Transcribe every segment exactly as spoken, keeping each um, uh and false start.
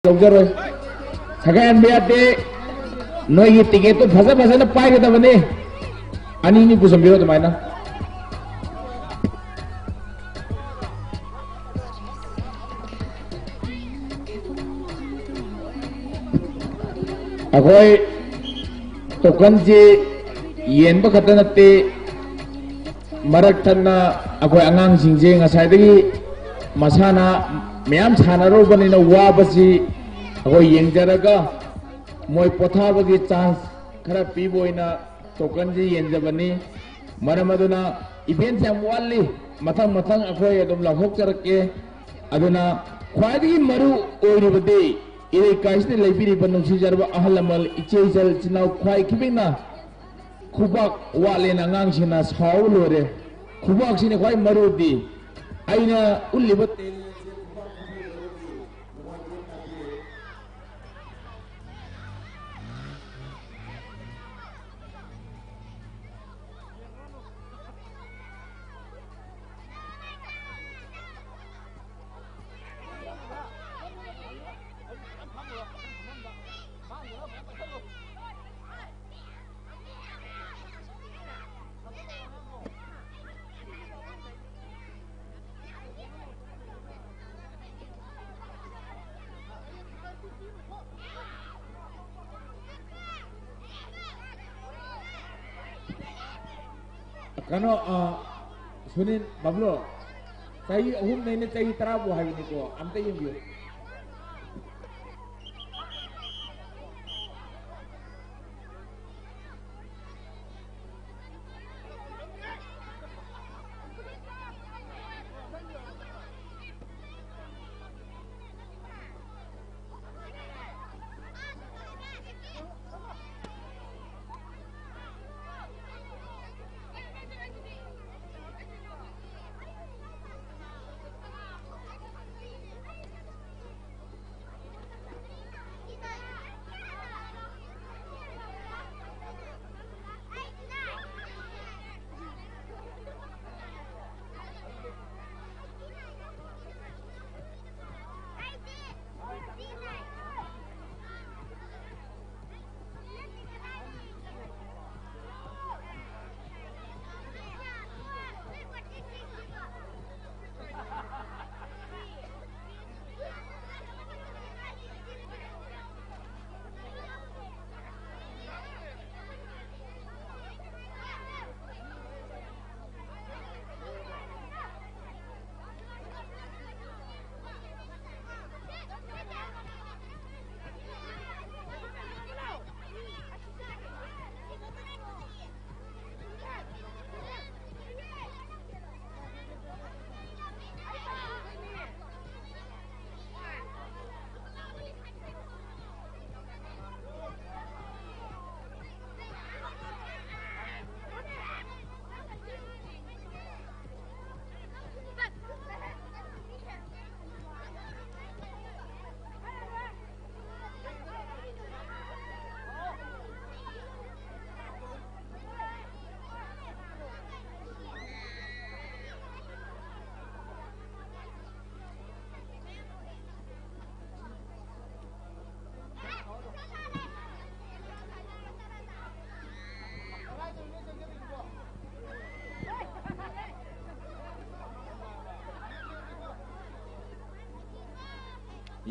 ꯂꯧꯖꯔꯣꯏ꯫ ꯁꯒꯥꯏꯍꯟꯕ ꯌꯥꯗꯦ꯫ ꯅꯣꯏꯒꯤ ꯇꯤꯀꯦꯠꯇꯨ ꯐꯖ ꯐꯖꯅ ꯄꯥꯏꯒꯗꯕꯅꯤ꯫ ꯑꯅꯤ ꯑꯅꯤ ꯄꯨꯁꯟꯕꯤꯔꯣ ꯑꯗꯨꯃꯥꯏꯅ꯫ ꯑꯩꯈꯣꯏ ꯇꯣꯀꯟꯁꯤ ꯌꯦꯟꯕ ꯈꯛꯇ ꯅꯠꯇꯦ, ꯃꯔꯛ ꯊꯠꯅ ꯑꯩꯈꯣꯏ ꯑꯉꯥꯡꯁꯤꯡꯁꯦ ꯉꯁꯥꯏꯗꯒꯤ ꯃꯁꯥꯟꯅ ꯃꯌꯥꯝ ꯁꯥꯟꯅꯔꯨꯕꯅꯤꯅ ꯋꯥꯕꯁꯤ ꯑꯩꯈꯣꯏ ꯌꯦꯡꯖꯔꯒ ꯃꯣꯏ ꯄꯣꯊꯥꯕꯒꯤ ꯆꯥꯟꯁ ꯈꯔ ꯄꯤꯕ ꯑꯣꯏꯅ ꯇꯣꯀꯟꯁꯤ ꯌꯦꯟꯖꯕꯅꯤ꯫ ꯃꯔꯝ ꯑꯗꯨꯅ ꯏꯚꯦꯟꯁ ꯌꯥꯝ ꯋꯥꯠꯂꯤ, ꯃꯊꯪ ꯃꯊꯪ ꯑꯩꯈꯣꯏ ꯑꯗꯨꯝ ꯂꯥꯎꯊꯣꯛꯆꯔꯛꯀꯦ꯫ ꯑꯗꯨꯅ ꯈ꯭ꯋꯥꯏꯗꯒꯤ ꯃꯔꯨ ꯑꯣꯏꯔꯤꯕꯗꯤ ꯏꯔꯩꯀꯥꯏꯁꯤꯗ ꯂꯩꯕꯤꯔꯤꯕ ꯅꯨꯡꯁꯤꯖꯔꯕ ꯑꯍꯜ ꯂꯃꯟ, ꯏꯆꯦ ꯏꯆꯜ ꯏꯆꯤꯟ ꯏꯅꯥꯎ ꯈ꯭ꯋꯥꯏ ꯈꯤꯄꯤꯛꯅ ꯈꯨꯕꯥꯛ ꯋꯥꯠꯂꯦꯅ ꯑꯉꯥꯡꯁꯤꯡꯅ ꯁꯥꯎ ꯂꯣꯏꯔꯦ꯫ ꯈꯨꯕꯥꯛꯁꯤꯅ ꯈ꯭ꯋꯥꯏ ꯃꯔꯨꯗꯤ꯫ ꯑꯩꯅ ꯎꯠꯂꯤꯕ ꯀꯩꯅꯣ, ꯑ, ꯁꯨꯅꯤꯜ, ꯕꯕ꯭ꯂꯨ, ꯆꯍꯤ ꯑꯍꯨꯝꯗꯩꯅ ꯆꯍꯤ ꯇꯔꯥ ꯐꯥꯎ ꯍꯥꯏꯕꯅꯤꯀꯣ, ꯑꯝꯇ ꯌꯦꯡꯕꯤꯌꯨ꯫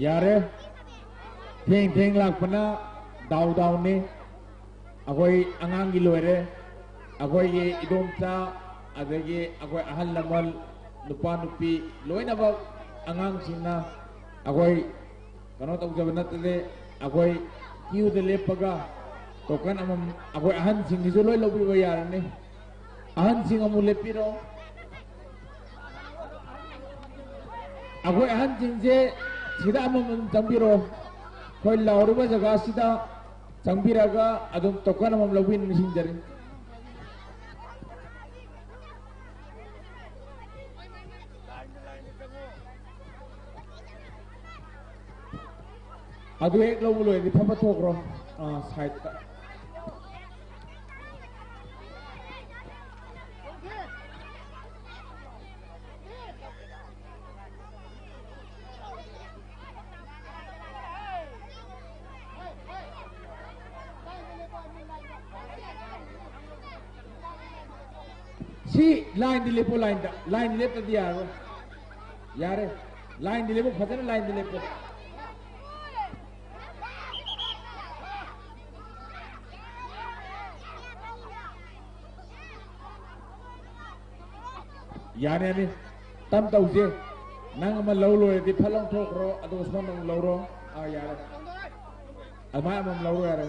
ꯌꯥꯔꯦ꯫ ꯊꯦꯡ ꯊꯦꯡ ꯂꯥꯛꯄꯅ ꯗꯥꯎ ꯗꯥꯎꯅꯤ꯫ ꯑꯩꯈꯣꯏ ꯑꯉꯥꯡꯒꯤ ꯂꯣꯏꯔꯦ꯫ ꯑꯩꯈꯣꯏꯒꯤ ꯏꯗꯣꯝꯆꯥ, ꯑꯗꯒꯤ ꯑꯩꯈꯣꯏ ꯑꯍꯜ ꯂꯃꯟ, ꯅꯨꯄꯥ ꯅꯨꯄꯤ, ꯂꯣꯏꯅꯃꯛ ꯑꯉꯥꯡꯁꯤꯡꯅ ꯑꯩꯈꯣꯏ ꯀꯩꯅꯣ ꯇꯧꯖꯕ ꯅꯠꯇꯗꯦ꯫ ꯑꯩꯈꯣꯏ ꯀ꯭ꯌꯨꯗ ꯂꯦꯞꯄꯒ ꯇꯣꯀꯟ ꯑꯃꯃꯝ ꯑꯩꯈꯣꯏ ꯑꯍꯟꯁꯤꯡꯒꯤꯁꯨ ꯂꯣꯏ ꯂꯧꯕꯤꯕ ꯌꯥꯔꯅꯤ꯫ ꯑꯍꯟꯁꯤꯡ ꯑꯃꯨꯛ ꯂꯦꯞꯄꯤꯔꯣ꯫ ꯑꯩꯈꯣꯏ ꯑꯍꯟꯁꯤꯡꯁꯦ ꯁꯤꯗ ꯑꯃꯃꯝ ꯆꯪꯕꯤꯔꯣ꯫ ꯑꯩꯈꯣꯏ ꯂꯥꯎꯔꯤꯕ ꯖꯒꯥꯁꯤꯗ ꯆꯪꯕꯤꯔꯒ ꯑꯗꯨꯝ ꯇꯣꯀꯟ ꯑꯃꯃꯝ ꯂꯧꯕꯤꯅ ꯅꯤꯡꯁꯤꯡꯖꯔꯤ꯫ ꯑꯗꯨ ꯍꯦꯛ ꯂꯧꯕ ꯂꯣꯏꯔꯗꯤ ꯐꯠ ꯐꯠ ꯊꯣꯛꯈ꯭ꯔꯣ꯫ ꯑꯥ, ꯁꯥꯏꯠꯇ꯫ ꯁꯤ ꯂꯥꯏꯟꯗ ꯂꯦꯞꯄꯣ, ꯂꯥꯏꯟꯗ꯫ ꯂꯥꯏꯟꯗ ꯂꯦꯞꯇꯗꯤ ꯌꯥꯔꯔꯣꯏ꯫ ꯌꯥꯔꯦ꯫ ꯂꯥꯏꯟꯗ ꯂꯦꯞꯄꯣ, ꯐꯖꯅ ꯂꯥꯏꯟꯗ ꯂꯦꯞꯄꯣ꯫ ꯌꯥꯅꯤ, ꯌꯥꯅꯤ꯫ ꯇꯞ ꯇꯧꯁꯦ꯫ ꯅꯪ ꯑꯃ ꯂꯧ ꯂꯣꯏꯔꯗꯤ ꯐꯠ ꯂꯧꯊꯣꯛꯈ꯭ꯔꯣ, ꯑꯗꯨꯒ ꯁꯣꯝꯗ ꯑꯃꯨꯛ ꯂꯧꯔꯣ꯫ ꯑꯥ, ꯌꯥꯔꯦ꯫ ꯑꯗꯨꯃꯥꯏꯅ ꯑꯃꯃꯝ ꯂꯧꯔꯣ, ꯌꯥꯔꯦ꯫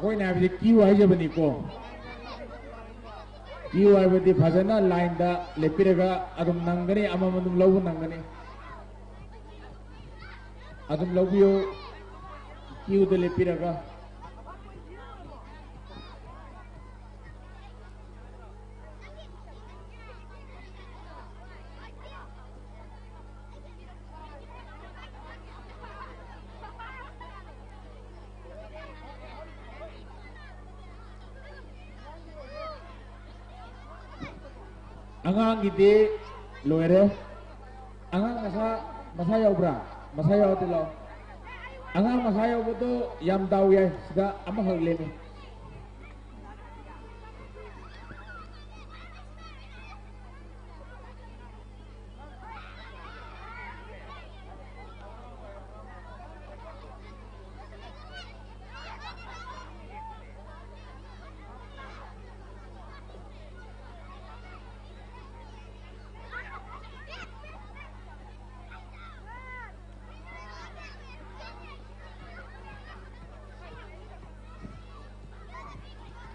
ꯑꯩꯈꯣꯏꯅ ꯍꯥꯏꯕꯗꯤ ꯀ꯭ꯌꯨ ꯍꯥꯏꯖꯕꯅꯤꯀꯣ꯫ ꯀ꯭ꯌꯨ ꯍꯥꯏꯕꯗꯤ ꯐꯖꯅ ꯂꯥꯏꯟꯗ ꯂꯦꯞꯄꯤꯔꯒ ꯑꯗꯨꯝ ꯅꯪꯒꯅꯤ, ꯑꯃꯃꯝ ꯑꯗꯨꯝ ꯂꯧꯕ ꯅꯪꯒꯅꯤ꯫ ꯑꯗꯨꯝ ꯂꯧꯕꯤꯌꯨ, ꯀ꯭ꯌꯨꯗ ꯂꯦꯞꯄꯤꯔꯒ꯫ ꯑꯉꯥꯡꯒꯤꯗꯤ ꯂꯣꯏꯔꯦ꯫ ꯑꯉꯥꯡ ꯃꯁꯥ, ꯃꯁꯥ ꯌꯥꯎꯕ꯭ꯔꯥ? ꯃꯁꯥ ꯌꯥꯎꯔꯗꯤ ꯂꯥꯛꯑꯣ꯫ ꯑꯉꯥꯡ ꯃꯁꯥ ꯌꯥꯎꯕꯗꯣ ꯌꯥꯝ ꯗꯥꯎ ꯌꯥꯏ, ꯁꯤꯗ ꯑꯃꯈꯛ ꯂꯦꯝꯃꯤ꯫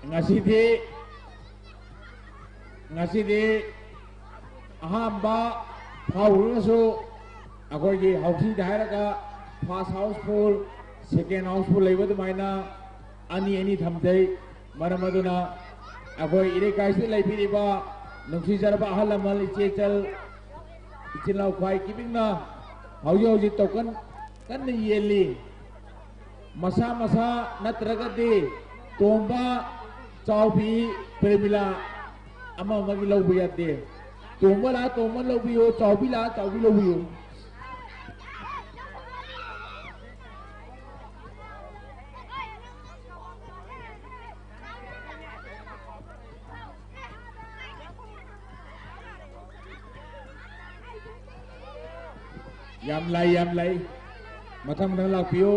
ꯉꯁꯤꯗꯤ, ꯉꯁꯤꯗꯤ ꯑꯍꯥꯟꯕ ꯐꯥꯎꯈ꯭ꯔꯒꯁꯨ ꯑꯩꯈꯣꯏꯒꯤ ꯍꯧꯊꯤꯗ ꯍꯥꯏꯔꯒ first houseful, second houseful ꯂꯩꯕ ꯑꯗꯨꯃꯥꯏꯅ ꯑꯅꯤ ꯑꯅꯤ ꯊꯝꯖꯩ꯫ ꯃꯔꯝ ꯑꯗꯨꯅ ꯑꯩꯈꯣꯏ ꯏꯔꯩꯀꯥꯏꯁꯤꯗ ꯂꯩꯕꯤꯔꯤꯕ ꯅꯨꯡꯁꯤꯖꯔꯕ ꯑꯍꯜ ꯂꯃꯟ, ꯏꯆꯦ ꯏꯆꯜ, ꯏꯆꯤꯜ ꯏꯅꯥꯎ ꯈ꯭ꯋꯥꯏ ꯀꯤꯕꯤꯛꯅ ꯍꯧꯖꯤꯛ ꯍꯧꯖꯤꯛ ꯇꯣꯀꯟ ꯀꯟꯅ ꯌꯦꯜꯂꯤ꯫ ꯃꯁꯥ ꯃꯁꯥ ꯅꯠꯇ꯭ꯔꯒꯗꯤ ꯇꯣꯝꯕ, ꯆꯥꯎꯕꯤ, ꯄ꯭ꯔꯦꯃꯤꯂꯥ ꯑꯃ ꯑꯃꯒꯤ ꯂꯧꯕ ꯌꯥꯗꯦ꯫ ꯇꯣꯝꯕ ꯂꯥꯛꯑ ꯇꯣꯝꯕ ꯂꯧꯕꯤꯌꯨ, ꯆꯥꯎꯕꯤ ꯂꯥꯛꯑ ꯆꯥꯎꯕꯤ ꯂꯧꯕꯤꯌꯨ꯫ ꯌꯥꯝ ꯂꯥꯏ, ꯌꯥꯝ ꯂꯥꯏ꯫ ꯃꯊꯪ ꯃꯊꯪ ꯂꯥꯛꯄꯤꯌꯨ꯫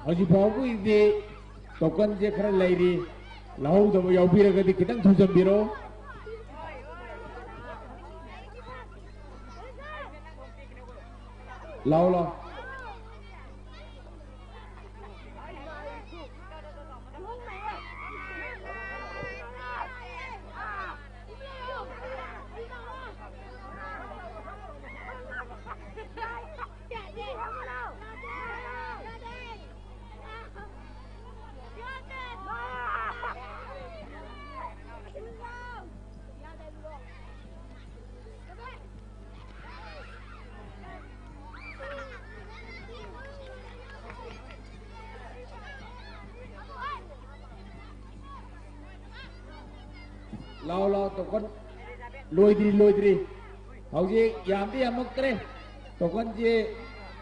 ꯍꯧꯖꯤꯛ ꯐꯥꯎꯕꯒꯤꯗꯤ ꯇꯣꯀꯟꯁꯦ ꯈꯔ ꯂꯩꯔꯤ꯫ ꯂꯧꯍꯧꯗꯕ ꯌꯥꯎꯕꯤꯔꯒꯗꯤ ꯈꯤꯇꯪ ꯊꯨꯖꯟꯕꯤꯔꯣ꯫ ꯂꯥꯎ, ꯂꯥꯎ꯫ ꯂꯥꯎ, ꯂꯥꯎ, ꯇꯣꯀꯟ꯫ ꯂꯣꯏꯗ꯭ꯔꯤ, ꯂꯣꯏꯗ꯭ꯔꯤ꯫ ꯍꯧꯖꯤꯛ ꯌꯥꯝꯗꯤ ꯌꯥꯝꯃꯛꯇ꯭ꯔꯦ꯫ ꯇꯣꯀꯟꯁꯦ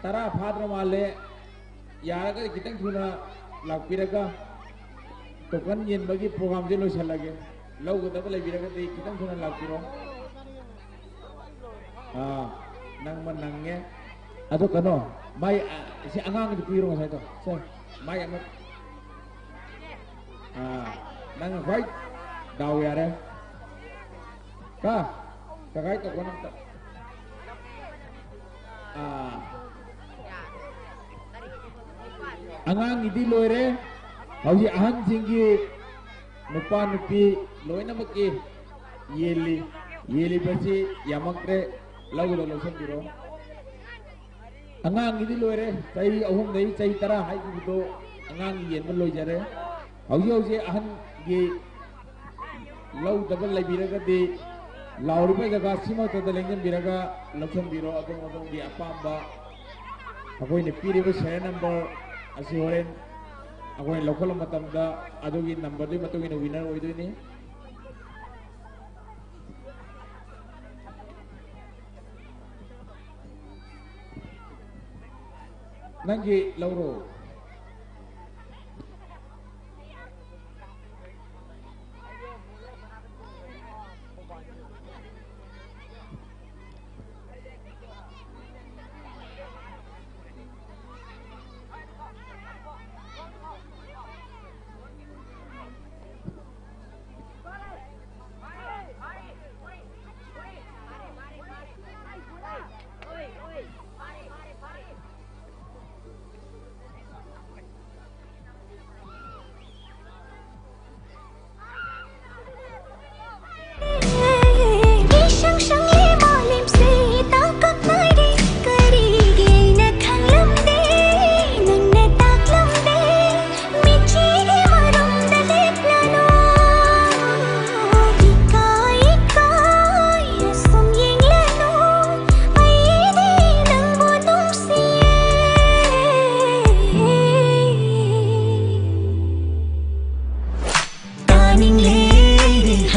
ꯇꯔꯥ ꯐꯥꯗ꯭ꯔ ꯃꯥꯜꯂꯦ꯫ ꯌꯥꯔꯒꯗꯤ ꯈꯤꯇꯪ ꯊꯨꯅ ꯂꯥꯛꯄꯤꯔꯒ ꯇꯣꯀꯟ ꯌꯦꯟꯕꯒꯤ ꯄ꯭ꯔꯣꯒ꯭ꯔꯥꯝꯁꯦ ꯂꯣꯏꯁꯤꯜꯂꯒꯦ꯫ ꯂꯧꯒꯗꯕ ꯂꯩꯕꯤꯔꯒꯗꯤ ꯈꯤꯇꯪ ꯊꯨꯅ ꯂꯥꯛꯄꯤꯔꯣ꯫ ꯑꯥ, ꯅꯪꯃ ꯅꯪꯉꯦ꯫ ꯑꯗꯣ ꯀꯩꯅꯣ, ꯃꯥꯏ, ꯑ, ꯁꯤ ꯑꯉꯥꯡꯒꯤꯗꯤ ꯄꯤꯔꯣ ꯉꯁꯥꯏꯗꯣ꯫ ꯁꯦ, ꯃꯥꯏ ꯑꯃ꯫ ꯑꯥ, ꯅꯪ ꯈ꯭ꯋꯥꯏ ꯗꯥꯎ ꯌꯥꯔꯦ꯫ ꯀ, ꯀꯀꯥꯏ ꯇꯧꯕ ꯅꯪ ꯇ-, ꯑꯥ, ꯑꯉꯥꯡꯒꯤꯗꯤ ꯂꯣꯏꯔꯦ꯫ ꯍꯧꯖꯤꯛ ꯑꯍꯟꯁꯤꯡꯒꯤ, ꯅꯨꯄꯥ ꯅꯨꯄꯤ ꯂꯣꯏꯅꯃꯛꯀꯤ ꯌꯦꯜꯂꯤ꯫ ꯌꯦꯜꯂꯤꯕꯁꯤ ꯌꯥꯝꯃꯛꯇ꯭ꯔꯦ, ꯂꯧꯗ ꯂꯧꯁꯤꯟꯕꯤꯔꯣ꯫ ꯑꯉꯥꯡꯒꯤꯗꯤ ꯂꯣꯏꯔꯦ, ꯆꯍꯤ ꯑꯍꯨꯝꯗꯒꯤ ꯆꯍꯤ ꯇꯔꯥ ꯍꯥꯏꯈꯤꯕꯗꯣ ꯑꯉꯥꯡꯒꯤ ꯌꯦꯟꯕ ꯂꯣꯏꯖꯔꯦ꯫ ꯍꯧꯖꯤꯛ ꯍꯧꯖꯤꯛ ꯑꯍꯟꯒꯤ ꯂꯧꯗꯕ ꯂꯩꯕꯤꯔꯒꯗꯤ ꯂꯥꯎꯔꯤꯕ ꯖꯒꯥ ꯁꯤꯃꯛꯇꯗ ꯂꯦꯡꯁꯤꯟꯕꯤꯔꯒ ꯂꯧꯁꯤꯟꯕꯤꯔꯣ꯫ ꯑꯗꯣꯝ ꯑꯗꯣꯝꯒꯤ ꯑꯄꯥꯝꯕ ꯑꯩꯈꯣꯏꯅ ꯄꯤꯔꯤꯕ serial number ꯑꯁꯤ ꯍꯣꯔꯦꯟ ꯑꯩꯈꯣꯏꯅ ꯂꯧꯈꯠꯂꯛꯄ ꯃꯇꯝꯗ ꯑꯗꯨꯒꯤ numberꯗꯨꯒꯤ ꯃꯇꯨꯡ ꯏꯟꯅ winner ꯑꯣꯏꯗꯣꯏꯅꯤ꯫ ꯅꯪꯒꯤ ꯂꯧꯔꯣ꯫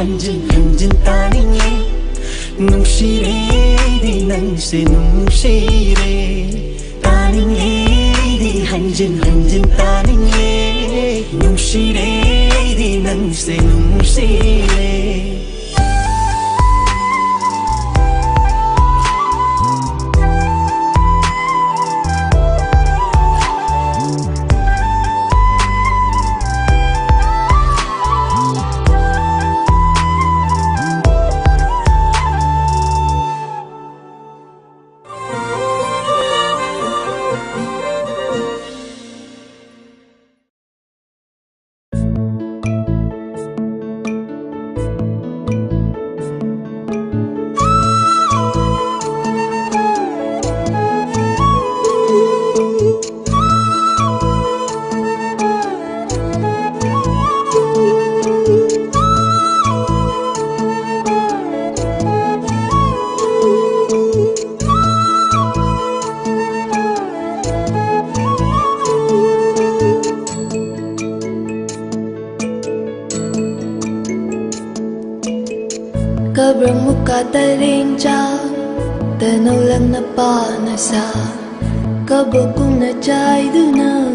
ꯍꯟꯖꯤꯟ ꯍꯟꯖꯤꯟ ꯇꯥꯅꯤꯡꯉꯦ, ꯅꯨꯡꯁꯤꯔꯦ ꯑꯩꯗꯤ ꯅꯪꯁꯦ ꯅꯨꯡꯁꯤꯔꯦ꯫ ꯇꯥꯅꯤꯡꯉꯦ ꯑꯩꯗꯤ ꯍꯟꯖꯤꯟ ꯍꯟꯖꯤꯟ ꯇꯥꯅꯤꯡꯉꯦ, ꯅꯨꯡꯁꯤꯔꯦ ꯑꯩꯗꯤ ꯅꯪꯁꯦ ꯅꯨꯡꯁꯤꯔꯦ꯫ Kabrang muka taring cha, tanau lang na pa na sa, kabukung na chai du na,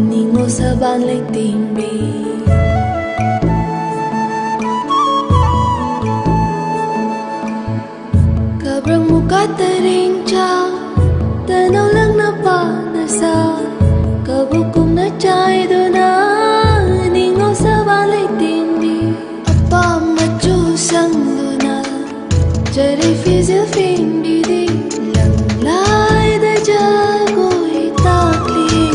ningo sa ban leng ting bi. Kabrang muka taring cha, tanau lang na pa na sa, kabukung na chai du na, ningo sa ban leng ting bi. Apa machu sang du na, jari fizil fing di di, lang lai da jagoi takli,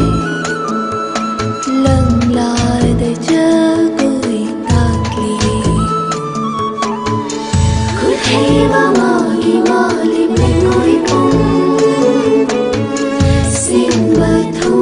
lang lai da jagoi takli. Khut hei ba ma gi ma li me nui pung, sing ba thu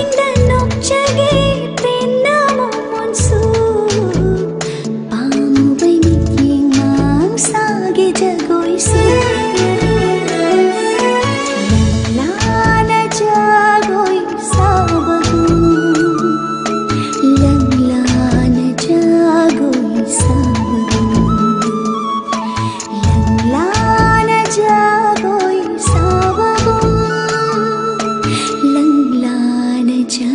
ꯅꯣꯛꯆꯒꯦ ꯄꯦꯟꯅ ꯃꯣꯃꯣꯟꯁꯨ, ꯄꯥꯝꯃꯨꯕꯩ ꯃꯤꯠꯌꯦꯡ ꯃꯥꯡ ꯁꯥꯒꯦ ꯖꯒꯣꯏꯁꯨ꯫ ꯂꯪꯂꯥꯅ ꯖꯒꯣꯏ ꯁꯥꯕꯒꯨꯝ, ꯂꯪꯂꯥꯅ ꯖꯒꯣꯏ ꯁꯥꯕꯒꯨꯝ, ꯂꯪꯂꯥꯅ ꯖꯒꯣꯏ ꯁꯥꯕꯒꯨꯝ, ꯂꯪꯂꯥꯅ ꯖꯒꯣꯏ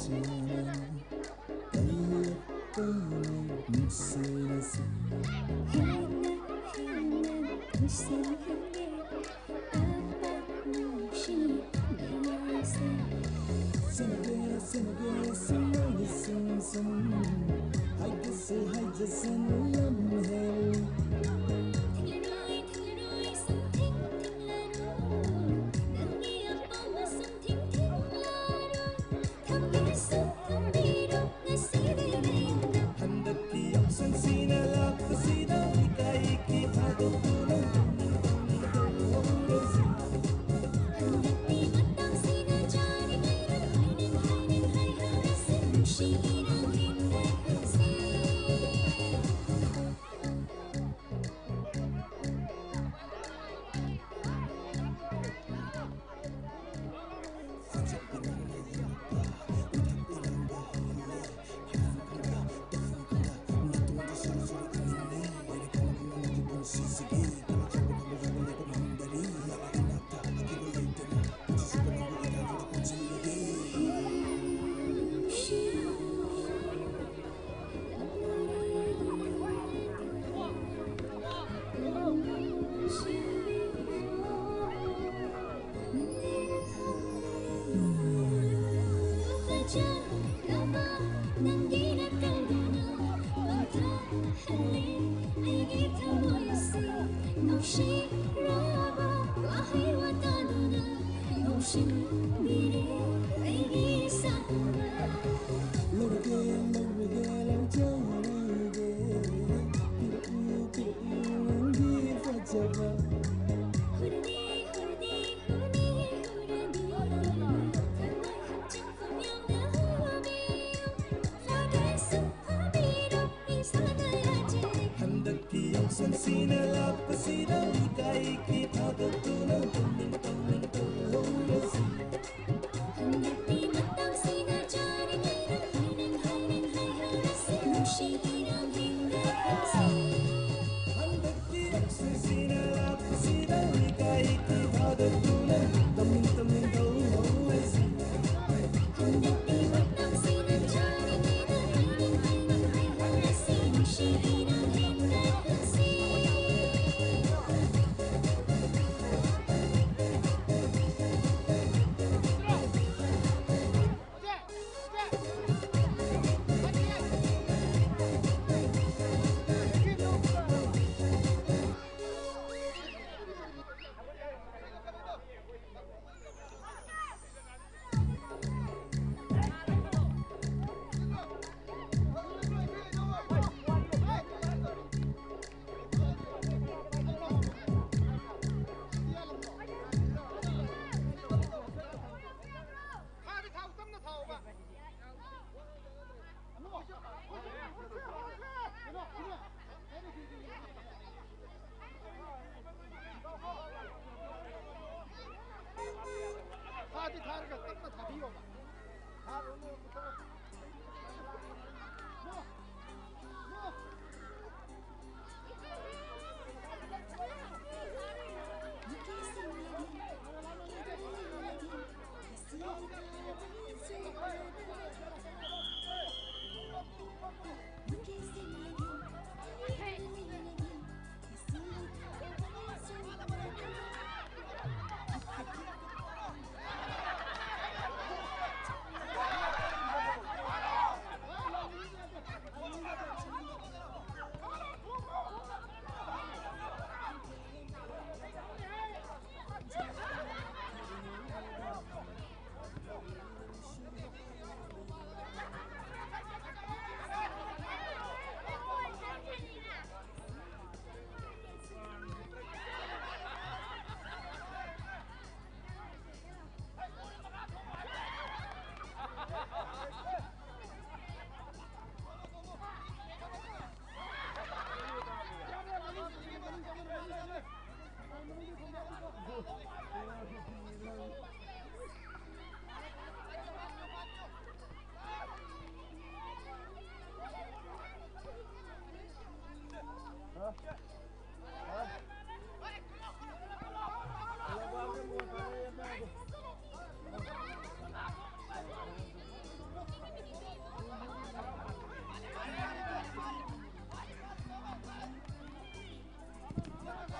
ꯆꯦꯅ ꯀꯩ ꯅꯨꯡꯁꯤꯅꯁꯤ꯫ ꯍꯦꯟꯅ ꯍꯦꯟꯅ ꯅꯨꯡꯁꯤꯍꯟꯒꯦ꯫ ꯆꯦꯟꯒꯦ, ꯆꯦꯟꯒꯦ, ꯁꯨꯝ ꯁꯨꯝ꯫ ꯍꯥꯏꯖꯁꯨ ꯍꯥꯏꯖꯁꯅꯨ ꯂꯝ ꯍꯦꯜꯂꯤ꯫ ꯊꯤꯡꯂꯔꯣꯏ, ꯊꯤꯡꯂꯔꯣꯏ, ꯁꯨꯝ ꯊꯤꯡ ꯊꯤꯡꯂꯔꯣꯏ꯫ ꯅꯪꯒꯤ ꯑꯄꯥꯝꯕ ꯁꯨꯝ ꯊꯤꯡ ꯊꯤꯡꯂꯔꯣꯏ꯫ ꯊꯝꯒꯦꯁꯨ ꯊꯝꯕꯤꯔꯣ ꯉꯁꯤꯗꯤ ꯅꯌꯨꯝꯗ꯫ ꯍꯟꯗꯛꯀꯤ ꯌꯥꯎꯁꯪꯁꯤꯅ ꯂꯥꯛꯄꯁꯤꯗ ꯏꯀꯥꯏ ꯏꯀꯤ ꯊꯥꯗꯣꯛꯇꯨꯅ ꯇꯨꯃꯤꯟ ꯇꯨꯃꯤꯟ ꯇꯧꯍꯧꯔꯁꯤ꯫ ꯍꯟꯗꯛꯀꯤ ꯃꯇꯥꯡꯁꯤꯗ ꯆꯥꯔꯤꯉꯩꯗ ꯍꯥꯏꯅꯤꯡ ꯍꯥꯏꯅꯤꯡ ꯍꯥꯏꯍꯧꯔꯁꯤ꯫ ꯅꯨꯡꯁꯤ ꯏꯔꯥꯡ ꯍꯦꯟꯒꯠꯍꯟꯁꯤ꯫ ꯐꯖꯔꯕ ꯅꯪꯒꯤ ꯅꯇꯧꯗꯨꯅ ꯄꯟꯊꯍꯜꯂꯤ ꯑꯩꯒꯤ ꯊꯃꯣꯏ ꯑꯁꯤ꯫ ꯅꯨꯡꯁꯤꯔꯕ ꯋꯥꯍꯩ ꯋꯥꯇꯥꯗꯨꯅ ꯌꯣꯝꯁꯤꯟꯕꯤꯔꯦ ꯑꯩꯒꯤ ꯏꯁꯥꯗ꯫ ꯂꯧꯔꯒꯦ, ꯂꯧꯔꯒꯦ, ꯂꯧꯖꯔꯒꯦ꯫ ꯄꯤꯔꯛꯎ, ꯄꯤꯔꯛꯎ, ꯅꯪꯒꯤ ꯐꯖꯕ꯫ ꯍꯨꯔꯗꯤ, ꯍꯨꯔꯗꯤ, ꯍꯨꯔꯗꯤ, ꯍꯨꯔꯗꯤ꯫ ꯊꯃꯣꯏ ꯍꯛꯆꯥꯡ ꯄꯨꯝꯌꯥꯝꯅ ꯍꯨꯕꯤꯌꯨ꯫ ꯐꯥꯒꯦꯁꯨ ꯐꯥꯕꯤꯔꯣ, ꯏꯁꯥꯅ ꯌꯥꯖꯔꯦ꯫ ꯍꯟꯗꯛꯀꯤ ꯌꯥꯎꯁꯪꯁꯤꯅ ꯂꯥꯛꯄꯁꯤꯗ ꯏꯀꯥꯏ ꯏꯀꯤ ꯊꯥꯗꯣꯛꯇꯨꯅ ꯇꯨꯃꯤꯟ ꯇꯨꯃꯤꯟ ꯇꯧꯍꯧꯔꯁꯤ꯫ ꯍꯟꯗꯛꯀꯤ ꯃꯇꯥꯡꯁꯤꯗ ꯆꯥꯔꯤꯉꯩꯗ ꯍꯥꯏꯅꯤꯡ ꯍꯥꯏꯅꯤꯡ ꯍꯥꯏꯍꯧꯔꯁꯤ꯫ ꯅꯨꯡꯁꯤ ꯏꯔꯥꯡ ꯍꯦꯟꯒꯠꯍꯟꯁꯤ꯫ ꯍꯟꯗꯛꯀꯤ ꯌꯥꯎꯁꯪꯁꯤꯅ ꯂꯥꯛꯄꯁꯤꯗ ꯏꯀꯥꯏ ꯏꯀꯤ ꯊꯥꯗꯣꯛꯇꯨꯅ ꯇꯝꯅꯤꯡ ꯇꯝꯅꯤꯡ ꯇꯧꯍꯧꯔꯁꯤ꯫ ꯍꯟꯗꯛꯀꯤ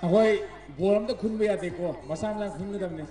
ꯑꯩꯈꯣꯏ ꯕꯣꯜ ꯑꯝꯇ ꯈꯨꯟꯕ ꯌꯥꯗꯦꯀꯣ, ꯃꯁꯥ ꯃꯁꯥꯅ ꯈꯨꯟꯒꯗꯕꯅꯤ꯫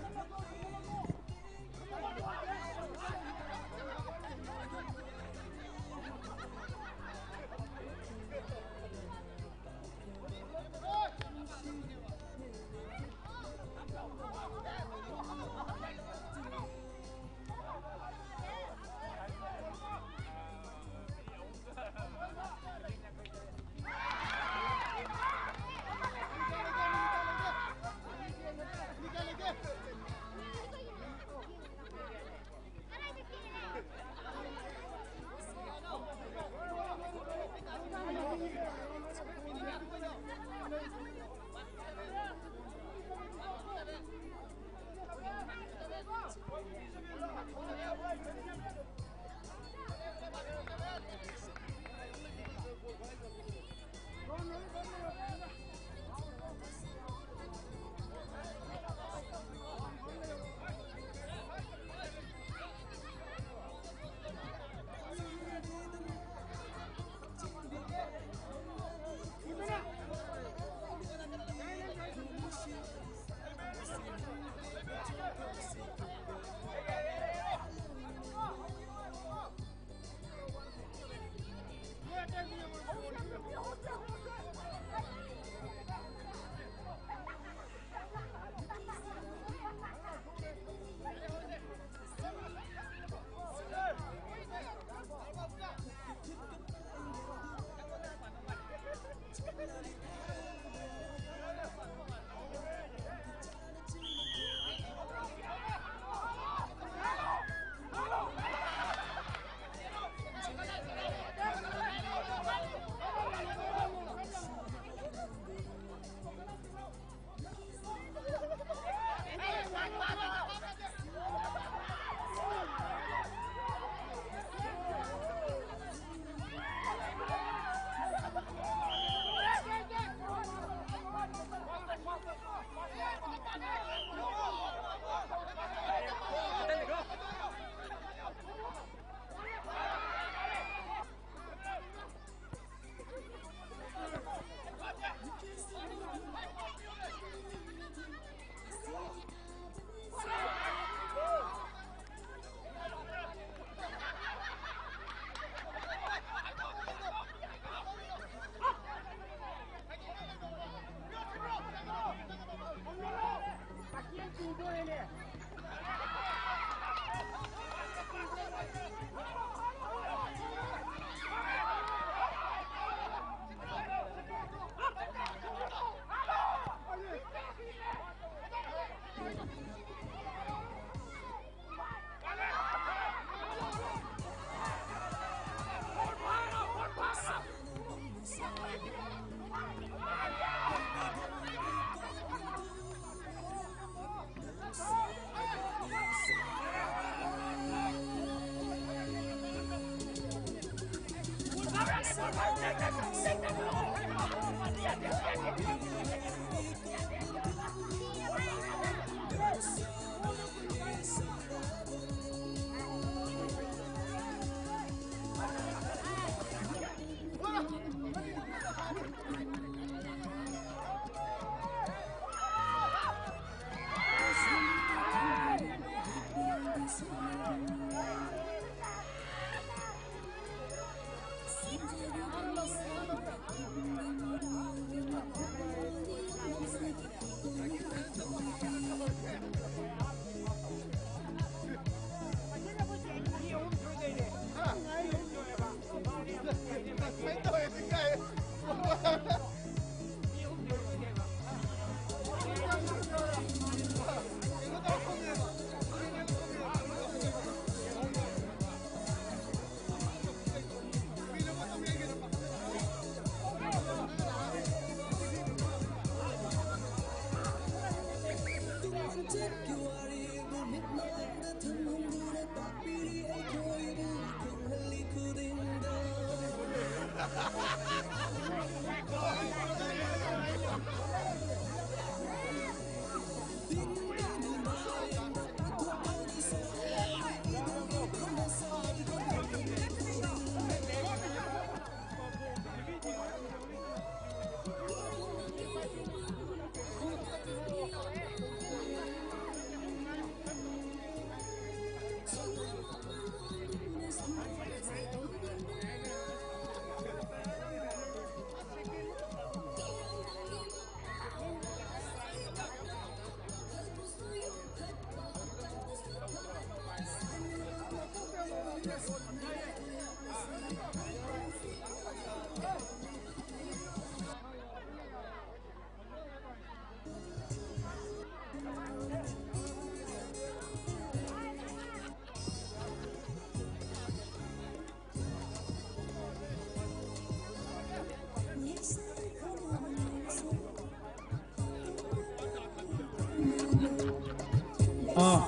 ꯑꯥ,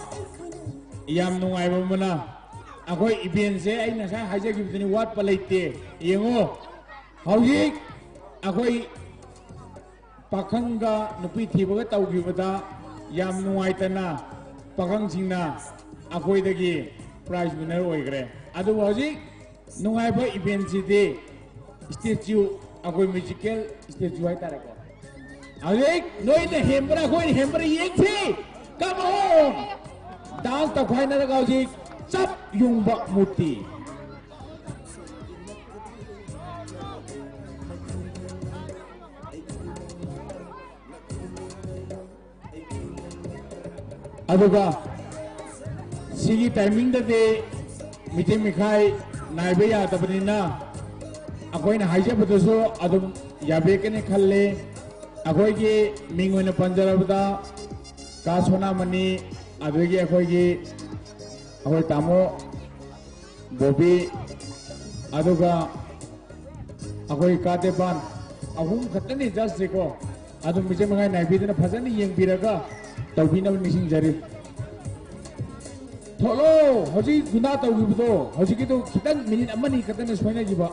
ꯌꯥꯝ ꯅꯨꯡꯉꯥꯏꯕ ꯑꯃꯅ, ꯑꯩꯈꯣꯏ ꯏꯚꯦꯟꯁꯦ ꯑꯩ ꯉꯁꯥꯏ ꯍꯥꯏꯖꯈꯤꯕꯗꯨꯅꯤ, ꯋꯥꯠꯄ ꯂꯩꯇꯦ꯫ ꯌꯦꯡꯉꯣ, ꯍꯧꯖꯤꯛ ꯑꯩꯈꯣꯏ ꯄꯥꯈꯪꯒ ꯅꯨꯄꯤ ꯊꯤꯕꯒ ꯇꯧꯈꯤꯕꯗ ꯌꯥꯝ ꯅꯨꯡꯉꯥꯏꯇꯅ ꯄꯥꯈꯪꯁꯤꯡꯅ ꯑꯩꯈꯣꯏꯗꯒꯤ ꯄ꯭ꯔꯥꯏꯖ ꯋꯤꯟꯅꯔ ꯑꯣꯏꯈ꯭ꯔꯦ꯫ ꯑꯗꯨꯕꯨ ꯍꯧꯖꯤꯛ ꯅꯨꯡꯉꯥꯏꯕ ꯏꯚꯦꯟꯁꯤꯗꯤ ꯁ꯭ꯇꯦꯆꯨ, ꯑꯩꯈꯣꯏ ꯃ꯭ꯌꯨꯖꯤꯀꯦꯜ ꯁ꯭ꯇꯦꯆꯨ ꯍꯥꯏꯇꯥꯔꯦꯀꯣ꯫ ꯍꯧꯖꯤꯛ ꯅꯣꯏꯅ ꯍꯦꯟꯕ꯭ꯔꯥ, ꯑꯩꯈꯣꯏꯅ ꯍꯦꯟꯕ꯭ꯔꯥ ꯌꯦꯡꯁꯤ꯫ Come on! ꯗꯥꯟꯁ ꯇꯧꯈꯥꯏꯅꯔꯒ ꯍꯧꯖꯤꯛ ꯆꯞ ꯌꯨꯡꯕ ꯃꯨꯔꯇꯤ꯫ ꯑꯗꯨꯒ ꯁꯤꯒꯤ ꯇꯥꯏꯃꯤꯡꯗꯗꯤ ꯃꯤꯇꯩ ꯃꯤꯈꯥꯏ ꯅꯥꯏꯕ ꯌꯥꯗꯕꯅꯤꯅ ꯑꯩꯈꯣꯏꯅ ꯍꯥꯏꯖꯕꯗꯁꯨ ꯑꯗꯨꯝ ꯌꯥꯕꯤꯔꯛꯀꯅꯤ ꯈꯜꯂꯤ꯫ ꯑꯩꯈꯣꯏꯒꯤ ꯃꯤꯡ ꯑꯣꯏꯅ ꯄꯟꯖꯔꯕꯗ ꯀꯥ ꯁꯣꯅꯥꯃꯅꯤ, ꯑꯗꯒꯤ ꯑꯩꯈꯣꯏꯒꯤ, ꯑꯩꯈꯣꯏ ꯇꯥꯃꯣ ꯕꯣꯕꯤ, ꯑꯗꯨꯒ ꯑꯩꯈꯣꯏ ꯀꯥ ꯗꯦꯕꯥꯟ, ꯑꯍꯨꯝ ꯈꯛꯇꯅꯤ ꯖꯁꯁꯦꯀꯣ꯫ ꯑꯗꯨꯝ ꯃꯤꯆꯪ ꯃꯤꯈꯥꯏ ꯅꯥꯏꯕꯤꯗꯅ ꯐꯖꯅ ꯌꯦꯡꯕꯤꯔꯒ ꯇꯧꯕꯤꯅꯕ ꯅꯤꯡꯁꯤꯡꯖꯔꯤ꯫ ꯊꯣꯛꯂꯣ, ꯍꯧꯖꯤꯛ ꯒꯨꯟꯗꯥ ꯇꯧꯈꯤꯕꯗꯣ ꯍꯧꯖꯤꯛꯀꯤꯗꯣ ꯈꯤꯇꯪ ꯃꯤꯅꯤꯠ ꯑꯃꯅꯤ ꯈꯛꯇꯅ ꯁꯣꯏꯅꯈꯤꯕ꯫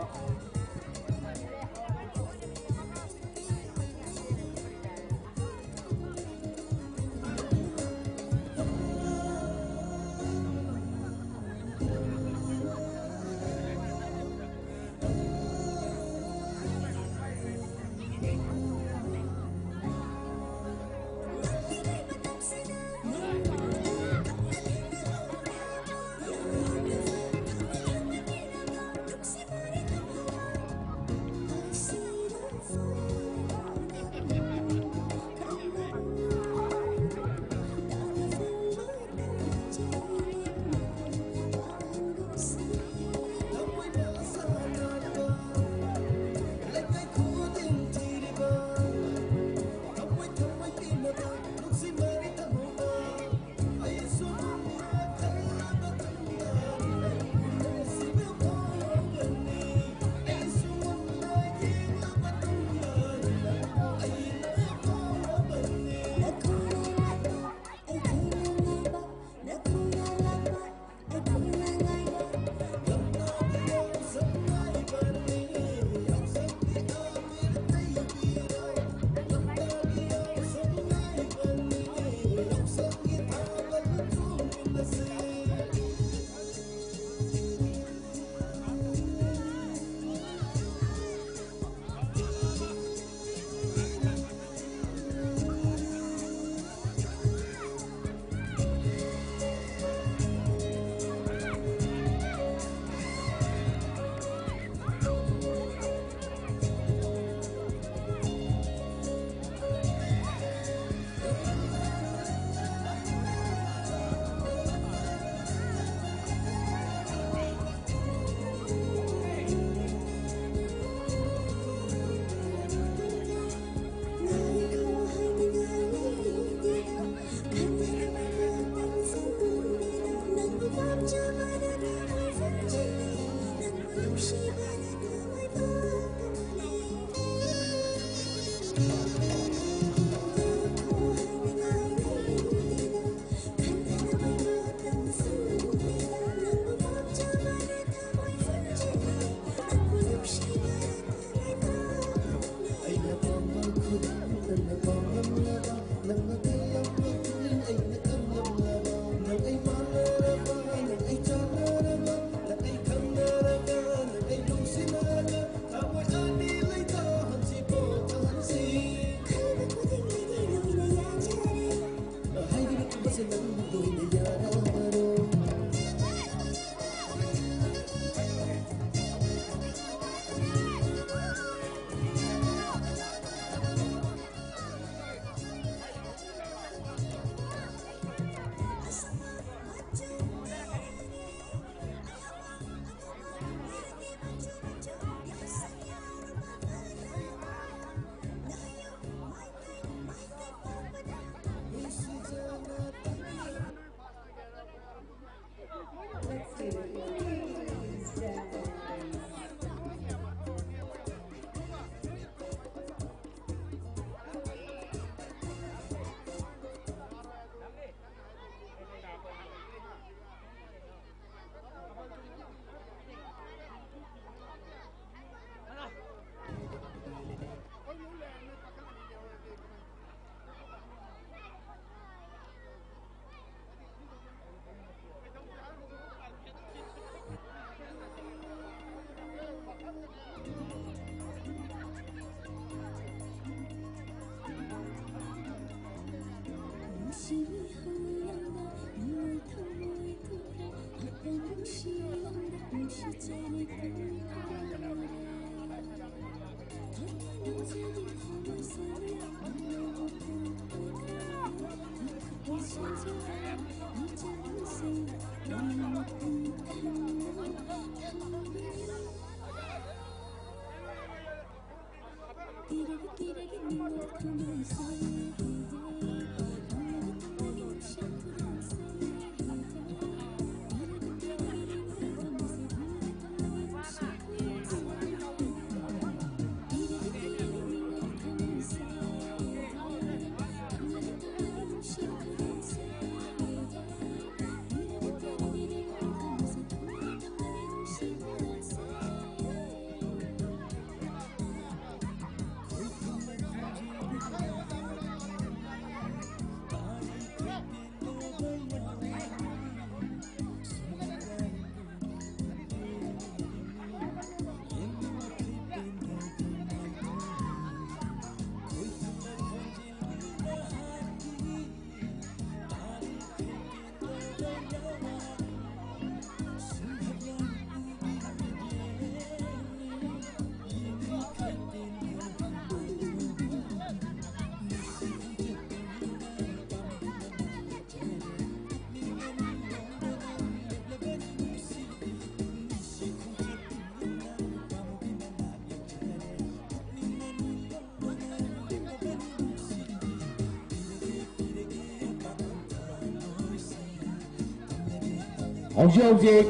ꯍꯧꯖꯤꯛ ꯍꯧꯖꯤꯛ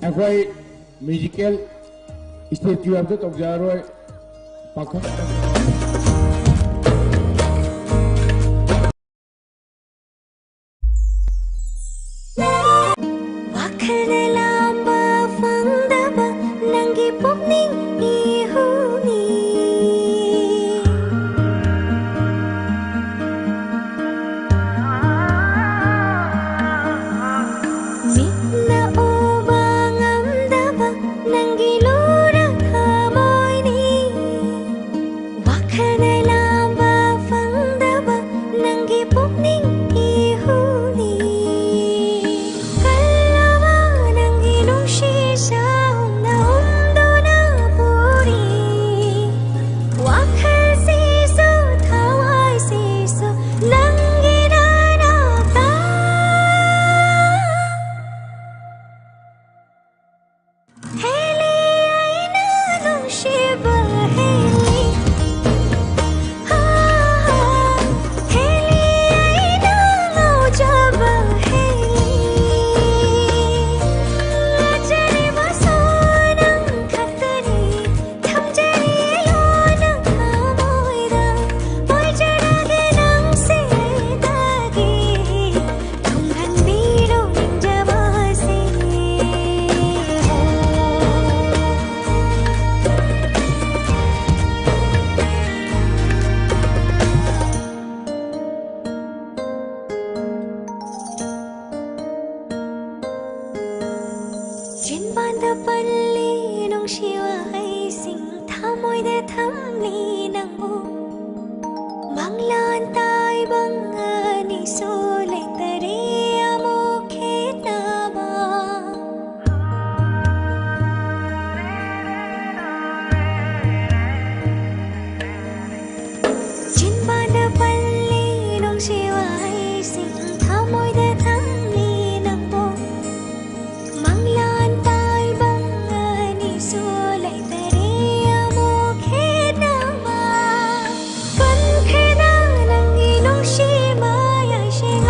ꯑꯩꯈꯣꯏ ꯃ꯭ꯌꯨꯖꯤꯀꯦꯜ ꯁ꯭ꯇꯦꯖ ꯁꯣ ꯑꯝꯇ ꯇꯧꯖꯔꯔꯣꯏ꯫ ꯄꯥꯈꯪ ꯋꯥꯈꯜꯗ ꯂꯥꯝꯕ ꯐꯪꯗꯕ ꯅꯪꯒꯤ ꯄꯨꯛꯅꯤꯡ ꯏꯍꯨꯅꯤ꯫ ꯃꯤꯠꯅ ꯎꯕ ꯉꯝꯗꯕ ꯅꯪꯒꯤ ꯂꯨꯔ ꯊꯃꯣꯏꯅꯤ꯫ ꯃꯪꯂꯥꯟ ꯇꯥꯏꯕꯪ ꯑꯅꯤꯁꯨ ꯂꯩꯇꯔꯦ ꯑꯃꯨꯛ ꯈꯦꯠꯅꯕ꯫ ꯆꯤꯟꯕꯥꯟꯗ ꯄꯜꯂꯤ ꯅꯨꯡꯁꯤ ꯋꯥꯍꯩꯁꯤꯡ, ꯊꯃꯣꯏꯗ ꯊꯝꯂꯤ ꯅꯪꯕꯨ꯫ ꯃꯪꯂꯥꯟ ꯇꯥꯏꯕꯪ ꯑꯅꯤꯁꯨ ꯂꯩꯇꯔꯦ ꯑꯃꯨꯛ ꯈꯦꯠꯅꯕ꯫ ꯀꯟꯈ꯭ꯔꯦꯗ ꯅꯪꯒꯤ ꯅꯨꯡꯁꯤ ꯃꯌꯥꯏꯁꯤꯡ,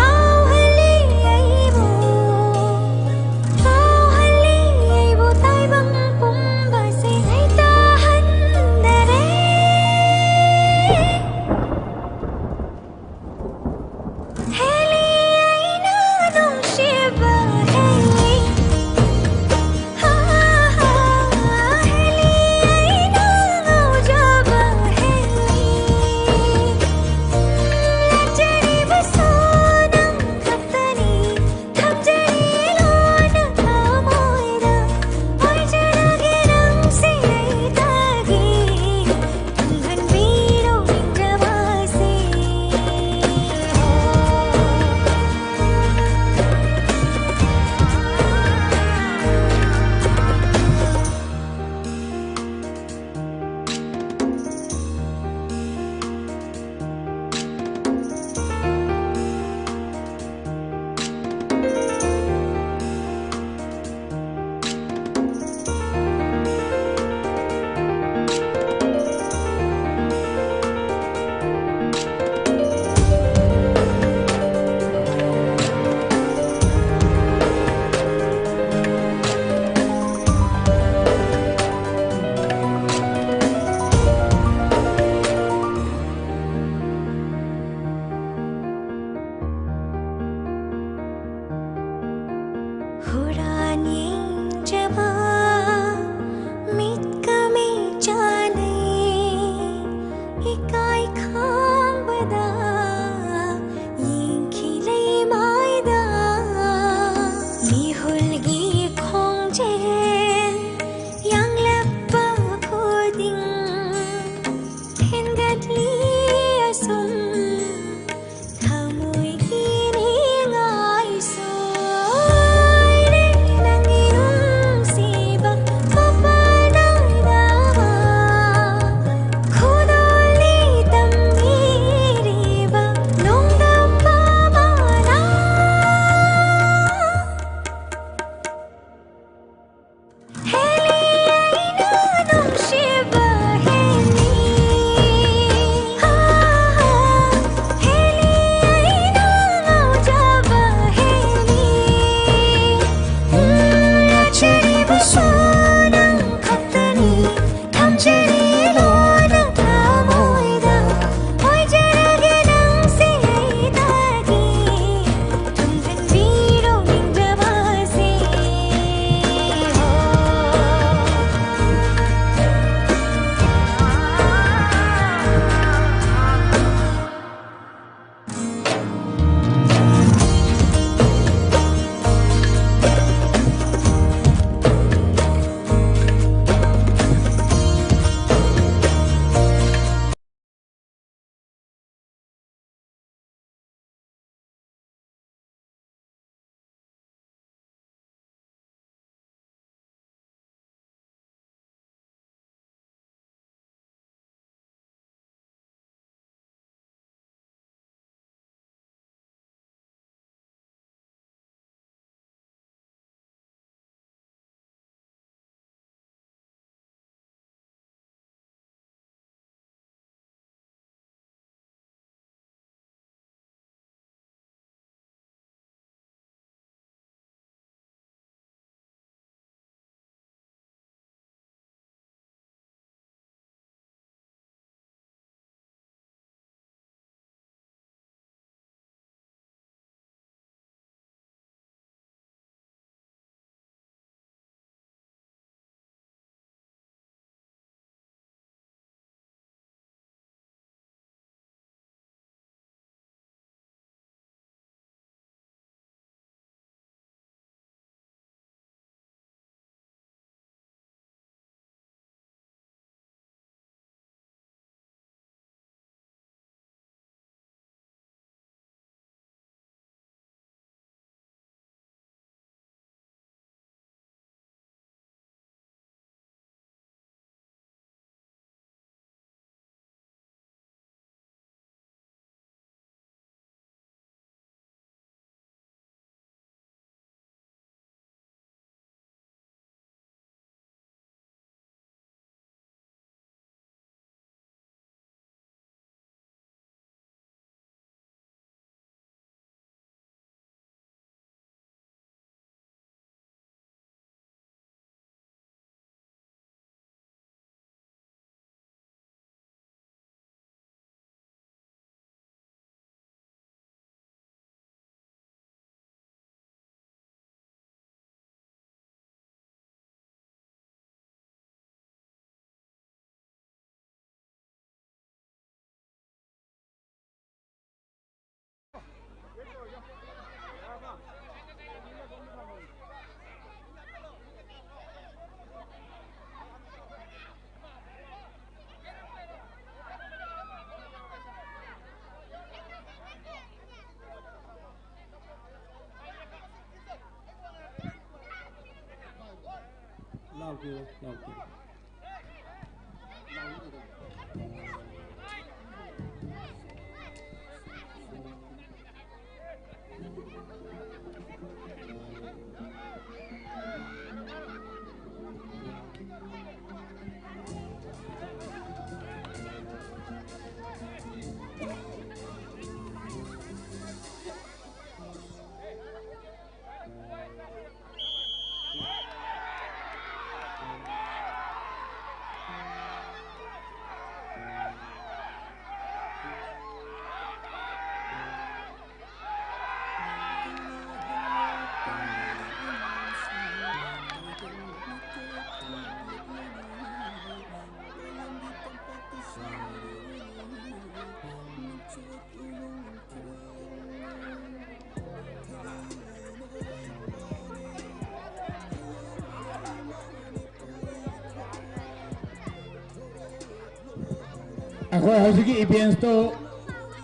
ꯑꯩꯈꯣꯏ ꯍꯧꯖꯤꯛꯀꯤ events ꯇꯣ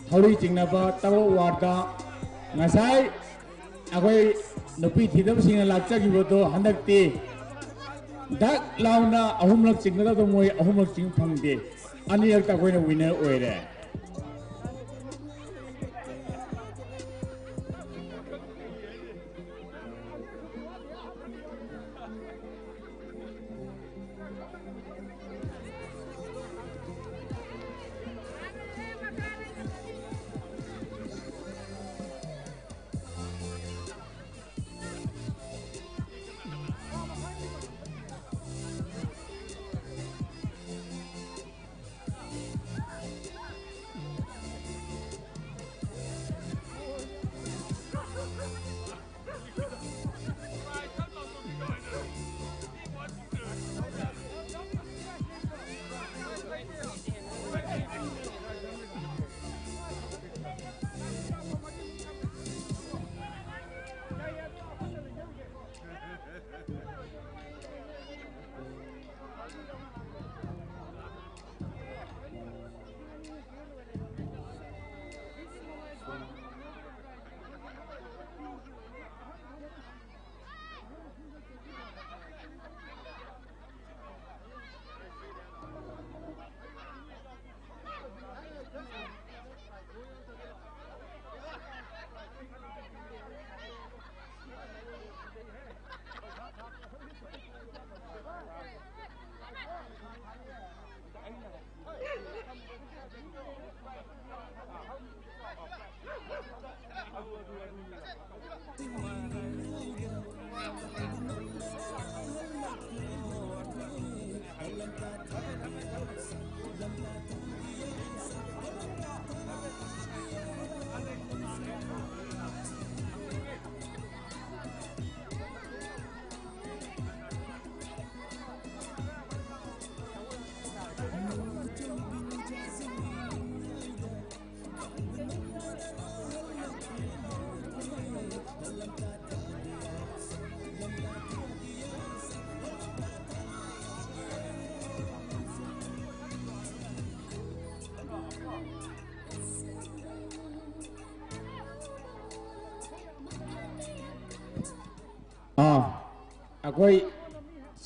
ꯊꯧꯔꯤ ꯆꯤꯡꯅꯕ ꯇꯒ ꯑꯣꯐ ꯋꯥꯔꯗ ꯉꯁꯥꯏ ꯑꯩꯈꯣꯏ ꯅꯨꯄꯤ ꯊꯤꯗꯕꯁꯤꯡꯅ ꯂꯥꯛꯆꯈꯤꯕꯗꯣ ꯍꯟꯗꯛꯇꯤ ꯗꯛ ꯂꯥꯎꯅ ꯑꯍꯨꯝꯂꯛ ꯆꯤꯡꯒꯗꯕꯗꯣ ꯃꯣꯏ ꯑꯍꯨꯝꯂꯛ ꯆꯤꯡ ꯐꯪꯗꯦ꯫ ꯑꯅꯤꯔꯛꯇ ꯑꯩꯈꯣꯏꯅ winner ꯑꯣꯏꯔꯦ꯫ ꯑꯩꯈꯣꯏ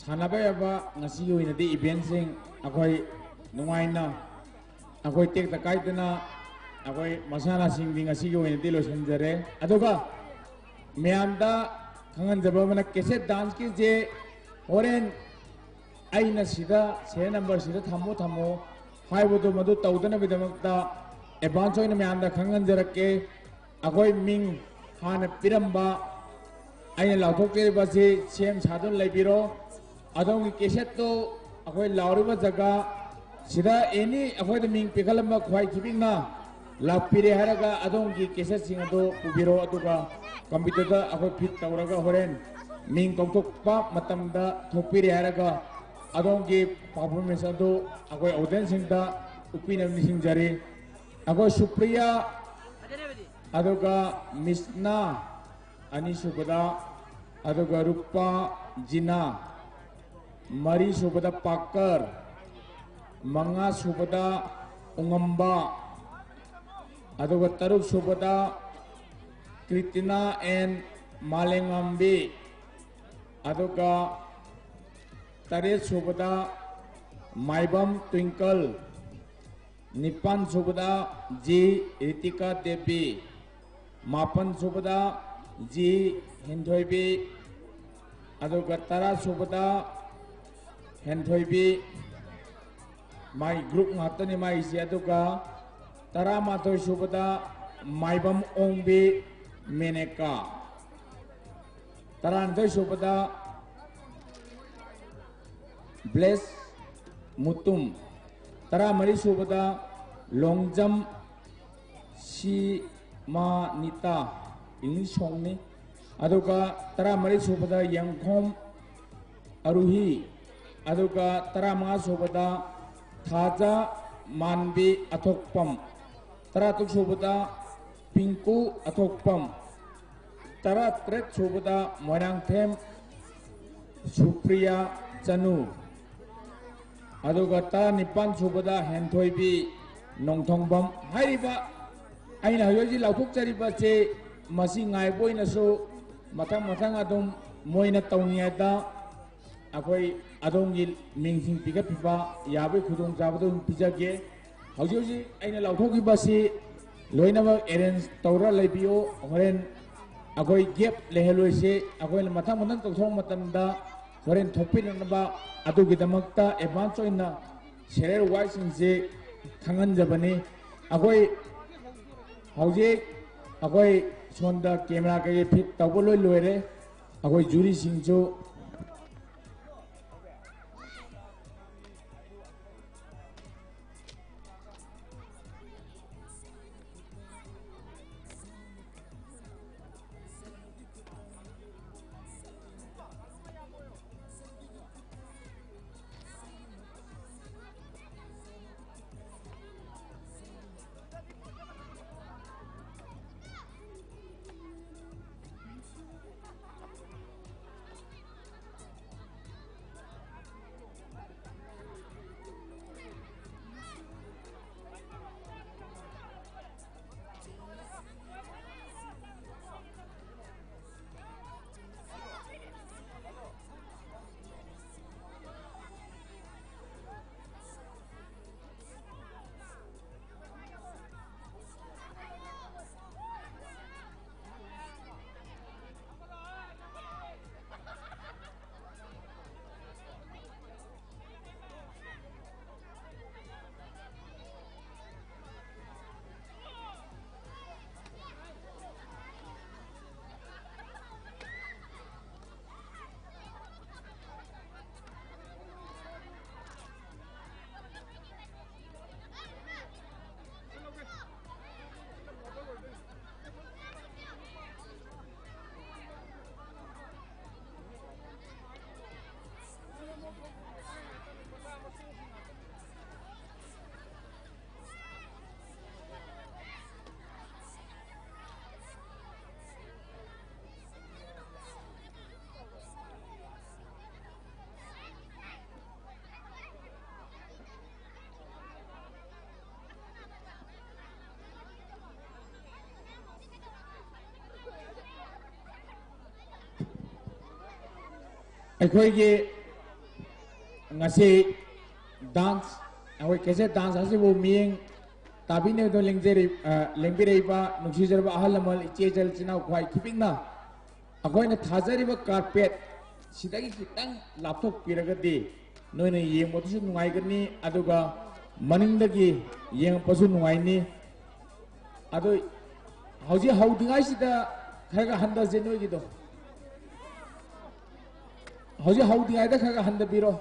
ꯁꯥꯟꯅꯕ ꯌꯥꯕ ꯉꯁꯤꯒꯤ ꯑꯣꯏꯅꯗꯤ ꯏꯚꯦꯟꯁꯤꯡ ꯑꯩꯈꯣꯏ ꯅꯨꯡꯉꯥꯏꯅ, ꯑꯩꯈꯣꯏ ꯇꯦꯛꯇ ꯀꯥꯏꯗꯅ ꯑꯩꯈꯣꯏ ꯃꯁꯥꯟꯅꯁꯤꯡꯗꯤ ꯉꯁꯤꯒꯤ ꯑꯣꯏꯅꯗꯤ ꯂꯣꯏꯁꯤꯟꯖꯔꯦ꯫ ꯑꯗꯨꯒ ꯃꯌꯥꯝꯗ ꯈꯪꯍꯟꯖꯕ ꯑꯃꯅ, ꯀꯦꯁꯦꯠ ꯗꯥꯟꯁꯀꯤꯁꯦ ꯍꯣꯔꯦꯟ ꯑꯩꯅ ꯁꯤꯗ ꯁꯦꯔꯤꯌꯦꯜ ꯅꯝꯕꯔꯁꯤꯗ ꯊꯝꯃꯣ ꯊꯝꯃꯣ ꯍꯥꯏꯕꯗꯣ, ꯃꯗꯨ ꯇꯧꯗꯅꯕꯒꯤꯗꯃꯛꯇ ꯑꯦꯗꯚꯥꯟꯁ ꯑꯣꯏꯅ ꯃꯌꯥꯝꯗ ꯈꯪꯍꯟꯖꯔꯛꯀꯦ꯫ ꯑꯩꯈꯣꯏ ꯃꯤꯡ ꯍꯥꯟꯅ ꯄꯤꯔꯝꯕ ꯑꯩꯅ ꯂꯥꯎꯊꯣꯛꯆꯔꯤꯕꯁꯤ ꯁꯦꯝ ꯁꯥꯗꯨꯅ ꯂꯩꯕꯤꯔꯣ꯫ ꯑꯗꯣꯝꯒꯤ ꯀꯦꯁꯦꯠꯇꯣ ꯑꯩꯈꯣꯏ ꯂꯥꯎꯔꯤꯕ ꯖꯒꯥ ꯁꯤꯗ ꯑꯦꯅꯤ ꯑꯩꯈꯣꯏꯗ ꯃꯤꯡ ꯄꯤꯈꯠꯂꯝꯕ ꯈ꯭ꯋꯥꯏ ꯊꯤꯕꯤꯛꯅ ꯂꯥꯛꯄꯤꯔꯦ ꯍꯥꯏꯔꯒ, ꯑꯗꯣꯝꯒꯤ ꯀꯦꯁꯦꯠꯁꯤꯡ ꯑꯗꯨ ꯄꯨꯕꯤꯔꯣ, ꯑꯗꯨꯒ ꯀꯝꯄ꯭ꯌꯨꯇꯔꯗ ꯑꯩꯈꯣꯏ ꯐꯤꯠ ꯇꯧꯔꯒ ꯍꯣꯔꯦꯟ ꯃꯤꯡ ꯀꯧꯊꯣꯛꯄ ꯃꯇꯝꯗ ꯊꯣꯛꯄꯤꯔꯦ ꯍꯥꯏꯔꯒ, ꯑꯗꯣꯝꯒꯤ ꯄꯔꯐꯣꯔꯃꯦꯟꯁ ꯑꯗꯨ ꯑꯩꯈꯣꯏ ꯑꯣꯗꯤꯌꯦꯟꯁꯁꯤꯡꯗ ꯎꯠꯄꯤꯅꯕ ꯅꯤꯡꯁꯤꯡꯖꯔꯤ꯫ ꯑꯩꯈꯣꯏ ꯁꯨꯄ꯭ꯔꯤꯌꯥ, ꯑꯗꯨꯒ ꯃꯤꯁꯅꯥ, ꯑꯅꯤꯁꯨꯕꯗ, ꯑꯗꯨꯒ ꯔꯨꯄꯥ ꯖꯤꯅꯥ, ꯃꯔꯤꯁꯨꯕꯗ ꯄꯥꯀꯔ, ꯃꯉꯥꯁꯨꯕꯗ ꯎꯉꯝꯕ, ꯑꯗꯨꯒ ꯇꯔꯨꯛꯁꯨꯕꯗ ꯀ꯭ꯔꯤꯇꯤꯅꯥ ꯑꯦꯟ ꯃꯥꯂꯦꯉꯥꯝꯕꯤ, ꯑꯗꯨꯒ ꯇꯔꯦꯠꯁꯨꯕꯗ ꯃꯥꯏꯕꯝ ꯇ꯭ꯋꯤꯡꯀꯜ, ꯅꯤꯄꯥꯟꯁꯨꯕꯗ ꯖꯤ ꯔꯤꯇꯤꯀꯥ ꯗꯦꯕꯤ, ꯃꯥꯄꯟꯁꯨꯕꯗ ꯖꯤ ꯍꯦꯟꯊꯣꯏꯕꯤ, ꯑꯗꯨꯒ ꯇꯔꯥꯁꯨꯕꯗ ꯍꯦꯟꯊꯣꯏꯕꯤ, ꯃꯥꯏ ꯒ꯭ꯔꯨꯞ ꯉꯥꯛꯇꯅꯤ ꯃꯥꯏꯁꯦ꯫ ꯑꯗꯨꯒ ꯇꯔꯥꯃꯥꯊꯣꯏꯁꯨꯕꯗ ꯃꯥꯏꯕꯝ ꯑꯣꯡꯕꯤ ꯃꯦꯅꯦꯀꯥ, ꯇꯔꯥꯅꯤꯊꯣꯏꯁꯨꯕꯗ ꯕ꯭ꯂꯦꯁ ꯃꯨꯇꯨꯝ, ꯇꯔꯥꯃꯔꯤꯁꯨꯕꯗ ꯂꯣꯡꯖꯝ ꯁꯤꯃꯥꯅꯤꯇꯥ, ꯏꯪꯂꯤꯁ ꯁꯣꯡꯅꯤ꯫ ꯑꯗꯨꯒ ꯇꯔꯥꯃꯔꯤꯁꯨꯕꯗ ꯌꯦꯡꯈꯣꯝ ꯑꯔꯨꯍꯤ, ꯑꯗꯨꯒ ꯇꯔꯥꯃꯉꯥꯁꯨꯕꯗ ꯊꯥꯖ ꯃꯥꯟꯕꯤ ꯑꯊꯣꯛꯄꯝ, ꯇꯔꯥꯇꯔꯨꯛꯁꯨꯕꯗ ꯄꯤꯡꯀꯨ ꯑꯊꯣꯛꯄꯝ, ꯇꯔꯥꯇꯔꯦꯠꯁꯨꯕꯗ ꯃꯣꯏꯔꯥꯡꯊꯦꯝ ꯁꯨꯄ꯭ꯔꯤꯌꯥ ꯆꯅꯨ, ꯑꯗꯨꯒ ꯇꯔꯥꯅꯤꯄꯥꯟꯁꯨꯕꯗ ꯍꯦꯟꯊꯣꯏꯕꯤ ꯅꯣꯡꯊꯣꯡꯕꯝ꯫ ꯍꯥꯏꯔꯤꯕ ꯑꯩꯅ ꯍꯧꯖꯤꯛ ꯍꯧꯖꯤꯛ ꯂꯥꯎꯊꯣꯛꯆꯔꯤꯕꯁꯦ, ꯃꯁꯤ ꯉꯥꯏꯕ ꯑꯣꯏꯅꯁꯨ ꯃꯊꯪ ꯃꯊꯪ ꯑꯗꯨꯝ ꯃꯣꯏꯅ ꯇꯧꯅꯤꯡꯉꯥꯏꯗ ꯑꯩꯈꯣꯏ ꯑꯗꯣꯝꯒꯤ ꯃꯤꯡꯁꯤꯡ ꯄꯤꯈꯠꯄꯤꯕ ꯌꯥꯕꯒꯤ ꯈꯨꯗꯣꯡꯆꯥꯕꯗꯨ ꯑꯗꯨꯝ ꯄꯤꯖꯒꯦ꯫ ꯍꯧꯖꯤꯛ ꯍꯧꯖꯤꯛ ꯑꯩꯅ ꯂꯥꯎꯊꯣꯛꯈꯤꯕꯁꯤ ꯂꯣꯏꯅꯃꯛ ꯑꯦꯔꯦꯟꯖ ꯇꯧꯔ ꯂꯩꯕꯤꯌꯨ꯫ ꯍꯣꯔꯦꯟ ꯑꯩꯈꯣꯏ ꯒꯦꯞ ꯂꯩꯍꯜꯂꯣꯏꯁꯤ꯫ ꯑꯩꯈꯣꯏꯅ ꯃꯊꯪ ꯃꯊꯪ ꯇꯧꯊꯣꯛꯄ ꯃꯇꯝꯗ ꯍꯣꯔꯦꯟ ꯊꯣꯛꯄꯤꯔꯛꯅꯕ ꯑꯗꯨꯒꯤꯗꯃꯛꯇ ꯑꯦꯗꯚꯥꯟꯁ ꯑꯣꯏꯅ ꯁꯦꯔꯤꯌꯦꯜ ꯋꯥꯏꯁꯁꯤꯡꯁꯤ ꯈꯪꯍꯟꯖꯕꯅꯤ꯫ ꯑꯩꯈꯣꯏ ꯍꯧꯖꯤꯛ ꯑꯩꯈꯣꯏ ꯁꯣꯝꯗ ꯀꯦꯃꯦꯔꯥ ꯀꯩꯀꯩ ꯐꯤꯠ ꯇꯧꯕ ꯂꯣꯏ ꯂꯣꯏꯔꯦ꯫ ꯑꯩꯈꯣꯏ ꯖꯨꯔꯤꯁꯤꯡꯁꯨ ꯑꯩꯈꯣꯏꯒꯤ ꯉꯁꯤ ꯗꯥꯟꯁ, ꯑꯩꯈꯣꯏ ꯀꯦꯁꯦꯠ ꯗꯥꯟꯁ ꯑꯁꯤꯕꯨ ꯃꯤꯠꯌꯦꯡ ꯇꯥꯕꯤꯅꯕꯗ ꯂꯦꯡꯖꯔꯤ-, ꯑ, ꯂꯦꯡꯕꯤꯔꯛꯏꯕ ꯅꯨꯡꯁꯤꯖꯔꯕ ꯑꯍꯜ ꯂꯃꯟ, ꯏꯆꯦ ꯏꯆꯜ, ꯏꯆꯤꯟ ꯏꯅꯥꯎ ꯈ꯭ꯋꯥꯏ ꯈꯤꯄꯤꯛꯅ ꯑꯩꯈꯣꯏꯅ ꯊꯥꯖꯔꯤꯕ ꯀꯥꯔꯄꯦꯠ ꯁꯤꯗꯒꯤ ꯈꯤꯇꯪ ꯂꯥꯞꯊꯣꯛꯄꯤꯔꯒꯗꯤ ꯅꯣꯏꯅ ꯌꯦꯡꯕꯗꯁꯨ ꯅꯨꯡꯉꯥꯏꯒꯅꯤ, ꯑꯗꯨꯒ ꯃꯅꯤꯡꯗꯒꯤ ꯌꯦꯡꯉꯛꯄꯁꯨ ꯅꯨꯡꯉꯥꯏꯅꯤ꯫ ꯑꯗꯨ ꯍꯧꯖꯤꯛ ꯍꯧꯗ꯭ꯔꯤꯉꯩꯁꯤꯗ ꯈꯔ ꯈꯔ ꯍꯟꯊꯁꯦ ꯅꯣꯏꯒꯤꯗꯣ꯫ ꯍꯧꯖꯤꯛ ꯍꯧꯗ꯭ꯔꯤꯉꯩꯗ ꯈꯔ ꯈꯔ ꯍꯟꯊꯕꯤꯔꯣ꯫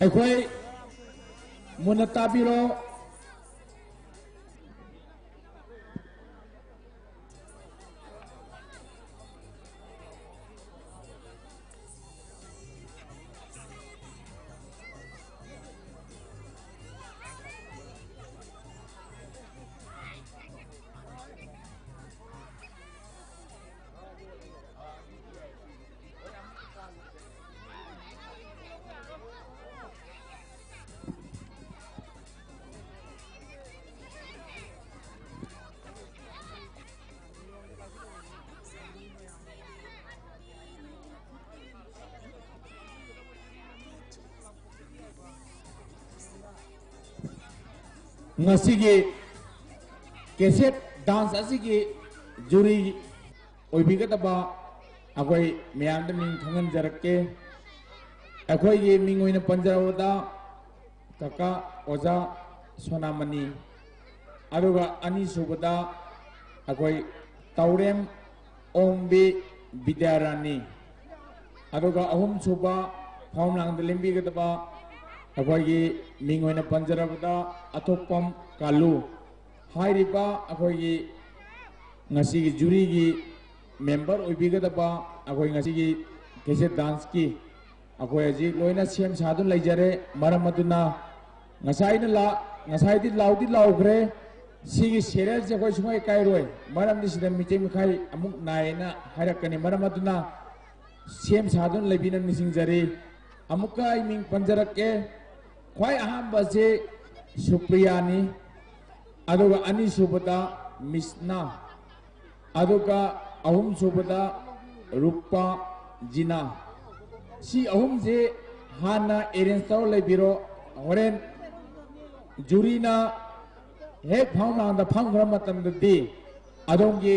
ꯑꯩꯈꯣꯏ ꯃꯨꯟꯅ ꯇꯥꯕꯤꯔꯣ꯫ ꯉꯁꯤꯒꯤ ꯀꯦꯁꯦꯠ ꯗꯥꯟꯁ ꯑꯁꯤꯒꯤ ꯖꯨꯔꯤ ꯑꯣꯏꯕꯤꯒꯗꯕ ꯑꯩꯈꯣꯏ ꯃꯌꯥꯝꯗ ꯃꯤꯡ ꯈꯪꯍꯟꯖꯔꯛꯀꯦ꯫ ꯑꯩꯈꯣꯏꯒꯤ ꯃꯤꯡ ꯑꯣꯏꯅ ꯄꯟꯖꯔꯕꯗ ꯀꯀꯥ ꯑꯣꯖꯥ ꯁꯣꯅꯥꯃꯅꯤ, ꯑꯗꯨꯒ ꯑꯅꯤꯁꯨꯕꯗ ꯑꯩꯈꯣꯏ ꯇꯧꯔꯦꯝ ꯑꯣꯡꯕꯤ ꯕꯤꯗ꯭ꯌꯥꯔꯥꯅꯤ, ꯑꯗꯨꯒ ꯑꯍꯨꯝꯁꯨꯕ ꯐꯝꯂꯥꯡꯗ ꯂꯦꯡꯕꯤꯒꯗꯕ ꯑꯩꯈꯣꯏꯒꯤ ꯃꯤꯡ ꯑꯣꯏꯅ ꯄꯟꯖꯔꯕꯗ ꯑꯊꯣꯛꯄꯝ ꯀꯥꯂꯨ꯫ ꯍꯥꯏꯔꯤꯕ ꯑꯩꯈꯣꯏꯒꯤ ꯉꯁꯤꯒꯤ ꯖꯨꯔꯤꯒꯤ ꯃꯦꯝꯕꯔ ꯑꯣꯏꯕꯤꯒꯗꯕ ꯑꯩꯈꯣꯏ ꯉꯁꯤꯒꯤ ꯀꯦꯁꯦꯠ ꯗꯥꯟꯁꯀꯤ ꯑꯩꯈꯣꯏ ꯍꯧꯖꯤꯛ ꯂꯣꯏꯅ ꯁꯦꯝ ꯁꯥꯗꯨꯅ ꯂꯩꯖꯔꯦ꯫ ꯃꯔꯝ ꯑꯗꯨꯅ ꯉꯁꯥꯏꯅ ꯂꯥ-, ꯉꯁꯥꯏꯗꯤ ꯂꯥꯎꯗꯤ ꯂꯥꯎꯈ꯭ꯔꯦ꯫ ꯁꯤꯒꯤ ꯁꯦꯔꯦꯜꯁꯦ ꯑꯩꯈꯣꯏ ꯁꯨꯡꯀꯥꯏ ꯀꯥꯏꯔꯣꯏ꯫ ꯃꯔꯝꯗꯤ ꯁꯤꯗ ꯃꯤꯇꯩ ꯃꯈꯥꯏ ꯑꯃꯨꯛ ꯅꯥꯏꯌꯦꯅ ꯍꯥꯏꯔꯛꯀꯅꯤ꯫ ꯃꯔꯝ ꯑꯗꯨꯅ ꯁꯦꯝ ꯁꯥꯗꯨꯅ ꯂꯩꯕꯤꯅ ꯅꯤꯡꯁꯤꯡꯖꯔꯤ꯫ ꯑꯃꯨꯛꯀ ꯑꯩ ꯃꯤꯡ ꯄꯟꯖꯔꯛꯀꯦ꯫ ꯈ꯭ꯋꯥꯏ ꯑꯍꯥꯟꯕꯁꯦ ꯁꯨꯄ꯭ꯔꯤꯌꯥꯅꯤ, ꯑꯗꯨꯒ ꯑꯅꯤꯁꯨꯕꯗ ꯃꯤꯁꯅꯥ, ꯑꯗꯨꯒ ꯑꯍꯨꯝꯁꯨꯕꯗ ꯔꯨꯄꯥ ꯖꯤꯅꯥ꯫ ꯁꯤ ꯑꯍꯨꯝꯁꯦ ꯍꯥꯟꯅ ꯑꯦꯔꯦꯟꯖ ꯇꯧꯔ ꯂꯩꯕꯤꯔꯣ꯫ ꯍꯣꯔꯦꯟ ꯖꯨꯔꯤꯅ ꯍꯦꯛ ꯐꯝꯂꯥꯡꯗ ꯐꯝꯈ꯭ꯔ ꯃꯇꯝꯗꯗꯤ ꯑꯗꯣꯝꯒꯤ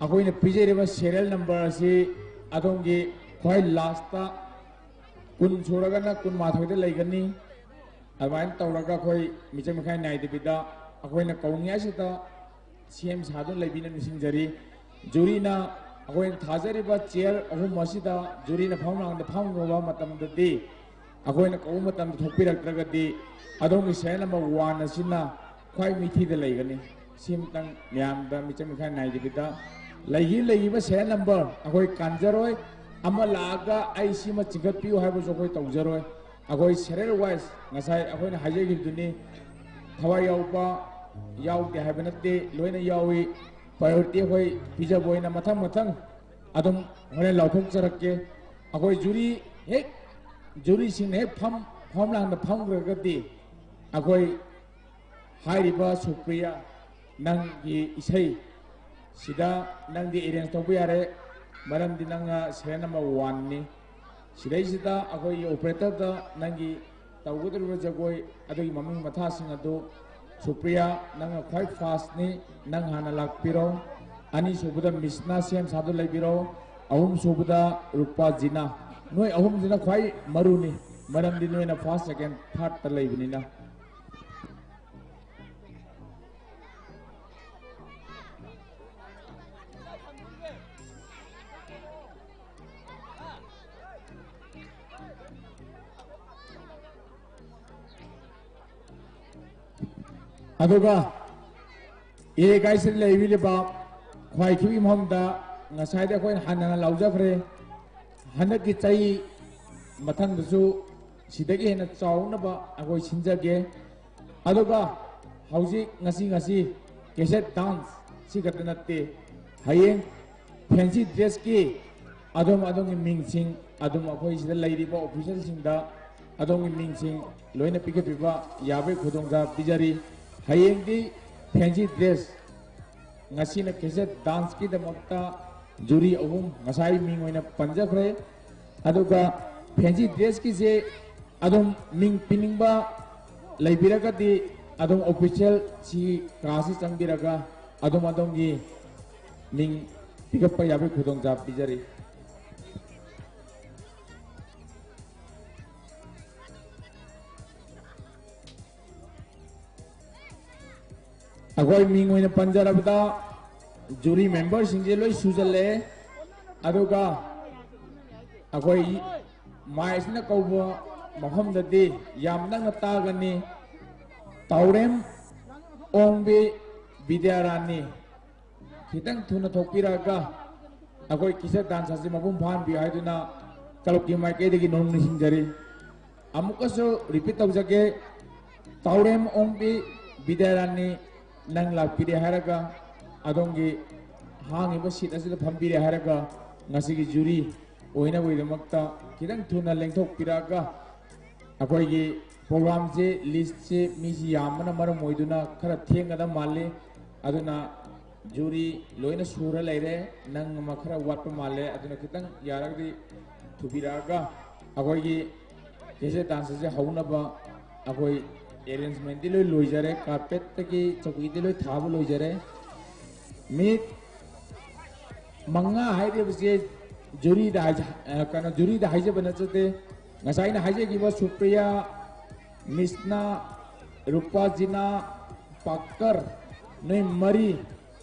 ꯑꯩꯈꯣꯏꯅ ꯄꯤꯖꯔꯤꯕ ꯁꯦꯔꯤꯌꯦꯜ ꯅꯝꯕꯔ ꯑꯁꯤ ꯑꯗꯣꯝꯒꯤ ꯈ꯭ꯋꯥꯏ ꯂꯥꯁꯇ ꯀꯨꯟ ꯁꯨꯔꯒꯅ ꯀꯨꯟꯃꯥꯊꯣꯏꯗ ꯂꯩꯒꯅꯤ꯫ ꯑꯗꯨꯃꯥꯏꯅ ꯇꯧꯔꯒ ꯑꯩꯈꯣꯏ ꯃꯤꯆꯪ ꯃꯤꯈꯥꯏ ꯅꯥꯏꯗꯕꯤꯗ ꯑꯩꯈꯣꯏꯅ ꯀꯧꯅꯤꯡꯉꯥꯏꯁꯤꯗ ꯁꯦꯝ ꯁꯥꯗꯨꯅ ꯂꯩꯕꯤꯅ ꯅꯤꯡꯁꯤꯡꯖꯔꯤ꯫ ꯖꯨꯔꯤꯅ ꯑꯩꯈꯣꯏꯅ ꯊꯥꯖꯔꯤꯕ ꯆꯤꯌꯔ ꯑꯍꯨꯝ ꯑꯁꯤꯗ ꯖꯨꯔꯤꯅ ꯐꯝꯂꯥꯡꯗ ꯐꯝꯈ꯭ꯔꯕ ꯃꯇꯝꯗꯗꯤ ꯑꯩꯈꯣꯏꯅ ꯀꯧꯕ ꯃꯇꯝꯗ ꯊꯣꯛꯄꯤꯔꯛꯇ꯭ꯔꯒꯗꯤ ꯑꯗꯣꯝꯒꯤ ꯁꯦꯔꯤꯌꯦꯜ ꯅꯝꯕꯔ ꯋꯥꯟ ꯑꯁꯤꯅ ꯈ꯭ꯋꯥꯏ ꯃꯤꯊꯤꯗ ꯂꯩꯒꯅꯤ꯫ ꯁꯤꯃꯇꯪ ꯃꯌꯥꯝꯗ ꯃꯤꯆꯪ ꯃꯤꯈꯥꯏ ꯅꯥꯏꯗꯕꯤꯗ ꯂꯩꯈꯤ-, ꯂꯩꯈꯤꯕ ꯁꯦꯔꯤꯌꯦꯜ ꯅꯝꯕꯔ ꯑꯩꯈꯣꯏ ꯀꯥꯟꯖꯔꯣꯏ꯫ ꯑꯃ ꯂꯥꯛꯑꯒ ꯑꯩ ꯁꯤꯃ ꯆꯤꯡꯈꯠꯄꯤꯌꯨ ꯍꯥꯏꯕꯁꯨ ꯑꯩꯈꯣꯏ ꯇꯧꯖꯔꯣꯏ꯫ ꯑꯩꯈꯣꯏ ꯁꯦꯔꯤꯌꯦꯜ ꯋꯥꯏꯁ ꯉꯁꯥꯏ ꯑꯩꯈꯣꯏꯅ ꯍꯥꯏꯖꯈꯤꯕꯗꯨꯅꯤ, ꯊꯋꯥꯏ ꯌꯥꯎꯕ ꯌꯥꯎꯗꯦ ꯍꯥꯏꯕ ꯅꯠꯇꯦ, ꯂꯣꯏꯅ ꯌꯥꯎꯏ꯫ ꯄ꯭ꯔꯥꯏꯌꯣꯔꯤꯇꯤ ꯑꯩꯈꯣꯏ ꯄꯤꯖꯕ ꯑꯣꯏꯅ ꯃꯊꯪ ꯃꯊꯪ ꯑꯗꯨꯝ ꯍꯣꯔꯦꯟ ꯂꯥꯎꯊꯣꯛꯆꯔꯛꯀꯦ꯫ ꯑꯩꯈꯣꯏ ꯖꯨꯔꯤ ꯍꯦꯛ, ꯖꯨꯔꯤꯁꯤꯡꯅ ꯍꯦꯛ ꯐꯝ-, ꯐꯝꯂꯥꯡꯗ ꯐꯝꯈ꯭ꯔꯒꯗꯤ ꯑꯩꯈꯣꯏ ꯍꯥꯏꯔꯤꯕ ꯁꯨꯄ꯭ꯔꯤꯌꯥ, ꯅꯪꯒꯤ ꯏꯁꯩ ꯁꯤꯗ ꯅꯪꯗꯤ ꯑꯦꯔꯦꯟꯖ ꯇꯧꯕ ꯌꯥꯔꯦ, ꯃꯔꯝꯗꯤ ꯅꯪꯅ ꯁꯦꯔꯤꯌꯦꯜ ꯅꯝꯕꯔ ꯋꯥꯟꯅꯤ꯫ ꯁꯤꯗꯩꯁꯤꯗ ꯑꯩꯈꯣꯏꯒꯤ ꯑꯣꯄꯔꯦꯇꯔꯗ ꯅꯪꯒꯤ ꯇꯧꯒꯗꯧꯔꯤꯕ ꯖꯒꯣꯏ ꯑꯗꯨꯒꯤ ꯃꯃꯤꯡ ꯃꯊꯥꯁꯤꯡ ꯑꯗꯨ, ꯁꯨꯄ꯭ꯔꯤꯌꯥ, ꯅꯪꯅ ꯈ꯭ꯋꯥꯏ ꯐꯥꯔꯁꯅꯤ, ꯅꯪ ꯍꯥꯟꯅ ꯂꯥꯛꯄꯤꯔꯣ꯫ ꯑꯅꯤꯁꯨꯕꯗ ꯃꯤꯁꯅ ꯁꯦꯝ ꯁꯥꯗꯨ ꯂꯩꯕꯤꯔꯣ꯫ ꯑꯍꯨꯝꯁꯨꯕꯗ ꯔꯨꯄꯥ ꯖꯤꯅꯥ꯫ ꯅꯣꯏ ꯑꯍꯨꯝꯁꯤꯅ ꯈ꯭ꯋꯥꯏ ꯃꯔꯨꯅꯤ, ꯃꯔꯝꯗꯤ ꯅꯣꯏꯅ ꯐꯥꯔꯁ, ꯁꯦꯀꯦꯟ, ꯊꯥꯔꯠꯇ ꯂꯩꯕꯅꯤꯅ꯫ ꯑꯗꯨꯒ ꯏꯔꯩꯀꯥꯏꯁꯤꯗ ꯂꯩꯕꯤꯔꯤꯕ ꯈ꯭ꯋꯥꯏꯈꯤꯕꯒꯤ ꯃꯐꯝꯗ ꯉꯁꯥꯏꯗ ꯑꯩꯈꯣꯏꯅ ꯍꯟꯅ ꯍꯟꯅ ꯂꯥꯎꯖꯈ꯭ꯔꯦ꯫ ꯍꯟꯗꯛꯀꯤ ꯆꯍꯤ ꯃꯊꯪꯗꯁꯨ ꯁꯤꯗꯒꯤ ꯍꯦꯟꯅ ꯆꯥꯎꯅꯕ ꯑꯩꯈꯣꯏ ꯁꯤꯟꯖꯒꯦ꯫ ꯑꯗꯨꯒ ꯍꯧꯖꯤꯛ ꯉꯁꯤ, ꯉꯁꯤ ꯀꯦꯁꯦꯠ ꯗꯥꯟꯁ ꯁꯤ ꯈꯛꯇ ꯅꯠꯇꯦ, ꯍꯌꯦꯡ ꯐꯦꯟꯁꯤ ꯗ꯭ꯔꯦꯁꯀꯤ ꯑꯗꯣꯝ ꯑꯗꯣꯝꯒꯤ ꯃꯤꯡꯁꯤꯡ ꯑꯗꯨꯝ ꯑꯩꯈꯣꯏ ꯁꯤꯗ ꯂꯩꯔꯤꯕ ꯑꯣꯐꯤꯁꯤꯌꯦꯜꯁꯤꯡꯗ ꯑꯗꯣꯝꯒꯤ ꯃꯤꯡꯁꯤꯡ ꯂꯣꯏꯅ ꯄꯤꯈꯠꯄꯤꯕ ꯌꯥꯕꯒꯤ ꯈꯨꯗꯣꯡꯆꯥꯕ ꯄꯤꯖꯔꯤ꯫ ꯍꯌꯦꯡꯗꯤ ꯐꯦꯟꯁꯤ ꯗ꯭ꯔꯦꯁ, ꯉꯁꯤꯅ ꯀꯦꯁꯦꯠ ꯗꯥꯟꯁꯀꯤꯗꯃꯛꯇ ꯖꯨꯔꯤ ꯑꯍꯨꯝ ꯉꯁꯥꯏ ꯃꯤꯡ ꯑꯣꯏꯅ ꯄꯟꯖꯈ꯭ꯔꯦ꯫ ꯑꯗꯨꯒ ꯐꯦꯟꯁꯤ ꯗ꯭ꯔꯦꯁꯀꯤꯁꯦ ꯑꯗꯨꯝ ꯃꯤꯡ ꯄꯤꯅꯤꯡꯕ ꯂꯩꯕꯤꯔꯒꯗꯤ ꯑꯗꯨꯝ ꯑꯣꯐꯤꯁꯤꯌꯦꯜ ꯁꯤ ꯀꯥꯁꯤ ꯆꯪꯕꯤꯔꯒ ꯑꯗꯨꯝ ꯑꯗꯣꯝꯒꯤ ꯃꯤꯡ ꯄꯤꯈꯠꯄ ꯌꯥꯕꯒꯤ ꯈꯨꯗꯣꯡꯆꯥꯕ ꯄꯤꯖꯔꯤ꯫ ꯑꯩꯈꯣꯏ ꯃꯤꯡ ꯑꯣꯏꯅ ꯄꯟꯖꯔꯕꯗ ꯖꯨꯔꯤ ꯃꯦꯝꯕꯔꯁꯤꯡꯁꯦ ꯂꯣꯏ ꯁꯨꯖꯜꯂꯛꯑꯦ꯫ ꯑꯗꯨꯒ ꯑꯩꯈꯣꯏ ꯃꯥꯏꯁꯤꯅ ꯀꯧꯕ ꯃꯐꯝꯗꯗꯤ ꯌꯥꯝ ꯅꯛꯅ ꯇꯥꯒꯅꯤ꯫ ꯇꯥꯎꯔꯦꯝ ꯑꯣꯡꯕꯤ ꯕꯤꯗ꯭ꯌꯥꯔꯥꯅꯤ꯫ ꯈꯤꯇꯪ ꯊꯨꯅ ꯊꯣꯛꯄꯤꯔꯛꯑꯒ ꯑꯩꯈꯣꯏ ꯀꯤꯁꯦꯠ ꯗꯥꯟꯁ ꯑꯁꯤ ꯃꯄꯨꯡ ꯐꯥꯍꯟꯕꯤꯌꯨ ꯍꯥꯏꯗꯨꯅ ꯀ꯭ꯂꯕꯀꯤ ꯃꯥꯏꯀꯩꯗꯒꯤ ꯅꯣꯡ ꯅꯤꯡꯁꯤꯡꯖꯔꯤ꯫ ꯑꯃꯨꯛꯀꯁꯨ ꯔꯤꯄꯤꯠ ꯇꯧꯖꯒꯦ, ꯇꯥꯎꯔꯦꯝ ꯑꯣꯡꯕꯤ ꯕꯤꯗ꯭ꯌꯥꯔꯥꯅꯤ ꯅꯪ ꯂꯥꯛꯄꯤꯔꯦ ꯍꯥꯏꯔꯒ ꯑꯗꯣꯝꯒꯤ ꯍꯥꯡꯉꯤꯕ ꯁꯤꯠ ꯑꯁꯤꯗ ꯐꯝꯕꯤꯔꯦ ꯍꯥꯏꯔꯒ ꯉꯁꯤꯒꯤ ꯖꯨꯔꯤ ꯑꯣꯏꯅꯕꯒꯤꯗꯃꯛꯇ ꯈꯤꯇꯪ ꯊꯨꯅ ꯂꯦꯡꯊꯣꯛꯄꯤꯔꯛꯑꯒ ꯑꯩꯈꯣꯏꯒꯤ ꯄ꯭ꯔꯣꯒ꯭ꯔꯥꯝꯁꯦ, ꯂꯤꯁꯁꯦ ꯃꯤꯁꯤ ꯌꯥꯝꯕꯅ ꯃꯔꯝ ꯑꯣꯏꯗꯨꯅ ꯈꯔ ꯊꯦꯡꯒꯗꯕ ꯃꯥꯜꯂꯤ꯫ ꯑꯗꯨꯅ ꯖꯨꯔꯤ ꯂꯣꯏꯅ ꯁꯨꯔ ꯂꯩꯔꯦ, ꯅꯪ ꯑꯃ ꯈꯔ ꯋꯥꯠꯄ ꯃꯥꯜꯂꯦ꯫ ꯑꯗꯨꯅ ꯈꯤꯇꯪ ꯌꯥꯔꯒꯗꯤ ꯊꯨꯕꯤꯔꯛꯑꯒ ꯑꯩꯈꯣꯏꯒꯤ ꯀꯦꯁꯦꯠ ꯗꯥꯟꯁ ꯑꯁꯦ ꯍꯧꯅꯕ ꯑꯩꯈꯣꯏ ꯑꯦꯔꯦꯟꯖꯃꯦꯟꯗꯤ ꯂꯣꯏ ꯂꯣꯏꯖꯔꯦ꯫ ꯀꯥꯔꯄꯦꯠꯇꯒꯤ ꯆꯧꯀꯤꯗꯤ ꯂꯣꯏ ꯊꯥꯕ ꯂꯣꯏꯖꯔꯦ꯫ ꯃꯤꯅꯤꯠ ꯃꯉꯥ ꯍꯥꯏꯔꯤꯕꯁꯦ ꯖꯨꯔꯤꯗ ꯍꯥꯏꯖ-, ꯑ, ꯀꯩꯅꯣ, ꯖꯨꯔꯤꯗ ꯍꯥꯏꯖꯕ ꯅꯠꯆꯗꯦ꯫ ꯉꯁꯥꯏ ꯑꯩꯅ ꯍꯥꯏꯖꯈꯤꯕ ꯁꯨꯄ꯭ꯔꯤꯌꯥ, ꯃꯤꯁꯅꯥ, ꯔꯨꯄꯥꯖꯤꯅꯥ, ꯄꯥꯀꯔ, ꯅꯣꯏ ꯃꯔꯤ,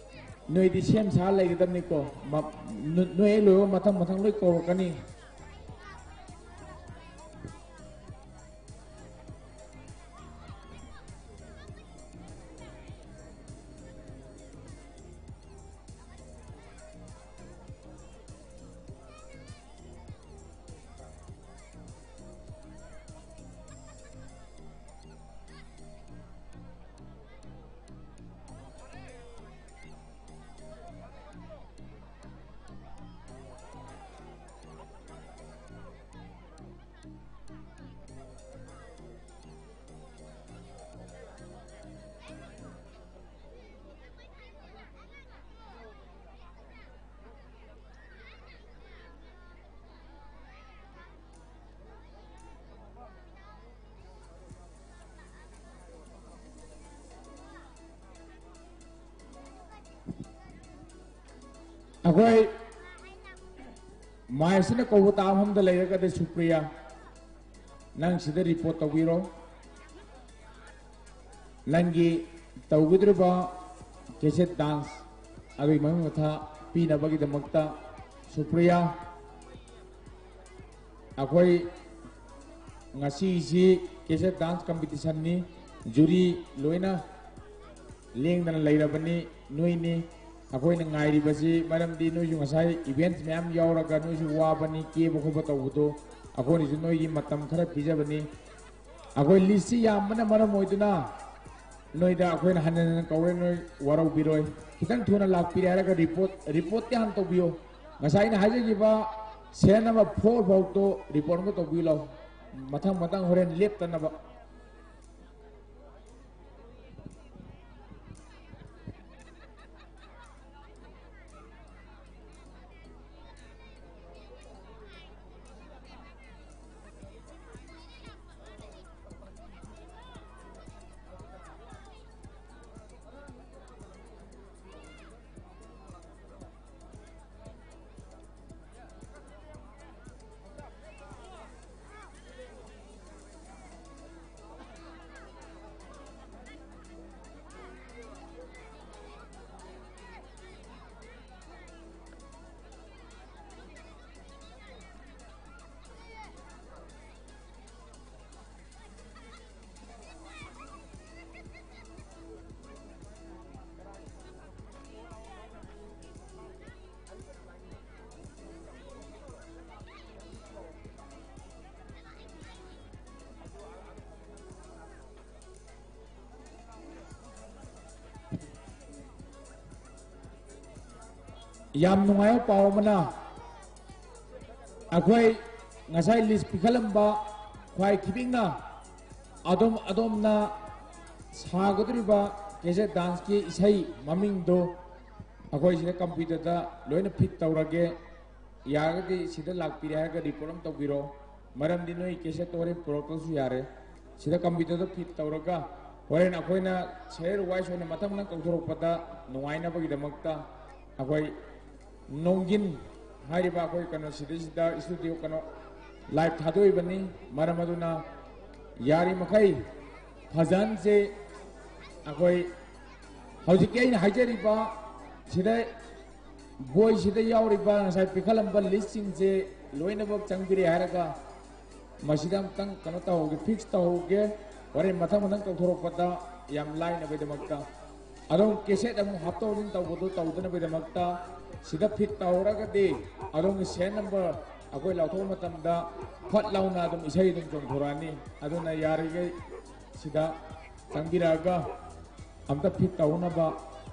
ꯅꯣꯏꯗꯤ ꯁꯦꯝ ꯁꯥ ꯂꯩꯒꯗꯕꯅꯤꯀꯣ꯫ ꯃ-, ꯅꯣ-, ꯅꯣꯏ ꯍꯦꯛ ꯂꯣꯏꯕ ꯃꯊꯪ ꯃꯊꯪ ꯂꯣꯏ ꯀꯧꯔꯛꯀꯅꯤ꯫ ꯑꯩꯈꯣꯏ ꯃꯥꯏꯁꯤꯅ ꯀꯧꯕ ꯇꯥꯕ ꯃꯐꯝꯗ ꯂꯩꯔꯒꯗꯤ ꯁꯨꯄ꯭ꯔꯤꯌꯥ, ꯅꯪ ꯁꯤꯗ ꯔꯤꯄꯣꯔꯠ ꯇꯧꯕꯤꯔꯣ꯫ ꯅꯪꯒꯤ ꯇꯧꯒꯗꯧꯔꯤꯕ ꯀꯦꯁꯦꯠ ꯗꯥꯟꯁ ꯑꯗꯨꯒꯤ ꯃꯃꯤꯡ ꯃꯊꯥ ꯄꯤꯅꯕꯒꯤꯗꯃꯛꯇ ꯁꯨꯄ꯭ꯔꯤꯌꯥ, ꯑꯩꯈꯣꯏ ꯉꯁꯤꯁꯤ ꯀꯦꯁꯦꯠ ꯗꯥꯟꯁ ꯀꯝꯄꯤꯇꯤꯁꯟꯅꯤ꯫ ꯖꯨꯔꯤ ꯂꯣꯏꯅ ꯂꯦꯡꯗꯅ ꯂꯩꯔꯕꯅꯤ꯫ ꯅꯣꯏꯅꯤ ꯑꯩꯈꯣꯏꯅ ꯉꯥꯏꯔꯤꯕꯁꯤ, ꯃꯔꯝꯗꯤ ꯅꯣꯏꯁꯨ ꯉꯁꯥꯏ ꯏꯚꯦꯟꯠꯁ ꯃꯌꯥꯝ ꯌꯥꯎꯔꯒ ꯅꯣꯏꯁꯨ ꯋꯥꯕꯅꯤ, ꯀꯦꯕ ꯈꯣꯠꯄ ꯇꯧꯕꯗꯣ꯫ ꯑꯩꯈꯣꯏꯅꯁꯨ ꯅꯣꯏꯒꯤ ꯃꯇꯝ ꯈꯔ ꯄꯤꯖꯕꯅꯤ꯫ ꯑꯩꯈꯣꯏ ꯂꯤꯁꯁꯤ ꯌꯥꯝꯕꯅ ꯃꯔꯝ ꯑꯣꯏꯗꯨꯅ ꯅꯣꯏꯗ ꯑꯩꯈꯣꯏꯅ ꯍꯟꯖꯤꯟ ꯍꯟꯖꯤꯟ ꯀꯧꯔꯦ, ꯅꯣꯏ ꯋꯥꯔꯧꯕꯤꯔꯣꯏ꯫ ꯈꯤꯇꯪ ꯊꯨꯅ ꯂꯥꯛꯄꯤꯔꯦ ꯍꯥꯏꯔꯒ ꯔꯤꯄꯣꯔꯠ, ꯔꯤꯄꯣꯔꯠꯇꯤ ꯍꯥꯟꯅ ꯇꯧꯕꯤꯌꯨ꯫ ꯉꯁꯥꯏ ꯑꯩꯅ ꯍꯥꯏꯖꯈꯤꯕ ꯁꯦꯔꯤꯌꯦꯜ ꯅꯝꯕꯔ ꯐꯣꯔ ꯐꯥꯎꯗꯣ ꯔꯤꯄꯣꯔꯠ ꯑꯃ ꯇꯧꯕꯤꯌꯨ ꯂꯥꯎ꯫ ꯃꯊꯪ ꯃꯊꯪ ꯍꯣꯔꯦꯟ ꯂꯦꯞꯇꯅꯕ꯫ ꯌꯥꯝ ꯅꯨꯡꯉꯥꯏꯕ ꯄꯥꯎ ꯑꯃꯅ, ꯑꯩꯈꯣꯏ ꯉꯁꯥꯏ ꯂꯤꯁ ꯄꯤꯈꯠꯂꯝꯕ ꯈ꯭ꯋꯥꯏ ꯈꯤꯕꯤꯛꯅ ꯑꯗꯣꯝ ꯑꯗꯣꯝꯅ ꯁꯥꯒꯗꯧꯔꯤꯕ ꯀꯦꯁꯦꯠ ꯗꯥꯟꯁꯀꯤ ꯏꯁꯩ ꯃꯃꯤꯡꯗꯣ ꯑꯩꯈꯣꯏ ꯁꯤꯗ ꯀꯝꯄ꯭ꯌꯨꯇꯔꯗ ꯂꯣꯏꯅ ꯐꯤꯠ ꯇꯧꯔꯒꯦ꯫ ꯌꯥꯔꯒꯗꯤ ꯁꯤꯗ ꯂꯥꯛꯄꯤꯔꯦ ꯍꯥꯏꯔꯒ ꯔꯤꯄꯣꯔꯠ ꯑꯃ ꯇꯧꯕꯤꯔꯣ꯫ ꯃꯔꯝꯗꯤ ꯅꯣꯏ ꯀꯦꯁꯦꯠꯇꯣ ꯍꯣꯔꯦꯟ ꯄꯨꯔꯛꯇ꯭ꯔꯁꯨ ꯌꯥꯔꯦ꯫ ꯁꯤꯗ ꯀꯝꯄ꯭ꯌꯨꯇꯔꯗ ꯐꯤꯠ ꯇꯧꯔꯒ ꯍꯣꯔꯦꯟ ꯑꯩꯈꯣꯏꯅ ꯁꯦꯔꯤꯌꯦꯜ ꯋꯥꯏꯁ ꯑꯣꯏꯅ ꯃꯊꯪ ꯃꯊꯪ ꯀꯧꯊꯣꯔꯛꯄꯗ ꯅꯨꯡꯉꯥꯏꯅꯕꯒꯤꯗꯃꯛꯇ ꯑꯩꯈꯣꯏ ꯅꯣꯡꯒꯤꯟ ꯍꯥꯏꯔꯤꯕ ꯑꯩꯈꯣꯏ ꯀꯩꯅꯣ ꯁꯤꯗꯩꯁꯤꯗ ꯏꯁꯇꯨꯗꯤꯑꯣ ꯀꯩꯅꯣ ꯂꯥꯏꯚ ꯊꯥꯗꯣꯛꯏꯕꯅꯤ꯫ ꯃꯔꯝ ꯑꯗꯨꯅ ꯌꯥꯔꯤꯃꯈꯩ ꯐꯖꯍꯟꯁꯦ꯫ ꯑꯩꯈꯣꯏ ꯍꯧꯖꯤꯛꯀꯤ ꯑꯩꯅ ꯍꯥꯏꯖꯔꯤꯕ ꯁꯤꯗ ꯕꯣꯏꯁꯤꯗ ꯌꯥꯎꯔꯤꯕ ꯉꯁꯥꯏ ꯄꯤꯈꯠꯂꯝꯕ ꯂꯤꯁꯁꯤꯡꯁꯦ ꯂꯣꯏꯅꯃꯛ ꯆꯪꯕꯤꯔꯦ ꯍꯥꯏꯔꯒ ꯃꯁꯤꯗ ꯑꯃꯨꯛꯇꯪ ꯀꯩꯅꯣ ꯇꯧꯍꯧꯒꯦ, ꯐꯤꯛꯁ ꯇꯧꯍꯧꯒꯦ꯫ ꯍꯣꯔꯦꯟ ꯃꯊꯪ ꯃꯊꯪ ꯇꯧꯊꯣꯔꯛꯄꯗ ꯌꯥꯝ ꯂꯥꯏꯅꯕꯒꯤꯗꯃꯛꯇ ꯑꯗꯨꯝ ꯀꯦꯁꯦꯠ ꯑꯃꯨꯛ ꯍꯥꯞꯇꯣꯛ ꯍꯥꯞꯆꯤꯟ ꯇꯧꯕꯗꯣ ꯇꯧꯗꯅꯕꯒꯤꯗꯃꯛꯇ ꯁꯤꯗ ꯐꯤꯠ ꯇꯧꯍꯧꯔꯒꯗꯤ ꯑꯗꯣꯝꯒꯤ ꯁꯦꯟ ꯅꯝꯕꯔ ꯑꯩꯈꯣꯏ ꯂꯥꯎꯊꯣꯛꯄ ꯃꯇꯝꯗ ꯐꯠ ꯂꯥꯎꯅ ꯑꯗꯨꯝ ꯏꯁꯩ ꯑꯗꯨꯝ ꯆꯣꯡꯊꯣꯔꯛꯑꯅꯤ꯫ ꯑꯗꯨꯅ ꯌꯥꯔꯤꯈꯩ ꯁꯤꯗ ꯆꯪꯕꯤꯔꯛꯑꯒ ꯑꯝꯇ ꯐꯤꯠ ꯇꯧꯅꯕ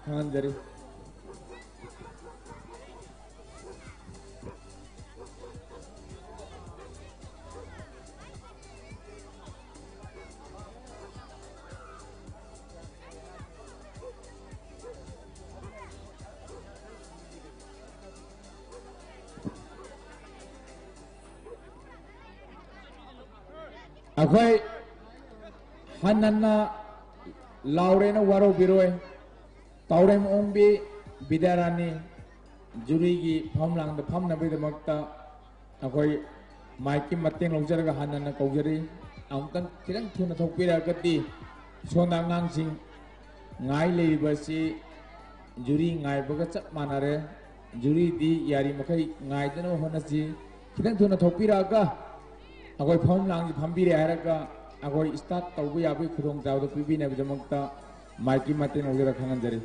ꯈꯪꯍꯟꯖꯔꯤ꯫ ꯑꯩꯈꯣꯏ ꯍꯟꯅꯟꯅ ꯂꯥꯎꯔꯦꯅ ꯋꯥꯔꯧꯕꯤꯔꯣꯏ꯫ ꯇꯥꯎꯔꯦꯝ ꯑꯣꯡꯕꯤ ꯕꯤꯗ꯭ꯌꯥꯔꯥꯅꯤ ꯖꯨꯔꯤꯒꯤ ꯐꯝꯂꯥꯡꯗ ꯐꯝꯅꯕꯒꯤꯗꯃꯛꯇ ꯑꯩꯈꯣꯏ ꯃꯥꯏꯛꯀꯤ ꯃꯇꯦꯡ ꯂꯧꯖꯔꯒ ꯍꯟꯅꯟꯅ ꯀꯧꯖꯔꯤ꯫ ꯑꯃꯨꯛꯇꯪ ꯈꯤꯇꯪ ꯊꯨꯅ ꯊꯣꯛꯄꯤꯔꯛꯑꯒꯗꯤ ꯁꯣꯝꯗ ꯑꯉꯥꯡꯁꯤꯡ ꯉꯥꯏ ꯂꯩꯔꯤꯕꯁꯤ ꯖꯨꯔꯤ ꯉꯥꯏꯕꯒ ꯆꯞ ꯃꯥꯟꯅꯔꯦ꯫ ꯖꯨꯔꯤꯗꯤ ꯌꯥꯔꯤꯃꯈꯩ ꯉꯥꯏꯗꯅꯕ ꯍꯣꯠꯅꯁꯤ꯫ ꯈꯤꯇꯪ ꯊꯨꯅ ꯊꯣꯛꯄꯤꯔꯛꯑꯒ ꯑꯩꯈꯣꯏ ꯐꯝꯂꯥꯡꯁꯤ ꯐꯝꯕꯤꯔꯦ ꯍꯥꯏꯔꯒ ꯑꯩꯈꯣꯏ ꯁ꯭ꯇꯥꯔꯠ ꯇꯧꯕ ꯌꯥꯕꯒꯤ ꯈꯨꯗꯣꯡꯆꯥꯕꯗꯨ ꯄꯤꯕꯤꯅꯕꯒꯤꯗꯃꯛꯇ ꯃꯥꯏꯛꯀꯤ ꯃꯇꯦꯡ ꯂꯧꯖꯔꯒ ꯈꯪꯍꯟꯖꯔꯤ꯫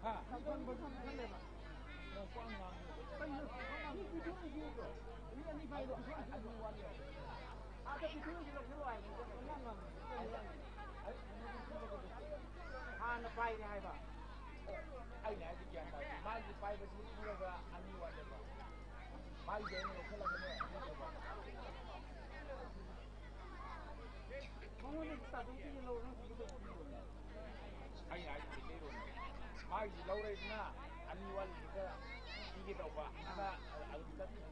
ꯍꯥ? ꯍꯥꯟꯅ ꯄꯥꯏꯔꯦ ꯍꯥꯏꯕ꯫ ꯑꯩꯅ ꯍꯥꯏꯗꯤ ꯒ꯭ꯌꯥꯟ ꯇꯥꯗꯦ꯫ ꯃꯥꯒꯤ ꯄꯥꯏꯕꯁꯤ ꯄꯨꯔꯒ ꯑꯅꯤ ꯋꯥꯠꯂꯦꯕ꯫ ꯃꯥꯒꯤꯗꯤ ꯑꯩꯅ ꯂꯧꯁꯜꯂꯝꯕꯅꯦ, ꯑꯅꯤ ꯂꯧꯕ꯫ ꯃꯉꯣꯟꯗ ꯇꯥꯗꯧꯗꯤ ꯂꯧꯔꯣ, ꯅꯪ ꯁꯤꯒꯤ ꯇꯧꯕ ꯄꯤꯔꯣꯅꯦ꯫ ꯑꯩꯅ ꯍꯥꯏꯗꯤ ꯂꯩꯔꯣꯅꯦ꯫ ꯃꯥꯒꯤꯗꯤ ꯂꯧꯔꯦꯗꯅ, ꯑꯅꯤ ꯋꯥꯠꯂꯤꯗꯨꯒ ꯄꯤꯒꯦ ꯇꯧꯕ꯫ ꯑꯗꯨꯅ ꯑꯗꯨꯝ ꯆꯠꯈꯤꯕ꯫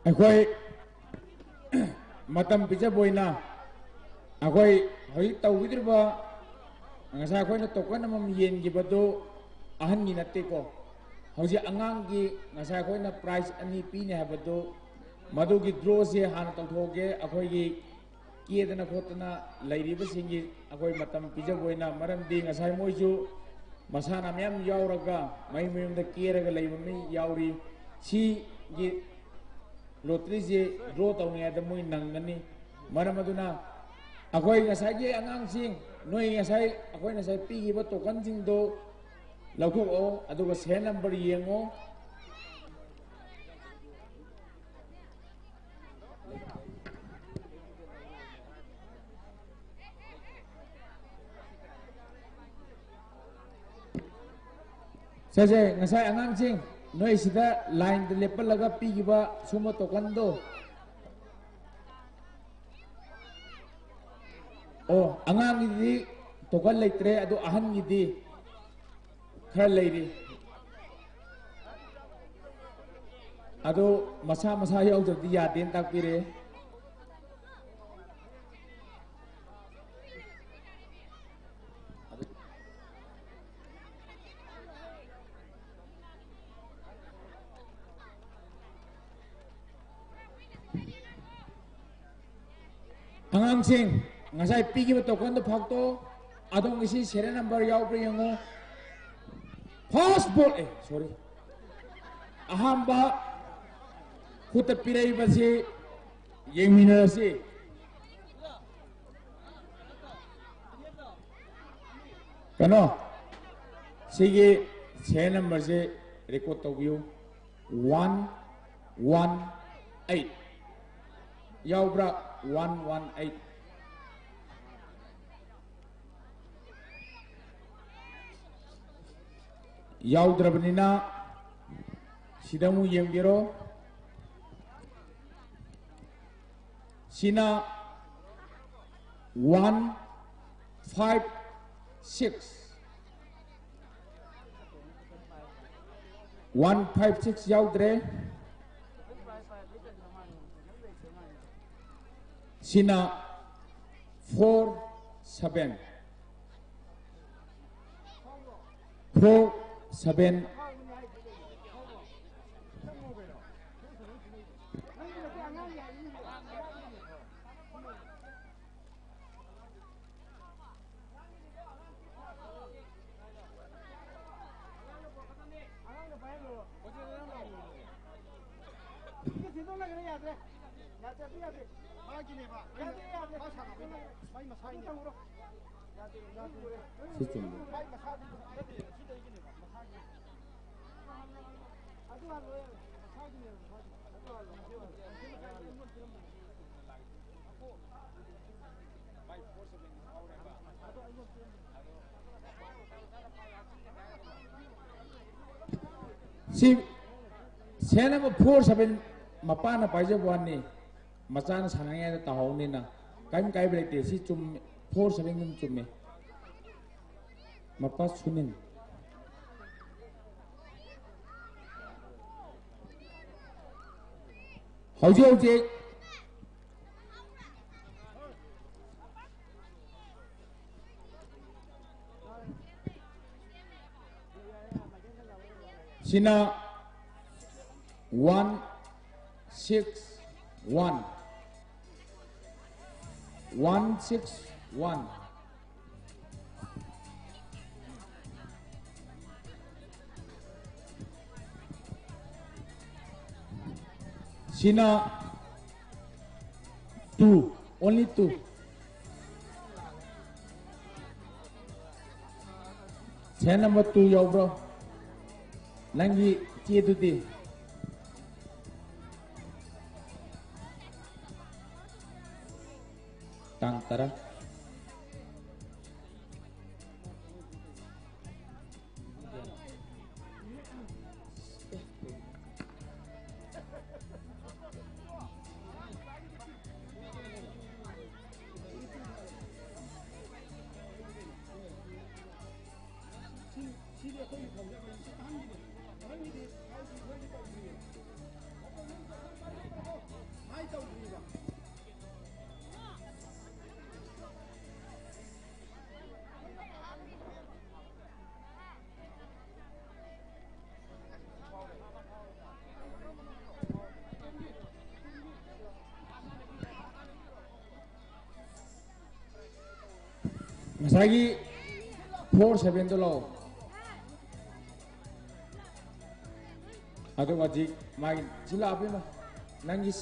ꯑꯩꯈꯣꯏ ꯃꯇꯝ ꯄꯤꯖꯕ ꯑꯣꯏꯅ ꯑꯩꯈꯣꯏ ꯍꯧꯖꯤꯛ ꯇꯧꯕꯤꯗ꯭ꯔꯤꯕ, ꯉꯁꯥꯏ ꯑꯩꯈꯣꯏꯅ ꯇꯣꯀꯟ ꯑꯃꯃꯝ ꯌꯦꯟꯈꯤꯕꯗꯨ ꯑꯍꯟꯒꯤ ꯅꯠꯇꯦꯀꯣ꯫ ꯍꯧꯖꯤꯛ ꯑꯉꯥꯡꯒꯤ ꯉꯁꯥꯏ ꯑꯩꯈꯣꯏꯅ ꯄ꯭ꯔꯥꯏꯖ ꯑꯅꯤ ꯄꯤꯅꯤ ꯍꯥꯏꯕꯗꯨ, ꯃꯗꯨꯒꯤ ꯗ꯭ꯔꯣꯁꯦ ꯍꯥꯟꯅ ꯇꯧꯊꯣꯛꯑꯒꯦ꯫ ꯑꯩꯈꯣꯏꯒꯤ ꯀꯦꯗꯅ ꯈꯣꯠꯇꯅ ꯂꯩꯔꯤꯕꯁꯤꯡꯒꯤ ꯑꯩꯈꯣꯏ ꯃꯇꯝ ꯄꯤꯖꯕ ꯑꯣꯏꯅ, ꯃꯔꯝꯗꯤ ꯉꯁꯥꯏ ꯃꯣꯏꯁꯨ ꯃꯁꯥꯟꯅ ꯃꯌꯥꯝ ꯌꯥꯎꯔꯒ ꯃꯌꯨꯝ ꯃꯌꯨꯝꯗ ꯀꯦꯔꯒ ꯂꯩꯕ ꯃꯤ ꯌꯥꯎꯔꯤ꯫ ꯁꯤꯒꯤ ꯂꯣꯇ꯭ꯔꯤꯁꯦ ꯗ꯭ꯔꯣ ꯇꯧꯅꯤꯡꯉꯥꯏꯗ ꯃꯣꯏ ꯅꯪꯒꯅꯤ꯫ ꯃꯔꯝ ꯑꯗꯨꯅ ꯑꯩꯈꯣꯏ ꯉꯁꯥꯏꯒꯤ ꯑꯉꯥꯡꯁꯤꯡ, ꯅꯣꯏ ꯉꯁꯥꯏ ꯑꯩꯈꯣꯏ ꯉꯁꯥꯏ ꯄꯤꯈꯤꯕ ꯇꯣꯀꯟꯁꯤꯡꯗꯣ ꯂꯧꯊꯣꯛꯑꯣ, ꯑꯗꯨꯒ ꯁꯦꯔꯤꯌꯦꯜ ꯅꯝꯕꯔ ꯌꯦꯡꯉꯣ꯫ ꯁꯦ, ꯁꯦ, ꯉꯁꯥꯏ ꯑꯉꯥꯡꯁꯤꯡ, ꯅꯣꯏ ꯁꯤꯗ ꯂꯥꯏꯟꯗ ꯂꯦꯞꯄꯜꯂꯒ ꯄꯤꯈꯤꯕ ꯁꯨꯝꯕ ꯇꯣꯀꯟꯗꯣ꯫ ꯑꯣ, ꯑꯉꯥꯡꯒꯤꯗꯤ ꯇꯣꯀꯟ ꯂꯩꯇ꯭ꯔꯦ, ꯑꯗꯣ ꯑꯍꯟꯒꯤꯗꯤ ꯈꯔ ꯂꯩꯔꯤ꯫ ꯑꯗꯣ ꯃꯁꯥ ꯃꯁꯥ ꯌꯥꯎꯗ꯭ꯔꯗꯤ ꯌꯥꯗꯦꯅ ꯇꯥꯛꯄꯤꯔꯦ꯫ ꯑꯉꯥꯡꯁꯤꯡ, ꯉꯁꯥꯏ ꯄꯤꯈꯤꯕ ꯇꯣꯀꯟꯗꯣ ꯐꯥꯛꯇꯣꯛꯑꯣ꯫ ꯑꯗꯣꯝꯒꯤ ꯁꯤ ꯁꯦꯔꯤꯌꯦꯜ ꯅꯝꯕꯔ ꯌꯥꯎꯕ꯭ꯔꯥ ꯌꯦꯡꯉꯣ꯫ ꯐꯥꯔꯁ ꯕꯣꯜ, ꯑꯦ, ꯁꯣꯔꯤ, ꯑꯍꯥꯟꯕ ꯈꯨꯠꯇ ꯄꯤꯔꯛꯏꯕꯁꯤ ꯌꯦꯡꯃꯤꯟꯅꯔꯁꯤ꯫ ꯀꯩꯅꯣ, ꯁꯤꯒꯤ ꯁꯦꯔꯤꯌꯦꯜ ꯅꯝꯕꯔꯁꯦ ꯔꯦꯀꯣꯔꯗ ꯇꯧꯕꯤꯌꯨ꯫ ꯋꯥꯟ ꯋꯥꯟ ꯑꯩꯠ ꯌꯥꯎꯕ꯭ꯔꯥ? One one eight. ꯌꯥꯎꯗ꯭ꯔꯕꯅꯤꯅ ꯁꯤꯗ ꯑꯃꯨꯛ ꯌꯦꯡꯕꯤꯔꯣ꯫ ꯁꯤꯅ one five six. One five six ꯌꯥꯎꯗ꯭ꯔꯦ꯫ ꯁꯤꯅ ꯐꯣꯔ ꯁꯚꯦꯟ꯫ Four seven. ꯁꯤ ꯆꯨꯝꯕ꯭ꯔꯥ? ꯁꯤ ꯁꯦꯟ ꯑꯃ ꯐꯣꯔ ꯁꯚꯦꯟ ꯃꯄꯥꯅ ꯄꯥꯏꯖꯕ ꯋꯥꯅꯤ, ꯃꯆꯥꯅ ꯁꯥꯟꯅꯉꯩꯗ ꯇꯥꯍꯧꯅꯤꯅ ꯀꯔꯤꯝ ꯀꯥꯏꯕ ꯂꯩꯇꯦ꯫ ꯁꯤ ꯆꯨꯝ, ꯐꯣꯔ ꯁꯚꯦꯟ ꯑꯗꯨꯝ ꯆꯨꯝꯃꯦ꯫ ꯃꯄꯥ ꯁꯨꯅꯤꯟ꯫ ꯍꯧꯖꯤꯛ ꯍꯧꯖꯤꯛ ꯁꯤꯅ one six one, one six one. ꯁꯤꯅ ꯇꯨ, only ꯇꯨ꯫ ꯁꯦꯟ ꯅꯝꯕꯔ ꯇꯨ ꯌꯥꯎꯕ꯭ꯔꯣ? ꯅꯪꯒꯤ ꯆꯦꯗꯨꯗꯤ? ꯇꯥꯡ ꯇꯔꯥ꯫ ꯉꯁꯥꯏꯒꯤ ꯐꯣꯔ ꯁꯚꯦꯟꯗꯣ ꯂꯥꯛꯑꯣ꯫ ꯑꯗꯨꯒ ꯍꯧꯖꯤꯛ ꯃꯥꯒꯤ ꯁꯤ ꯂꯥꯛꯑꯕ ꯏꯃꯥ꯫ ꯅꯪꯒꯤ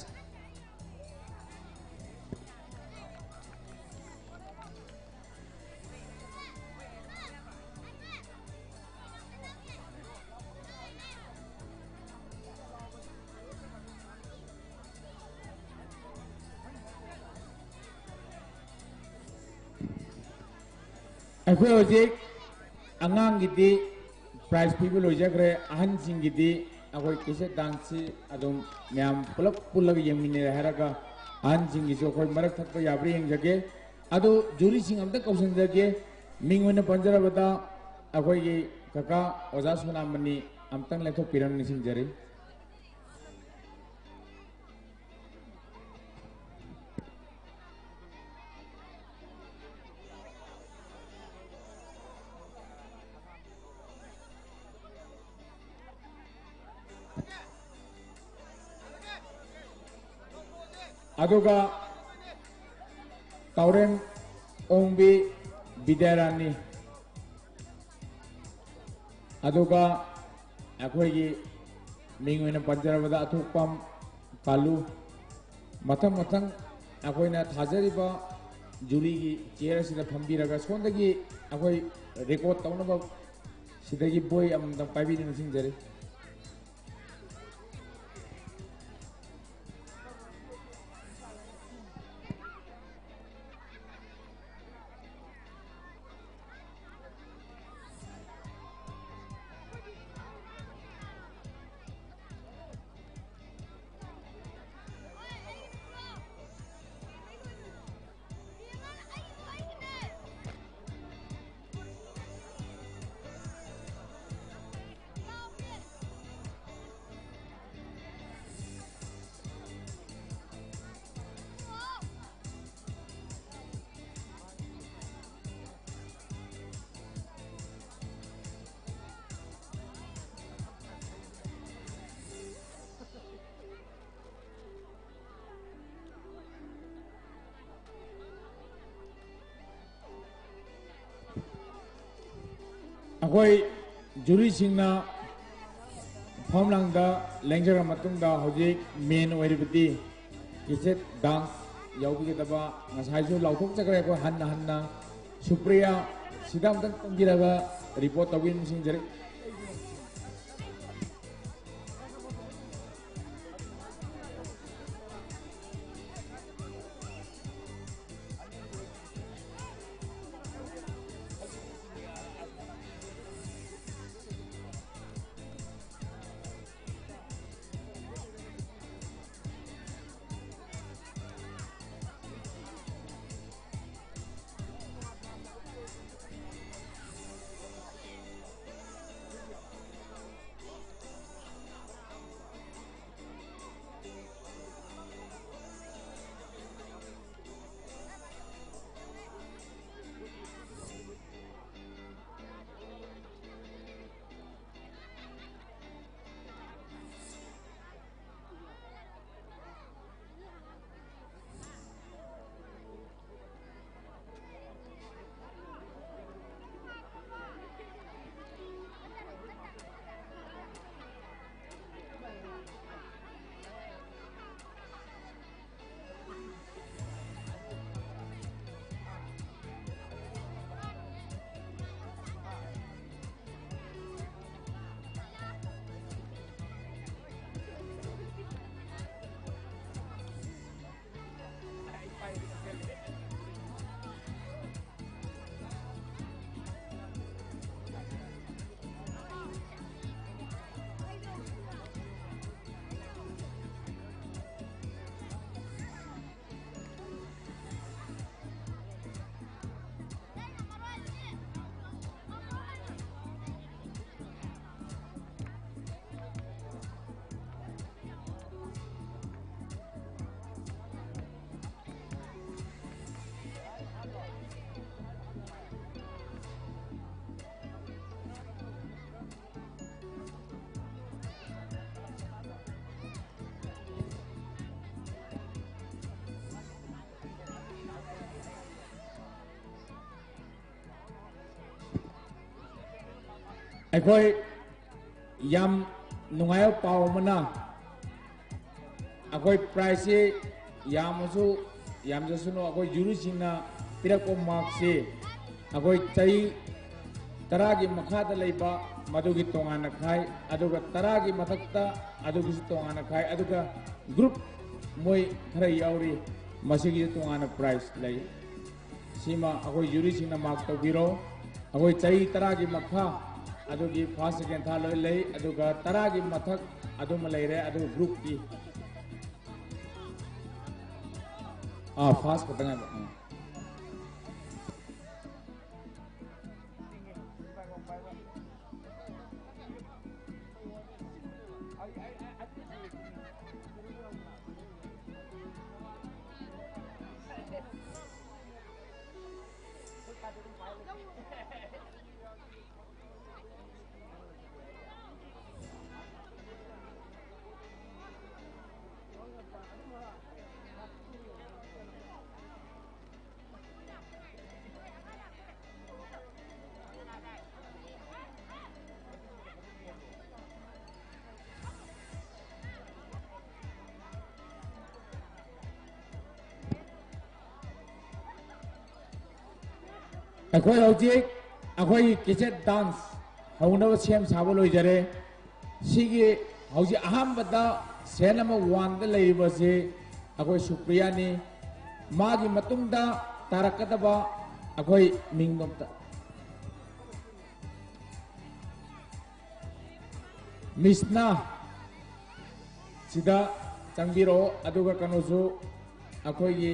ꯑꯩꯈꯣꯏ ꯍꯧꯖꯤꯛ ꯑꯉꯥꯡꯒꯤꯗꯤ prize ꯄꯤꯕ ꯂꯣꯏꯖꯈ꯭ꯔꯦ꯫ ꯑꯍꯟꯁꯤꯡꯒꯤꯗꯤ ꯑꯩꯈꯣꯏ cassette dance ꯁꯤ ꯑꯗꯨꯝ ꯃꯌꯥꯝ ꯄꯨꯂꯞ ꯄꯨꯜꯂꯒ ꯌꯦꯡꯃꯤꯟꯅꯔꯦ ꯍꯥꯏꯔꯒ ꯑꯍꯟꯁꯤꯡꯒꯤꯁꯨ ꯑꯩꯈꯣꯏ ꯃꯔꯛ ꯊꯠꯄ ꯌꯥꯕ꯭ꯔꯥ ꯌꯦꯡꯖꯒꯦ꯫ ꯑꯗꯨ jury ꯁꯤꯡ ꯑꯝꯇ ꯀꯧꯁꯤꯟꯖꯒꯦ꯫ ꯃꯤꯡ ꯑꯣꯏꯅ ꯄꯟꯖꯔꯕꯗ ꯑꯩꯈꯣꯏꯒꯤ ꯀꯀꯥ ꯑꯣꯖꯥ ꯁꯣꯅꯥꯃꯅꯤ ꯑꯝꯇꯪ ꯂꯦꯞꯊꯣꯛꯄꯤꯔꯝ ꯅꯤꯡꯁꯤꯡꯖꯔꯤ꯫ ꯑꯗꯨꯒ ꯇꯥꯎꯔꯦꯝ ꯑꯣꯡꯕꯤ ꯕꯤꯗ꯭ꯌꯥꯔꯥꯅꯤ, ꯑꯗꯨꯒ ꯑꯩꯈꯣꯏꯒꯤ ꯃꯤꯡ ꯑꯣꯏꯅ ꯄꯟꯖꯔꯕꯗ ꯑꯊꯣꯛꯄꯝ ꯀꯥꯂꯨ꯫ ꯃꯊꯪ ꯃꯊꯪ ꯑꯩꯈꯣꯏꯅ ꯊꯥꯖꯔꯤꯕ jury ꯒꯤ chair ꯑꯁꯤꯗ ꯐꯝꯕꯤꯔꯒ ꯁꯣꯝꯗꯒꯤ ꯑꯩꯈꯣꯏ record ꯇꯧꯅꯕ ꯁꯤꯗꯒꯤ ꯕꯣꯏ ꯑꯃꯃꯝꯇꯪ ꯄꯥꯏꯕꯤꯗꯨꯅ ꯅꯤꯡꯁꯤꯡꯖꯔꯤ꯫ ꯑꯩꯈꯣꯏ jury ꯁꯤꯡꯅ ꯃꯐꯝ ꯂꯥꯡꯗ ꯂꯦꯡꯖꯔ ꯃꯇꯨꯡꯗ ꯍꯧꯖꯤꯛ ꯃꯦꯟ ꯑꯣꯏꯔꯤꯕꯗꯤ ꯀꯦꯁꯦꯠ ꯗꯥꯟꯁ ꯌꯥꯎꯕꯤꯒꯗꯕ, ꯉꯁꯥꯏꯁꯨ ꯂꯥꯎꯊꯣꯛꯆꯈ꯭ꯔꯦ ꯑꯩꯈꯣꯏ ꯍꯟꯅ ꯍꯟꯅ꯫ ꯁꯨꯄ꯭ꯔꯤꯌꯥ, ꯁꯤꯗ ꯑꯝꯇꯪ ꯆꯪꯕꯤꯔꯒ ꯔꯤꯄꯣꯔꯠ ꯇꯧꯕꯤꯅ ꯅꯤꯡꯁꯤꯡꯖꯔꯤ꯫ ꯑꯩꯈꯣꯏ ꯌꯥꯝ ꯅꯨꯡꯉꯥꯏꯕ ꯄꯥꯎ ꯑꯃꯅ, ꯑꯩꯈꯣꯏ prizeꯁꯤ ꯌꯥꯝꯃꯁꯨ ꯌꯥꯝꯖꯁꯅꯨ, ꯑꯩꯈꯣꯏ juryꯁꯤꯡꯅ ꯄꯤꯔꯛꯄ markꯁꯤ ꯑꯩꯈꯣꯏ ꯆꯍꯤ ꯇꯔꯥꯒꯤ ꯃꯈꯥꯗ ꯂꯩꯕ ꯃꯗꯨꯒꯤ ꯇꯣꯉꯥꯟꯅ ꯈꯥꯏ, ꯑꯗꯨꯒ ꯇꯔꯥꯒꯤ ꯃꯊꯛꯇ ꯑꯗꯨꯒꯤꯁꯨ ꯇꯣꯉꯥꯟꯅ ꯈꯥꯏ, ꯑꯗꯨꯒ group ꯃꯣꯏ ꯈꯔ ꯌꯥꯎꯔꯤ, ꯃꯁꯤꯒꯤꯁꯨ ꯇꯣꯉꯥꯟꯅ prize ꯂꯩ꯫ ꯁꯤꯃ ꯑꯩꯈꯣꯏ juryꯁꯤꯡꯅ mark ꯇꯧꯕꯤꯔꯣ꯫ ꯑꯩꯈꯣꯏ ꯆꯍꯤ ꯇꯔꯥꯒꯤ ꯃꯈꯥ ꯑꯗꯨꯒꯤ first, second, third ꯂꯣꯏ ꯂꯩ, ꯑꯗꯨꯒ ꯇꯔꯥꯒꯤ ꯃꯊꯛ ꯑꯗꯨꯃ ꯂꯩꯔꯦ, ꯑꯗꯨꯒ groupꯀꯤ, ꯑꯥ, first ꯈꯛꯇ ꯉꯥꯏꯕ꯫ ꯑꯥ꯫ ꯑꯩꯈꯣꯏ ꯍꯧꯖꯤꯛ ꯑꯩꯈꯣꯏꯒꯤ cassette dance ꯍꯧꯅꯕ ꯁꯦꯝ ꯁꯥꯕ ꯂꯣꯏꯖꯔꯦ꯫ ꯁꯤꯒꯤ ꯍꯧꯖꯤꯛ ꯑꯍꯥꯟꯕꯗ ꯁꯦꯟ ꯑꯃ ꯋꯥꯟꯗ ꯂꯩꯔꯤꯕꯁꯤ ꯑꯩꯈꯣꯏ ꯁꯨꯄ꯭ꯔꯤꯌꯥꯅꯤ꯫ ꯃꯥꯒꯤ ꯃꯇꯨꯡꯗ ꯇꯥꯔꯛꯀꯗꯕ ꯑꯩꯈꯣꯏ ꯃꯤꯡꯗꯣ ꯑꯝꯇ꯫ ꯃꯤꯁꯅꯥ ꯁꯤꯗ ꯆꯪꯕꯤꯔꯛꯑꯣ, ꯑꯗꯨꯒ ꯀꯩꯅꯣꯁꯨ ꯑꯩꯈꯣꯏꯒꯤ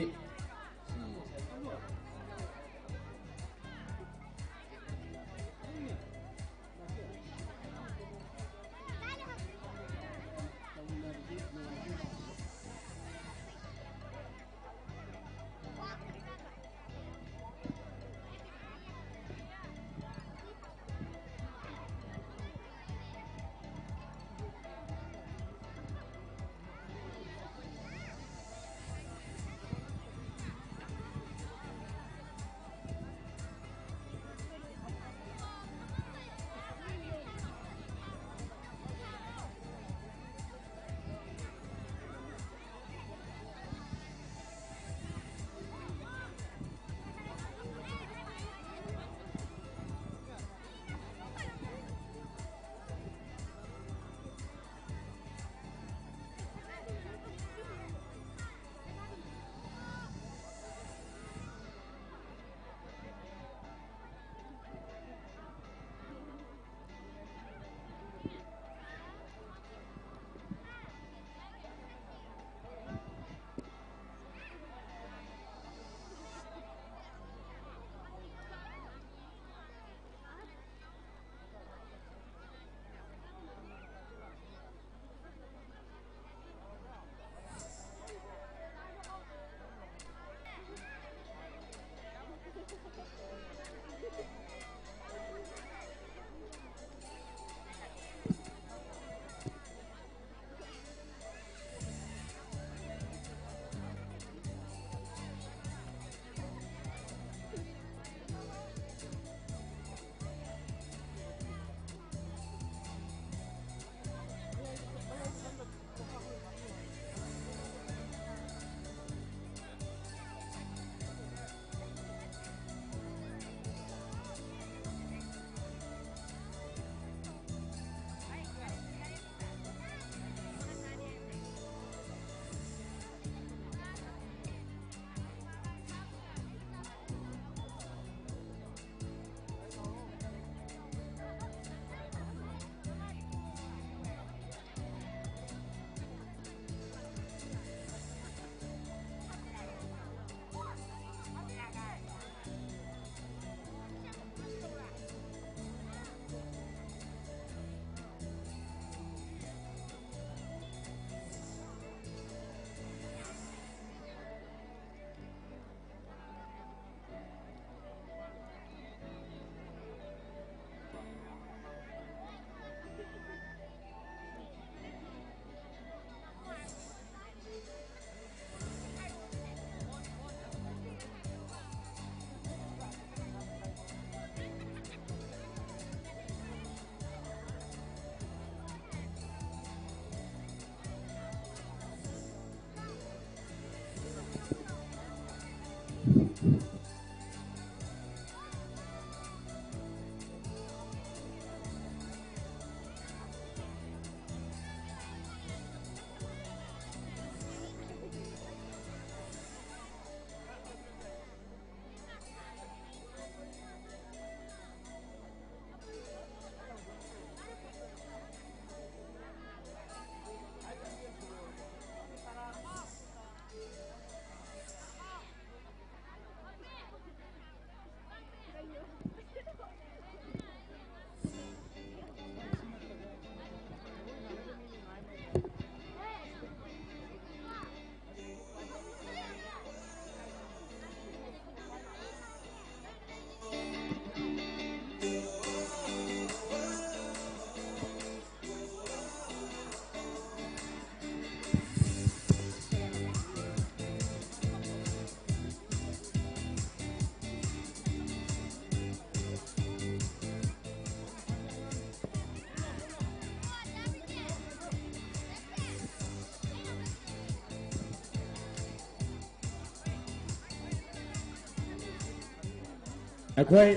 ꯑꯩꯈꯣꯏ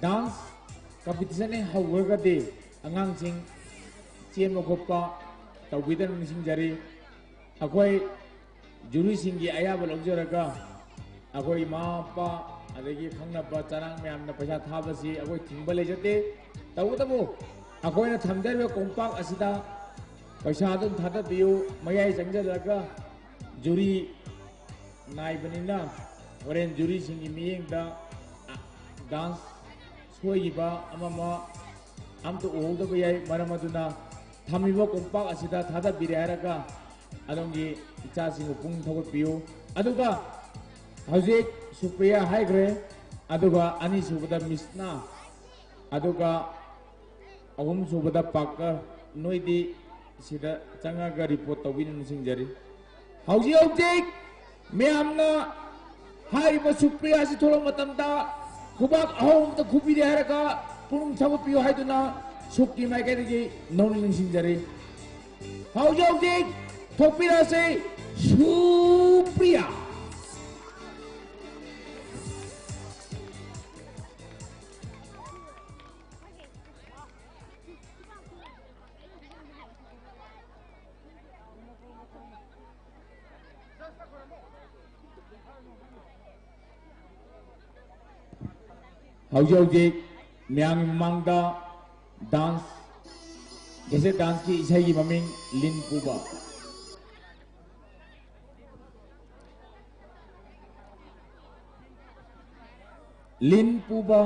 ꯗꯥꯟꯁ ꯀꯝꯄꯤꯇꯤꯁꯟ ꯍꯦꯛ ꯍꯧꯈ꯭ꯔꯒꯗꯤ ꯑꯉꯥꯡꯁꯤꯡ ꯆꯦꯟꯕ ꯈꯣꯠꯄ ꯇꯧꯕꯤꯗꯅ ꯅꯤꯡꯁꯤꯡꯖꯔꯤ꯫ ꯑꯩꯈꯣꯏ ꯖꯨꯔꯤꯁꯤꯡꯒꯤ ꯑꯌꯥꯕ ꯂꯧꯖꯔꯒ ꯑꯩꯈꯣꯏ ꯏꯃꯥ ꯃꯄꯥ ꯑꯗꯒꯤ ꯈꯪꯅꯕ ꯆꯔꯥꯡ ꯃꯌꯥꯝꯅ ꯄꯩꯁꯥ ꯊꯥꯕꯁꯤ ꯑꯩꯈꯣꯏ ꯊꯤꯡꯕ ꯂꯩꯖꯗꯦ꯫ ꯇꯧꯕꯇꯕꯨ ꯑꯩꯈꯣꯏꯅ ꯊꯝꯖꯔꯤꯕ ꯀꯣꯝꯄꯥꯛ ꯑꯁꯤꯗ ꯄꯩꯁꯥ ꯑꯗꯨꯝ ꯊꯥꯗꯕꯤꯌꯨ꯫ ꯃꯌꯥꯏ ꯆꯪꯁꯤꯜꯂꯒ ꯖꯨꯔꯤ ꯅꯥꯏꯕꯅꯤꯅ ꯍꯣꯔꯦꯟ ꯖꯨꯔꯤꯁꯤꯡꯒꯤ ꯃꯤꯠꯌꯦꯡꯗ ꯗꯥꯟꯁ ꯁꯣꯏꯈꯤꯕ ꯑꯃ ꯑꯃ ꯑꯝꯇ ꯎꯍꯧꯗꯕ ꯌꯥꯏ꯫ ꯃꯔꯝ ꯑꯗꯨꯅ ꯊꯝꯃꯤꯕ ꯀꯣꯝꯄꯥꯛ ꯑꯁꯤꯗ ꯊꯥꯗꯕꯤꯔꯦ ꯍꯥꯏꯔꯒ ꯑꯗꯣꯝꯒꯤ ꯏꯆꯥꯁꯤꯡꯕꯨ ꯄꯨꯛꯅꯤꯡ ꯊꯧꯒꯠꯄꯤꯌꯨ꯫ ꯑꯗꯨꯒ ꯍꯧꯖꯤꯛ ꯁꯨꯄ꯭ꯔꯤꯌꯥ ꯍꯥꯏꯈ꯭ꯔꯦ, ꯑꯗꯨꯒ ꯑꯅꯤꯁꯨꯕꯗ ꯃꯤꯁꯅꯥ, ꯑꯗꯨꯒ ꯑꯍꯨꯝꯁꯨꯕꯗ ꯄꯥꯛꯀꯔ꯫ ꯅꯣꯏꯗꯤ ꯁꯤꯗ ꯆꯪꯉꯒ ꯔꯤꯄꯣꯔꯠ ꯇꯧꯕꯤꯅ ꯅꯤꯡꯁꯤꯡꯖꯔꯤ꯫ ꯍꯧꯖꯤꯛ ꯍꯧꯖꯤꯛ ꯃꯌꯥꯝꯅ ꯍꯥꯏꯔꯤꯕ ꯁꯨꯄ꯭ꯔꯤꯌꯥ ꯑꯁꯤ ꯊꯣꯛꯂꯛꯄ ꯃꯇꯝꯗ ꯈꯨꯕꯥꯛ ꯑꯍꯧꯕꯗ ꯈꯨꯕꯤꯔꯦ ꯍꯥꯏꯔꯒ ꯄꯨꯛꯅꯤꯡ ꯊꯧꯒꯠꯄꯤꯌꯨ ꯍꯥꯏꯗꯨꯅ ꯁꯨꯛꯀꯤ ꯃꯥꯏꯀꯩꯗꯒꯤ ꯅꯧꯅ ꯅꯤꯡꯁꯤꯡꯖꯔꯤ꯫ ꯍꯧꯖꯤꯛ ꯍꯧꯖꯤꯛ ꯊꯣꯛꯄꯤꯔꯁꯤ ꯁꯨꯄ꯭ꯔꯤꯌꯥ꯫ ꯍꯧꯖꯤꯛ ꯍꯧꯖꯤꯛ ꯃꯌꯥꯝꯒꯤ ꯃꯃꯥꯡꯗ ꯗꯥꯟꯁ, ꯀꯦꯁꯦꯠ ꯗꯥꯟꯁꯀꯤ ꯏꯁꯩꯒꯤ ꯃꯃꯤꯡ ꯂꯤꯟ ꯄꯨꯕ꯫ ꯂꯤꯟ ꯄꯨꯕ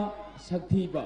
ꯁꯛꯊꯤꯕ꯫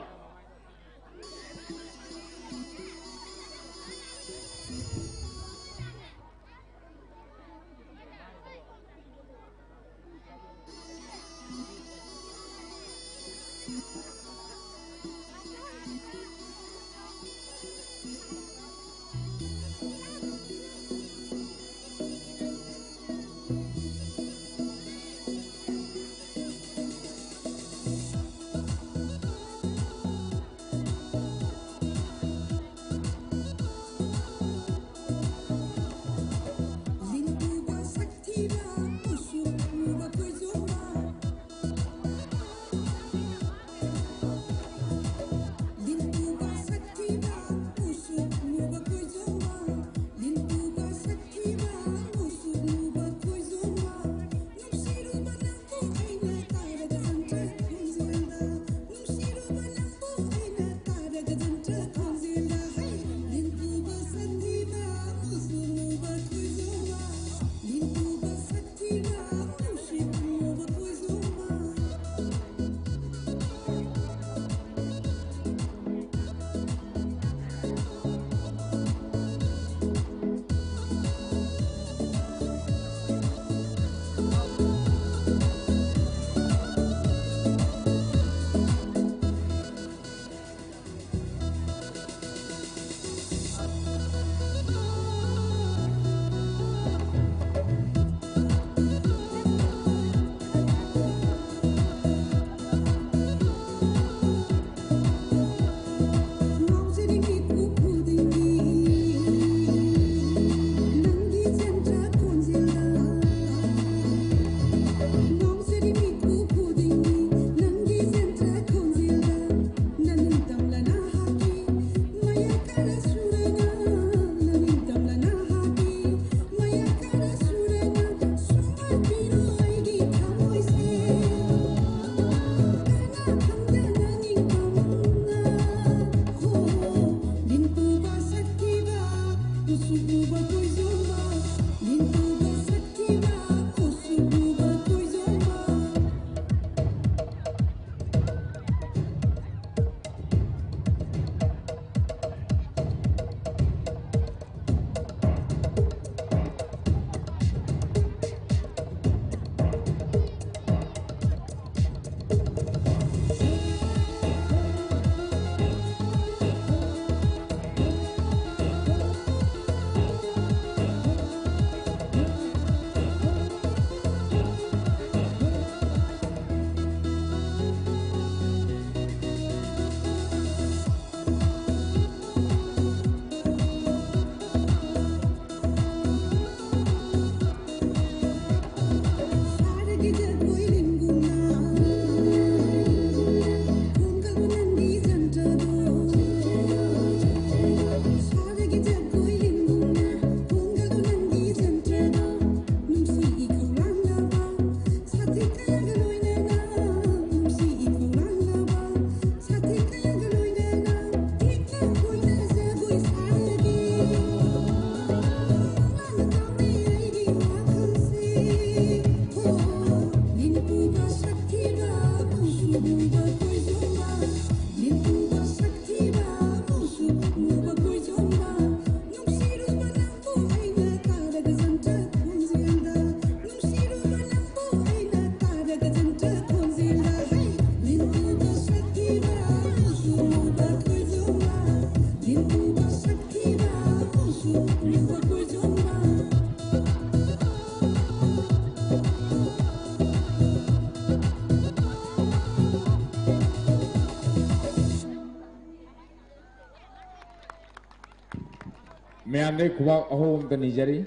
ꯃꯌꯥꯝꯗꯩ ꯈꯨꯕꯥꯛ ꯑꯍꯧꯕ ꯑꯝꯇ ꯅꯤꯖꯔꯤ꯫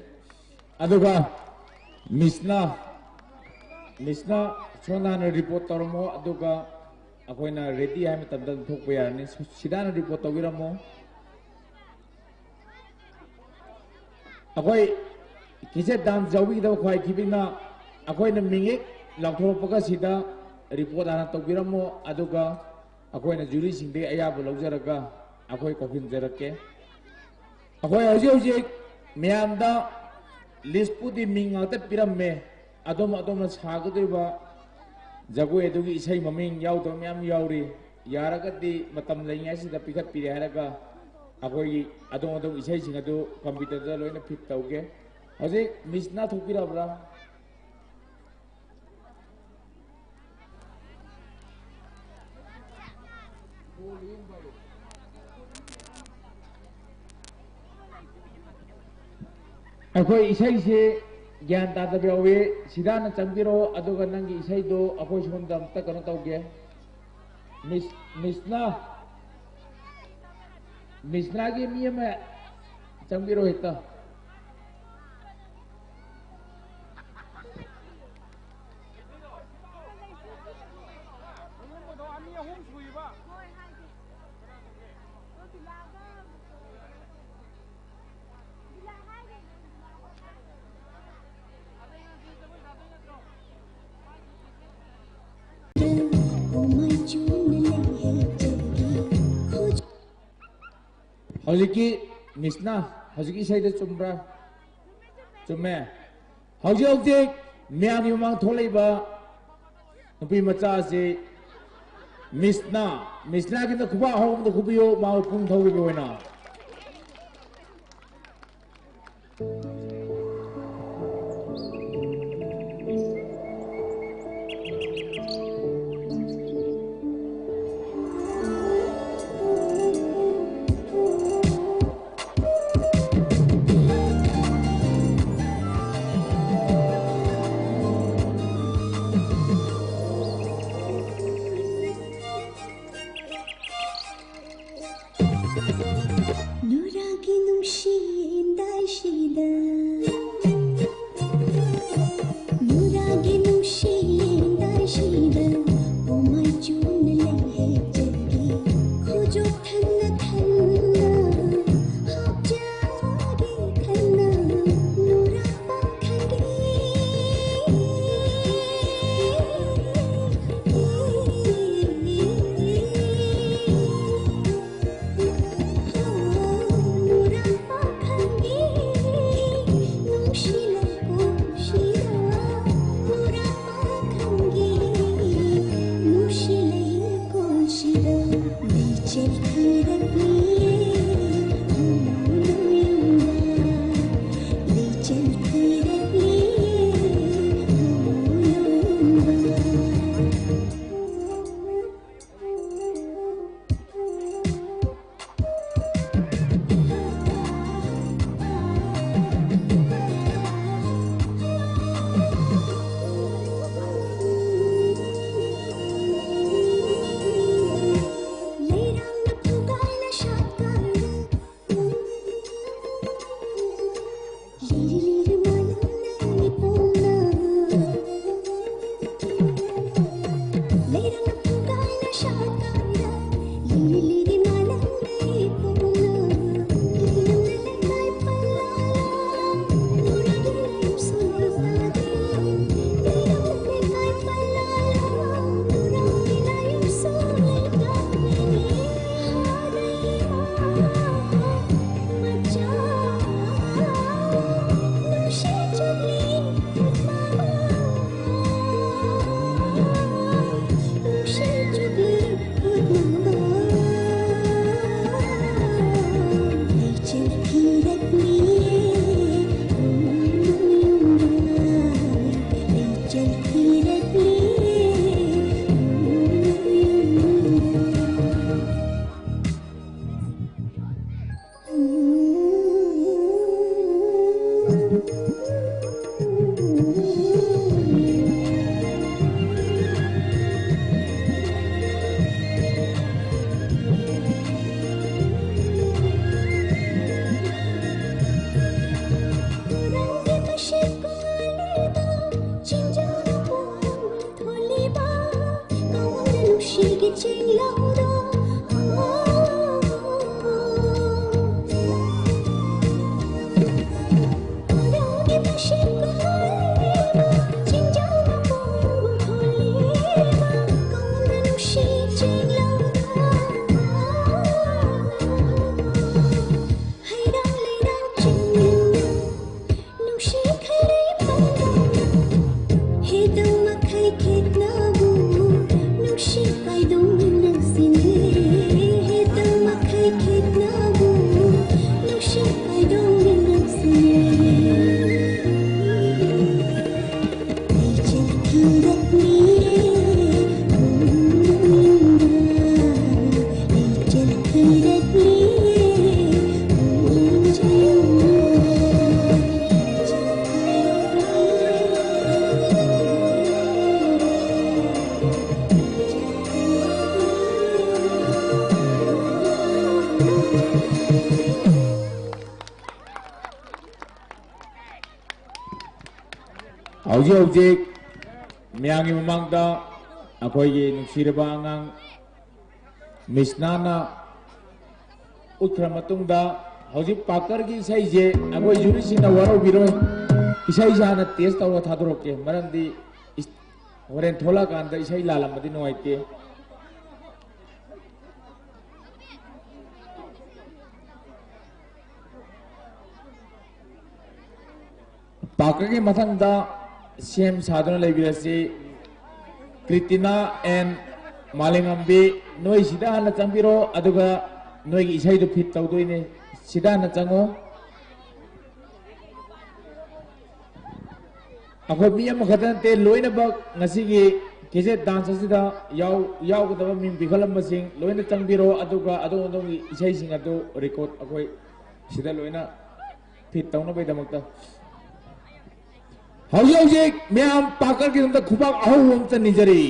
ꯑꯗꯨꯒ ꯃꯤꯁꯅ, ꯃꯤꯁꯅ ꯁꯣꯝꯗ ꯍꯥꯟꯅ ꯔꯤꯄꯣꯔꯠ ꯇꯧꯔꯝꯃꯣ, ꯑꯗꯨꯒ ꯑꯩꯈꯣꯏꯅ ꯔꯦꯗꯤ ꯍꯥꯏ ꯃꯇꯝꯗ ꯑꯗꯨꯝ ꯊꯣꯛꯄ ꯌꯥꯔꯅꯤ꯫ ꯁꯤꯗ ꯍꯥꯟꯅ ꯔꯤꯄꯣꯔꯠ ꯇꯧꯕꯤꯔꯝꯃꯣ꯫ ꯑꯩꯈꯣꯏ ꯀꯦꯁꯦꯠ ꯗꯥꯟꯁ ꯌꯥꯎꯕꯤꯒꯗꯕ ꯈ꯭ꯋꯥꯏ ꯊꯤꯕꯤꯅ ꯑꯩꯈꯣꯏꯅ ꯃꯤꯡ ꯍꯦꯛ ꯂꯥꯎꯊꯣꯔꯛꯄꯒ ꯁꯤꯗ ꯔꯤꯄꯣꯔꯠ ꯍꯥꯟꯅ ꯇꯧꯕꯤꯔꯝꯃꯣ, ꯑꯗꯨꯒ ꯑꯩꯈꯣꯏꯅ ꯖꯨꯔꯤꯁꯤꯡꯗꯒꯤ ꯑꯌꯥꯕ ꯂꯧꯖꯔꯒ ꯑꯩꯈꯣꯏ ꯀꯧꯁꯤꯟꯖꯔꯛꯀꯦ꯫ ꯑꯩꯈꯣꯏ ꯍꯧꯖꯤꯛ ꯍꯧꯖꯤꯛ ꯃꯌꯥꯝꯗ ꯂꯤꯁꯄꯨꯗꯤ ꯃꯤꯡ ꯉꯥꯛꯇ ꯄꯤꯔꯝꯃꯦ, ꯑꯗꯣꯝ ꯑꯗꯣꯝꯅ ꯁꯥꯒꯗꯧꯔꯤꯕ ꯖꯒꯣꯏ ꯑꯗꯨꯒꯤ ꯏꯁꯩ ꯃꯃꯤꯡ ꯌꯥꯎꯗꯕ ꯃꯌꯥꯝ ꯌꯥꯎꯔꯤ꯫ ꯌꯥꯔꯒꯗꯤ ꯃꯇꯝ ꯂꯩꯔꯤꯉꯩꯁꯤꯗ ꯄꯤꯈꯠꯄꯤꯔꯦ ꯍꯥꯏꯔꯒ ꯑꯩꯈꯣꯏꯒꯤ ꯑꯗꯣꯝ ꯑꯗꯣꯝ ꯏꯁꯩꯁꯤꯡ ꯑꯗꯨ ꯀꯝꯄ꯭ꯌꯨꯇꯔꯗ ꯂꯣꯏꯅ ꯐꯤꯠ ꯇꯧꯒꯦ꯫ ꯍꯧꯖꯤꯛ ꯃꯤꯁꯅ ꯊꯣꯛꯄꯤꯔꯕ꯭ꯔꯥ? ꯑꯩꯈꯣꯏ ꯏꯁꯩꯁꯦ ꯒ꯭ꯌꯥꯟ ꯇꯥꯗꯕ ꯌꯥꯎꯏ꯫ ꯁꯤꯗꯥꯅ ꯆꯪꯕꯤꯔꯣ, ꯑꯗꯨꯒ ꯅꯪꯒꯤ ꯏꯁꯩꯗꯣ ꯑꯩꯈꯣꯏ ꯁꯣꯝꯗ ꯑꯝꯇ ꯀꯩꯅꯣ ꯇꯧꯒꯦ꯫ ꯃꯤꯁ, ꯃꯤꯁꯅ, ꯃꯤꯁꯅꯥꯒꯤ ꯃꯤ ꯑꯃ ꯆꯪꯕꯤꯔꯣ ꯍꯦꯛꯇ꯫ ꯍꯧꯖꯤꯛꯀꯤ ꯃꯤꯁꯅ ꯍꯧꯖꯤꯛꯀꯤ ꯏꯁꯩꯗ ꯆꯨꯝꯕ꯭ꯔꯥ? ꯆꯨꯝꯃꯦ꯫ ꯍꯧꯖꯤꯛ ꯍꯧꯖꯤꯛ ꯃꯌꯥꯝꯒꯤ ꯃꯃꯥꯡ ꯊꯣꯛꯂꯛꯏꯕ ꯅꯨꯄꯤ ꯃꯆꯥ ꯑꯁꯤ ꯃꯤꯁꯅꯥ, ꯃꯤꯁꯅꯥꯒꯤꯅ ꯈꯨꯕꯥꯛ ꯑꯍꯧꯕꯗ ꯈꯨꯕꯤꯌꯨ, ꯃꯥꯕꯨ ꯄꯨꯡ ꯊꯧꯕꯒꯤ ꯑꯣꯏꯅ꯫ ꯍꯧꯖꯤꯛ ꯍꯧꯖꯤꯛ ꯃꯌꯥꯝꯒꯤ ꯃꯃꯥꯡꯗ ꯑꯩꯈꯣꯏꯒꯤ ꯅꯨꯡꯁꯤꯔꯕ ꯑꯉꯥꯡ ꯃꯤꯁꯅꯥꯅ ꯎꯠꯈ꯭ꯔ ꯃꯇꯨꯡꯗ, ꯍꯧꯖꯤꯛ ꯄꯥꯀꯔꯒꯤ ꯏꯁꯩꯁꯦ ꯑꯩꯈꯣꯏ ꯖꯨꯔꯤꯁꯤꯡꯅ ꯋꯥꯔꯧꯕꯤꯔꯣꯏ꯫ ꯏꯁꯩꯁꯦ ꯍꯥꯟꯅ ꯇꯦꯁ ꯇꯧꯔ ꯊꯥꯗꯣꯔꯛꯀꯦ, ꯃꯔꯝꯗꯤ ꯏꯁ-, ꯍꯣꯔꯦꯟ ꯊꯣꯛꯂꯛꯑꯀꯥꯟꯗ ꯏꯁꯩ ꯂꯥꯜꯂꯝꯃꯗꯤ ꯅꯨꯡꯉꯥꯏꯇꯦ꯫ ꯄꯥꯀꯔꯒꯤ ꯃꯊꯪꯗ ꯁꯦꯝ ꯁꯥꯗꯨꯅ ꯂꯩꯕꯤꯔꯁꯤ꯫ ꯀ꯭ꯔꯤꯇꯤꯅꯥ ꯑꯦꯟ ꯃꯥꯂꯦꯝꯉꯝꯕꯤ, ꯅꯣꯏ ꯁꯤꯗ ꯍꯥꯟꯅ ꯆꯪꯕꯤꯔꯣ, ꯑꯗꯨꯒ ꯅꯣꯏꯒꯤ ꯏꯁꯩꯗꯨ ꯐꯤꯠ ꯇꯧꯗꯣꯏꯅꯦ꯫ ꯁꯤꯗ ꯍꯥꯟꯅ ꯆꯪꯉꯣ꯫ ꯑꯩꯈꯣꯏ ꯃꯤ ꯑꯃꯈꯛꯇ ꯅꯠꯇꯦ, ꯂꯣꯏꯅꯃꯛ ꯉꯁꯤꯒꯤ ꯀꯦꯖꯦꯠ ꯗꯥꯟꯁ ꯑꯁꯤꯗ ꯌꯥꯎ-, ꯌꯥꯎꯒꯗꯕ ꯃꯤꯡ ꯄꯤꯈꯠꯂꯝꯕꯁꯤꯡ ꯂꯣꯏꯅ ꯆꯪꯕꯤꯔꯣ, ꯑꯗꯨꯒ ꯑꯗꯣꯝ ꯑꯗꯣꯝꯒꯤ ꯏꯁꯩꯁꯤꯡ ꯑꯗꯨ ꯔꯦꯀꯣꯔꯠ ꯑꯩꯈꯣꯏ ꯁꯤꯗ ꯂꯣꯏꯅ ꯐꯤꯠ ꯇꯧꯅꯕꯒꯤꯗꯃꯛꯇ꯫ ꯍꯧꯖꯤꯛ ꯍꯧꯖꯤꯛ ꯃꯌꯥꯝ ꯄꯥꯀꯔꯒꯤꯗꯃꯛꯇ ꯈꯨꯕꯥꯛ ꯑꯍꯧꯕ ꯑꯃ ꯆꯟꯅꯤꯖꯔꯤ꯫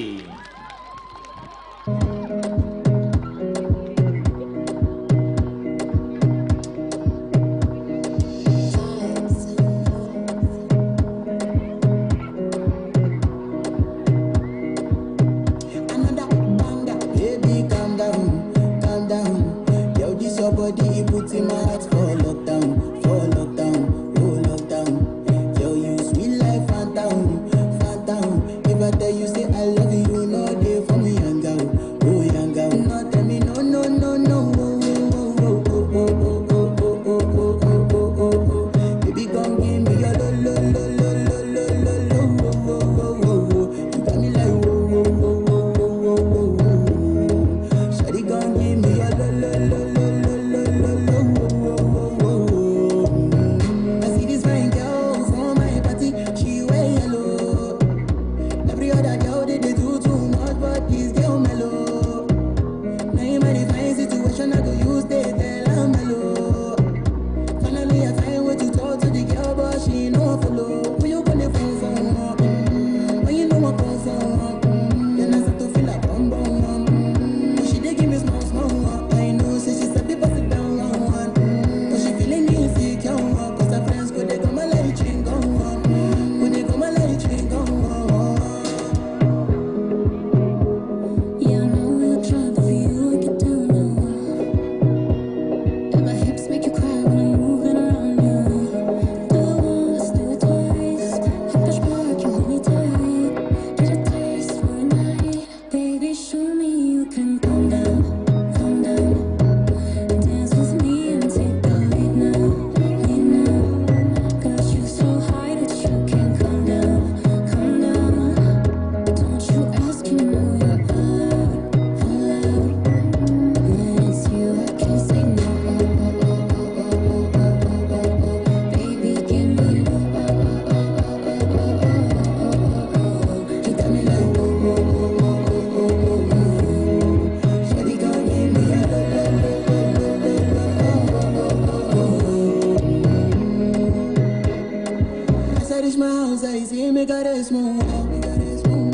As I say, make her rest more, make her rest more.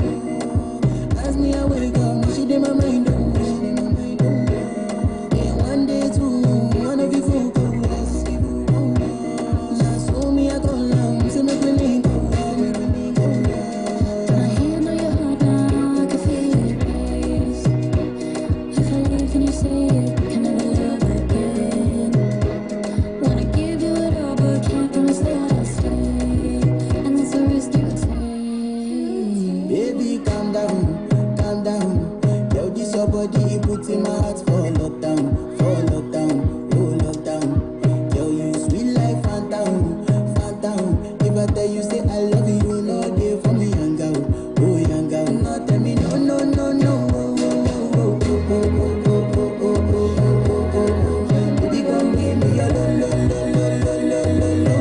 As me, I wake up, now she dey my mind, oh, she dey my mind, oh. Day one, day two, one of you folk go us. Now so me, I call am, say make we link, oh, make we link, oh. My hand on your heart now, I can feel it race. If I leave, then you say it can never love again. Wanna give you it all, but can't promise that I'll stay. And that's a risk you take. Baby, calm down, calm down. Yo, this your body, it puts in my heart for lockdown, for lockdown, oh lockdown. Yo, you sweet like phantom, phantom. If I tell you say I love you, no day for me, young girl, oh young girl. No, tell me no, no, no, no. Baby, come give me your lo, lo, lo.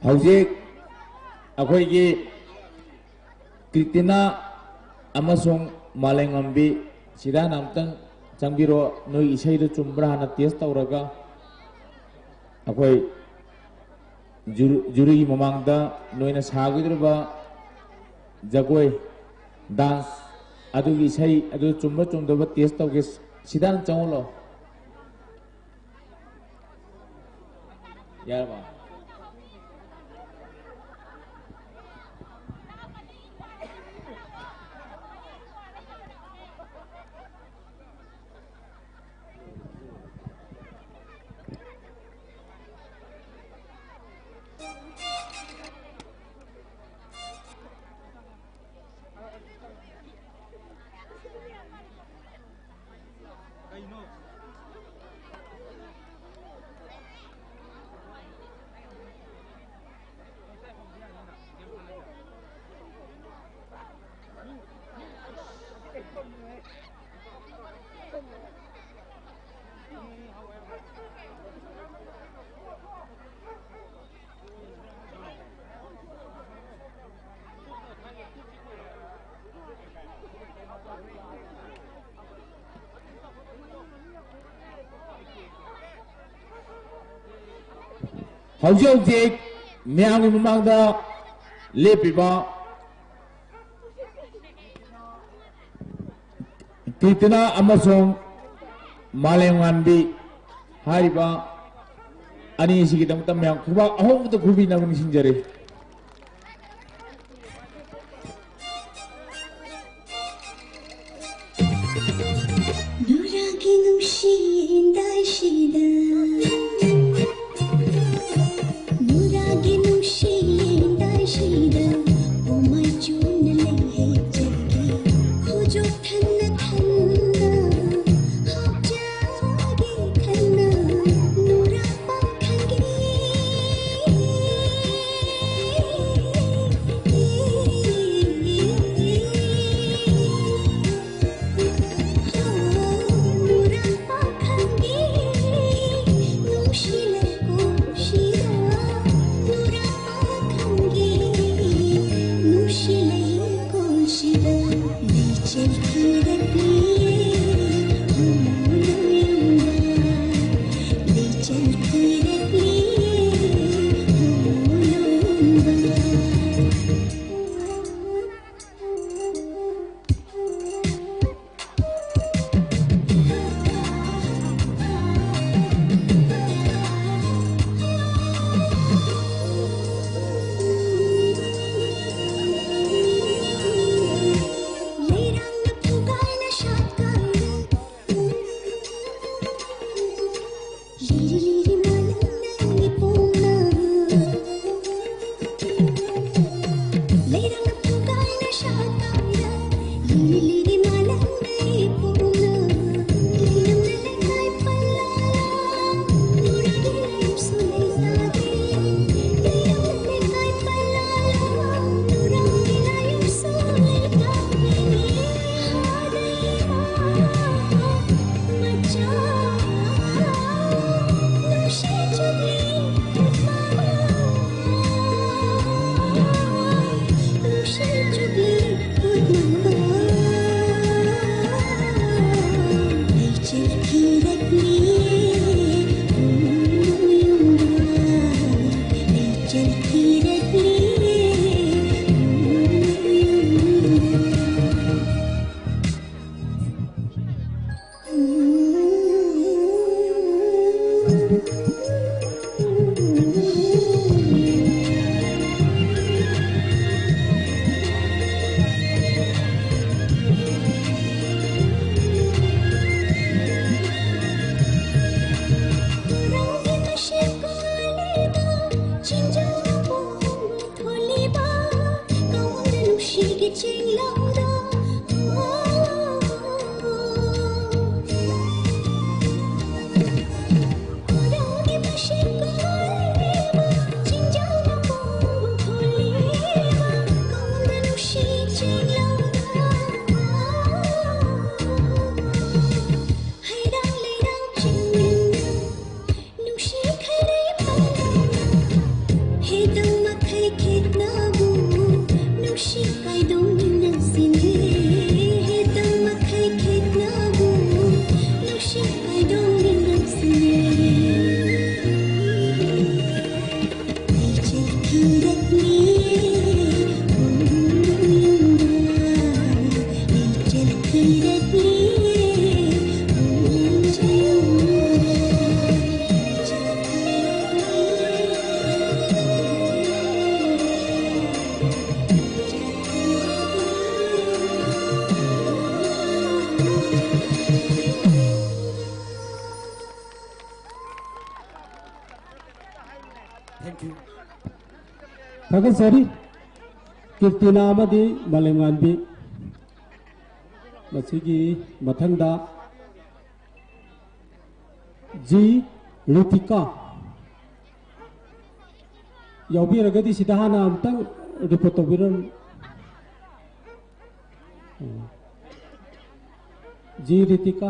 ꯍꯧꯖꯤꯛ ꯑꯩꯈꯣꯏꯒꯤ ꯀ꯭ꯔꯤꯇꯤꯅꯥ ꯑꯃꯁꯨꯡ ꯃꯥꯂꯦꯝꯉꯝꯕꯤ, ꯁꯤꯗ ꯍꯥꯟꯅ ꯑꯝꯇꯪ ꯆꯪꯕꯤꯔꯣ꯫ ꯅꯣꯏ ꯏꯁꯩꯗꯣ ꯆꯨꯝꯕ꯭ꯔꯥ ꯍꯥꯟꯅ ꯇꯦꯁ ꯇꯧꯔꯒ, ꯑꯩꯈꯣꯏ ꯖꯨꯔꯤ, ꯖꯨꯔꯤꯒꯤ ꯃꯃꯥꯡꯗ ꯅꯣꯏꯅ ꯁꯥꯒꯗꯧꯔꯤꯕ ꯖꯒꯣꯏ, ꯗꯥꯟꯁ, ꯑꯗꯨꯒꯤ ꯏꯁꯩ ꯑꯗꯨ ꯆꯨꯝꯕ ꯆꯨꯝꯗꯕ ꯇꯦꯁ ꯇꯧꯒꯦ꯫ ꯁꯤꯗ ꯍꯥꯟꯅ ꯆꯪꯉꯛꯂꯣ꯫ ꯌꯥꯔꯕ? ꯀꯩꯅꯣ? ꯍꯧꯖꯤꯛ ꯍꯧꯖꯤꯛ ꯃꯌꯥꯝꯒꯤ ꯃꯃꯥꯡꯗ ꯂꯦꯞꯄꯤꯕ ꯀ꯭ꯔꯤꯇꯤꯅꯥ ꯑꯃꯁꯨꯡ ꯃꯥꯂꯦꯝꯉꯥꯟꯕꯤ ꯍꯥꯏꯔꯤꯕ ꯑꯅꯤ ꯑꯁꯤꯒꯤꯗꯃꯛꯇ ꯃꯌꯥꯝ ꯈꯨꯕꯥꯛ ꯑꯍꯧꯕꯗ ꯈꯨꯕꯤꯅꯕ ꯅꯤꯡꯁꯤꯡꯖꯔꯤ꯫ ꯅꯨꯔꯥꯒꯤ ꯅꯨꯡꯁꯤ ꯌꯦꯟꯗꯥꯏꯁꯤꯗ, ꯅꯨꯔꯥꯒꯤ ꯅꯨꯡꯁꯤ ꯌꯦꯟꯗꯥꯏꯁꯤꯗ, ꯄꯣꯃꯥꯏ ꯆꯨꯅ ꯂꯩ ꯍꯦꯛꯆꯒꯦ꯫ ꯈꯨꯖꯣꯛ ꯊꯟꯅ ꯊꯟꯅ ꯍꯥꯞꯆꯒꯦ ꯈꯟꯅ, ꯅꯨꯔꯥ ꯄꯥꯈꯪꯒꯤ ꯊꯥꯒꯠꯆꯔꯤ꯫ ꯀꯤꯔꯇꯤꯅꯥ ꯑꯃꯗꯤ ꯃꯥꯂꯦꯝꯉꯥꯟꯕꯤ꯫ ꯃꯁꯤꯒꯤ ꯃꯊꯪꯗ ꯖꯤ ꯔꯤꯇꯤꯀꯥ ꯌꯥꯎꯕꯤꯔꯒꯗꯤ ꯁꯤꯗ ꯍꯥꯟꯅ ꯑꯝꯇꯪ ꯔꯤꯄꯣꯔꯠ ꯇꯧꯕꯤꯔꯝꯃꯨ꯫ ꯖꯤ ꯔꯤꯇꯤꯀꯥ꯫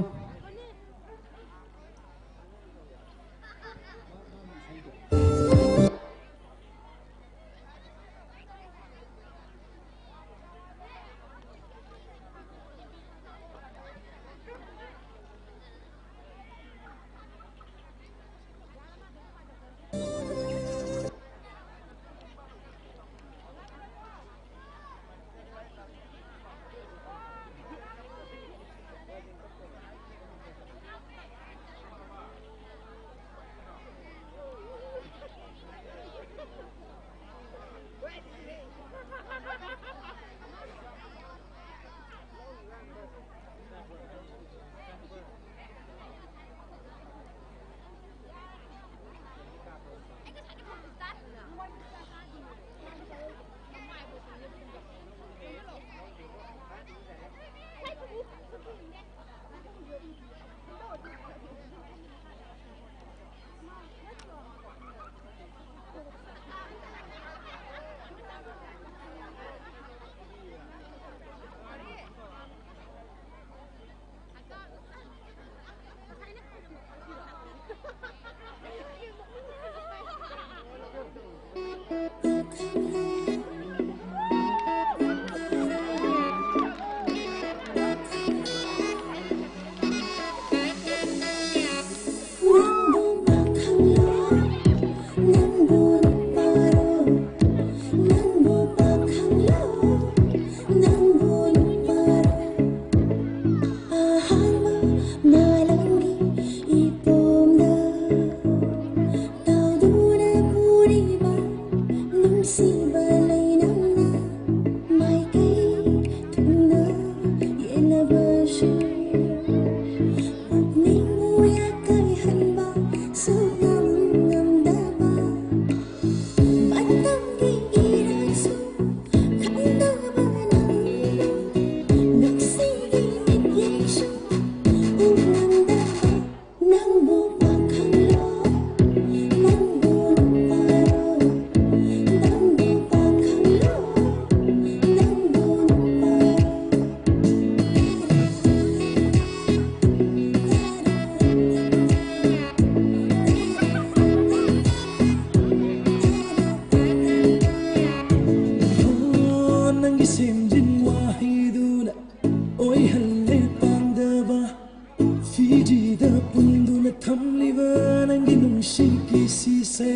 ꯅꯪꯒꯤ ꯅꯨꯡꯁꯤꯒꯤ ꯁꯤꯁꯦ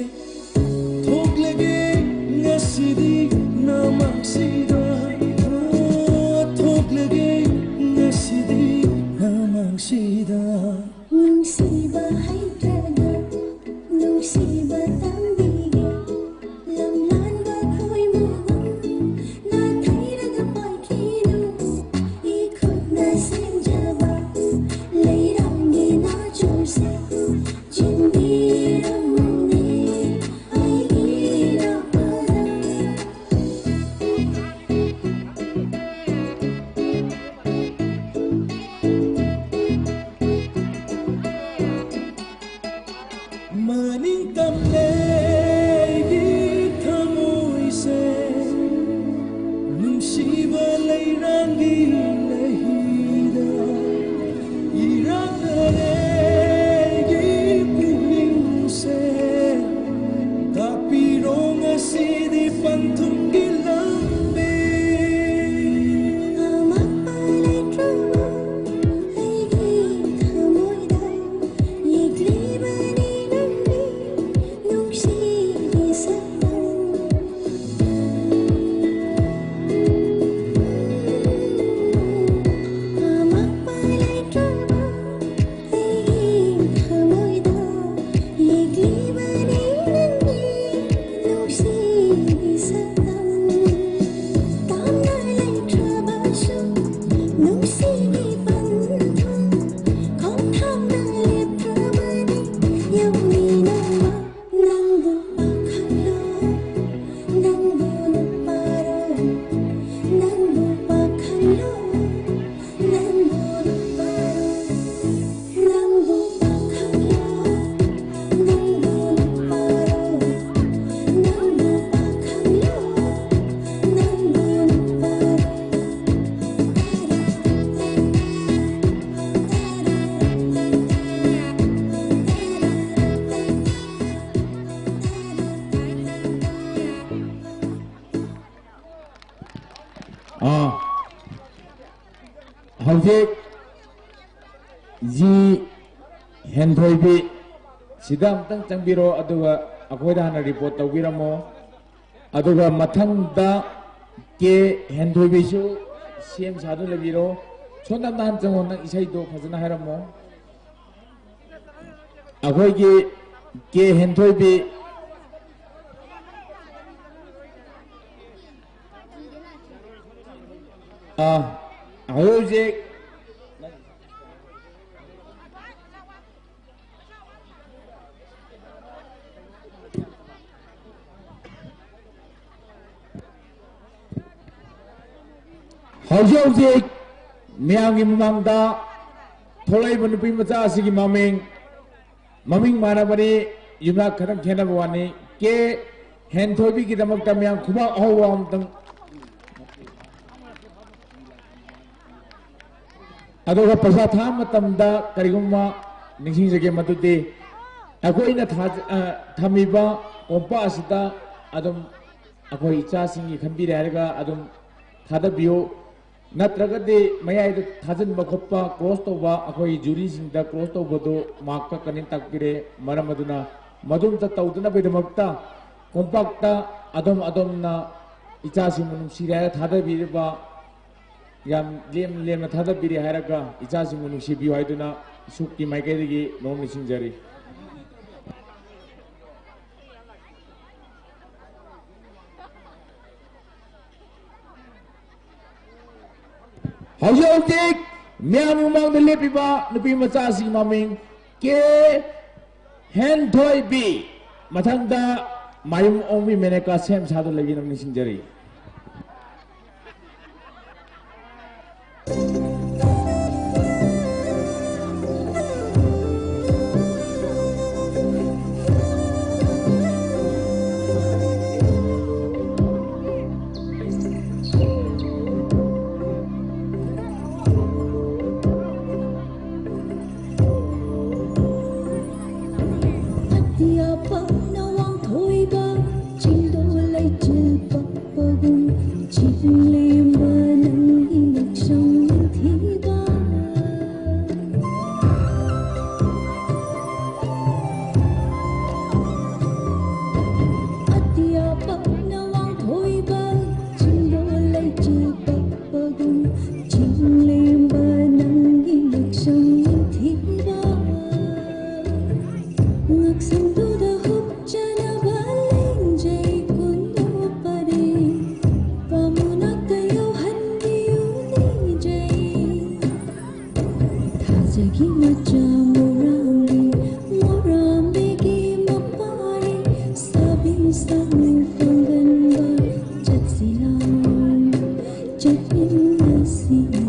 ꯊꯣꯛꯂꯒꯦ ꯉꯁꯤꯗꯤ ꯅꯃꯥꯡꯁꯤꯗ꯫ ꯑꯣ, ꯊꯣꯛꯂꯒꯦ ꯉꯁꯤꯗꯤ ꯅꯃꯥꯡꯁꯤꯗ꯫ ꯅꯨꯡꯁꯤꯕ ꯍꯩꯇ꯭ꯔꯒ ꯅꯨꯡꯁꯤꯕ ꯇꯝꯕꯤꯒꯦ꯫ ꯂꯝꯂꯥꯟꯕ ꯈꯣꯏꯃꯨꯒꯨꯝ ꯅꯥꯊꯩꯔꯒ ꯄꯥꯏꯈꯤꯅꯨ꯫ ꯏꯈꯨꯠꯅ ꯁꯦꯝꯖꯕ ꯂꯩꯔꯥꯡꯒꯤ ꯅꯥꯆꯣꯝꯁꯦ ꯆꯤꯟꯕꯤꯔꯝꯃꯨꯅꯦ ꯑꯩꯒꯤꯗꯃꯛꯇ꯫ ꯃꯅꯤꯡ ꯇꯝꯂꯦ ꯑꯩꯒꯤ ꯊꯃꯣꯏꯁꯦ, ꯅꯨꯡꯁꯤꯕ ꯂꯩꯔꯥꯡꯒꯤ ꯂꯩꯍꯤꯗ ꯏꯔꯥꯛꯅꯔꯦ ꯑꯩꯒꯤ ꯄꯨꯛꯅꯤꯡꯁꯦ꯫ ꯇꯥꯛꯄꯤꯔꯣ ꯉꯁꯤꯗꯤ ꯄꯟꯊꯨꯡꯒꯤ ꯂꯝꯕꯤ꯫ ꯑꯃꯛꯄ ꯂꯩꯇ꯭ꯔꯕ ꯑꯩꯒꯤ ꯊꯃꯣꯏꯗ ꯌꯦꯛꯂꯤꯕꯅꯤ ꯅꯪꯒꯤ ꯅꯨꯡꯁꯤꯒꯤ ꯁꯛꯇꯝ꯫ ꯑꯃꯛꯄ ꯂꯩꯇ꯭ꯔꯕ ꯑꯩꯒꯤ ꯊꯃꯣꯏꯗ ꯌꯦꯛꯂꯤꯕꯅꯤ ꯅꯪꯒꯤ ꯅꯨꯡꯁꯤꯒꯤ ꯁꯛꯇꯝ꯫ ꯇꯥꯝꯅ ꯂꯩꯇ꯭ꯔꯕꯁꯨ ꯅꯨꯡꯁꯤꯒꯤ ꯄꯟꯊꯨꯡ ꯈꯣꯡꯊꯥꯡꯗ ꯂꯦꯞꯇ꯭ꯔꯕꯗꯤ ꯌꯧꯃꯤꯟꯅꯕ ꯅꯪꯕꯨ ꯄꯥꯈꯪꯂꯣ, ꯅꯪꯕꯨ ꯅꯨꯄꯥꯔꯣ, ꯅꯪꯕꯨ ꯄꯥꯈꯪꯂꯣ, ꯅꯪꯕꯨ ꯅꯨꯄꯥꯔꯣ, ꯅꯪꯕꯨ ꯄꯥꯈꯪꯂꯣ, ꯅꯪꯕꯨ ꯅꯨꯄꯥꯔꯣ, ꯅꯪꯕꯨ ꯄꯥꯈꯪꯂꯣ, ꯅꯪꯕꯨ ꯅꯨꯄꯥꯔꯣ꯫ ꯑꯥ, ꯍꯧꯖꯤꯛ ꯖꯤ ꯍꯦꯟꯊꯣꯏꯕꯤ ꯁꯤꯗ ꯑꯝꯇꯪ ꯆꯪꯕꯤꯔꯣ, ꯑꯗꯨꯒ ꯑꯩꯈꯣꯏꯗ ꯍꯥꯟꯅ ꯔꯤꯄꯣꯔꯠ ꯇꯧꯕꯤꯔꯝꯃꯣ꯫ ꯑꯗꯨꯒ ꯃꯊꯪꯗ ꯀꯦ ꯍꯦꯟꯊꯣꯏꯕꯤꯁꯨ ꯁꯦꯝ ꯁꯥꯗꯨꯅ ꯂꯩꯕꯤꯔꯣ꯫ ꯁꯣꯝꯗ ꯑꯝꯇ ꯍꯥꯟꯅ ꯆꯪꯉꯣ, ꯅꯪ ꯏꯁꯩꯗꯣ ꯐꯖꯅ ꯍꯥꯏꯔꯝꯃꯣ꯫ ꯑꯩꯈꯣꯏꯒꯤ ꯀꯦ ꯍꯦꯟꯊꯣꯏꯕꯤ, ꯑꯥ, ꯍꯧꯖꯤꯛ ꯍꯧꯖꯤꯛ ꯍꯧꯖꯤꯛ ꯍꯧꯖꯤꯛ ꯃꯤꯌꯥꯝꯒꯤ ꯃꯃꯥꯡꯗ ꯊꯣꯛꯂꯛꯏꯕ ꯅꯨꯄꯤ ꯃꯆꯥ ꯑꯁꯤꯒꯤ ꯃꯃꯤꯡ, ꯃꯃꯤꯡ ꯃꯥꯟꯅꯕꯅꯤ, ꯌꯨꯝꯅꯥꯛ ꯈꯛꯇꯪ ꯈꯦꯠꯅꯕ ꯋꯥꯅꯤ꯫ ꯀꯦ ꯍꯦꯟꯊꯣꯏꯕꯤꯒꯤꯗꯃꯛꯇ ꯃꯌꯥꯝ ꯈꯨꯕꯥꯛ ꯑꯍꯧꯕ ꯑꯃꯇꯪ꯫ ꯑꯗꯨꯒ ꯄꯩꯁꯥ ꯊꯥꯕ ꯃꯇꯝꯗ ꯀꯔꯤꯒꯨꯝꯕ ꯅꯤꯡꯁꯤꯡꯖꯒꯦ, ꯃꯗꯨꯗꯤ ꯑꯩꯈꯣꯏꯅ ꯊꯥꯖ-, ꯑ, ꯊꯝꯃꯤꯕ ꯀꯣꯝꯄꯥꯛ ꯑꯁꯤꯗ ꯑꯗꯨꯝ ꯑꯩꯈꯣꯏ ꯏꯆꯥꯁꯤꯡꯒꯤ ꯈꯟꯕꯤꯔꯦ ꯍꯥꯏꯔꯒ ꯑꯗꯨꯝ ꯊꯥꯗꯕꯤꯌꯨ꯫ ꯅꯠꯇ꯭ꯔꯒꯗꯤ ꯃꯌꯥꯏꯗ ꯊꯥꯖꯤꯟꯕ ꯈꯣꯠꯄ, ꯀ꯭ꯔꯣꯁ ꯇꯧꯕ, ꯑꯩꯈꯣꯏ ꯖꯨꯔꯤꯁꯤꯡꯗ ꯀ꯭ꯔꯣꯁ ꯇꯧꯕꯗꯨ ꯃꯥꯔꯛ ꯀꯛꯀꯅꯤ ꯇꯥꯛꯄꯤꯔꯦ꯫ ꯃꯔꯝ ꯑꯗꯨꯅ ꯃꯗꯨ ꯑꯝꯇ ꯇꯧꯗꯅꯕꯒꯤꯗꯃꯛꯇ ꯀꯣꯝꯄꯥꯛꯇ ꯑꯗꯣꯝ ꯑꯗꯣꯝꯅ ꯏꯆꯥꯁꯤꯡꯕꯨ ꯅꯨꯡꯁꯤꯔꯦ ꯍꯥꯏꯔ ꯊꯥꯗꯕꯤꯔꯤꯕ, ꯌꯥꯝ ꯂꯦꯝ ꯂꯦꯝꯅ ꯊꯥꯗꯕꯤꯔꯦ ꯍꯥꯏꯔꯒ ꯏꯆꯥꯁꯤꯡꯕꯨ ꯅꯨꯡꯁꯤꯕꯤꯌꯨ ꯍꯥꯏꯗꯨꯅ ꯁꯨꯛꯀꯤ ꯃꯥꯏꯀꯩꯗꯒꯤ ꯅꯣꯝꯅ ꯅꯤꯡꯁꯤꯡꯖꯔꯤ꯫ ꯍꯧꯖꯤꯛ ꯍꯧꯖꯤꯛ ꯃꯌꯥꯝ ꯃꯃꯥꯡꯗ ꯂꯦꯞꯄꯤꯕ ꯅꯨꯄꯤ ꯃꯆꯥꯁꯤꯒꯤ ꯃꯃꯤꯡ ꯀꯦ ꯍꯦꯟꯊꯣꯏꯕꯤ, ꯃꯊꯪꯗ ꯃꯌꯨꯝ ꯑꯣꯡꯕꯤ ꯃꯦꯅꯦꯀꯥ ꯁꯦꯝ ꯁꯥꯗꯨꯅ ꯂꯩꯕꯤꯅꯕ ꯅꯤꯡꯁꯤꯡꯖꯔꯤ꯫ ꯑꯇꯤꯌꯥ ꯄꯥꯛꯅ ꯋꯥꯡꯊꯣꯏꯕ, ꯆꯤꯡꯗꯣ ꯂꯩꯆꯤꯜ ꯄꯛꯄꯒꯨꯝ, ꯆꯤꯡꯂꯦꯝꯕ ꯅꯪꯒꯤ ꯅꯛꯁꯝ ꯅꯤꯡꯊꯤꯕ꯫ ꯁꯝꯇꯨꯗ ꯍꯨꯞꯆꯅꯕ ꯂꯦꯡꯖꯩ ꯀꯨꯟꯗꯣ ꯄꯔꯦꯡ, ꯄꯥꯃꯨꯅꯥꯛꯇ ꯌꯧꯍꯟꯕꯤꯌꯨ ꯂꯦꯡꯖꯩ꯫ ꯊꯥꯖꯒꯤ ꯃꯆꯥ ꯃꯣꯔꯥꯡꯒꯤ, ꯃꯣꯔꯥꯡꯕꯤꯒꯤ ꯃꯄꯥꯔꯤ, ꯁꯥꯕꯤ ꯁꯥꯃꯨ ꯄꯥꯡꯒꯟꯕ ꯆꯠꯁꯤꯂꯥꯎ, ꯆꯠꯃꯤꯟꯅꯁꯤꯂꯥꯎ꯫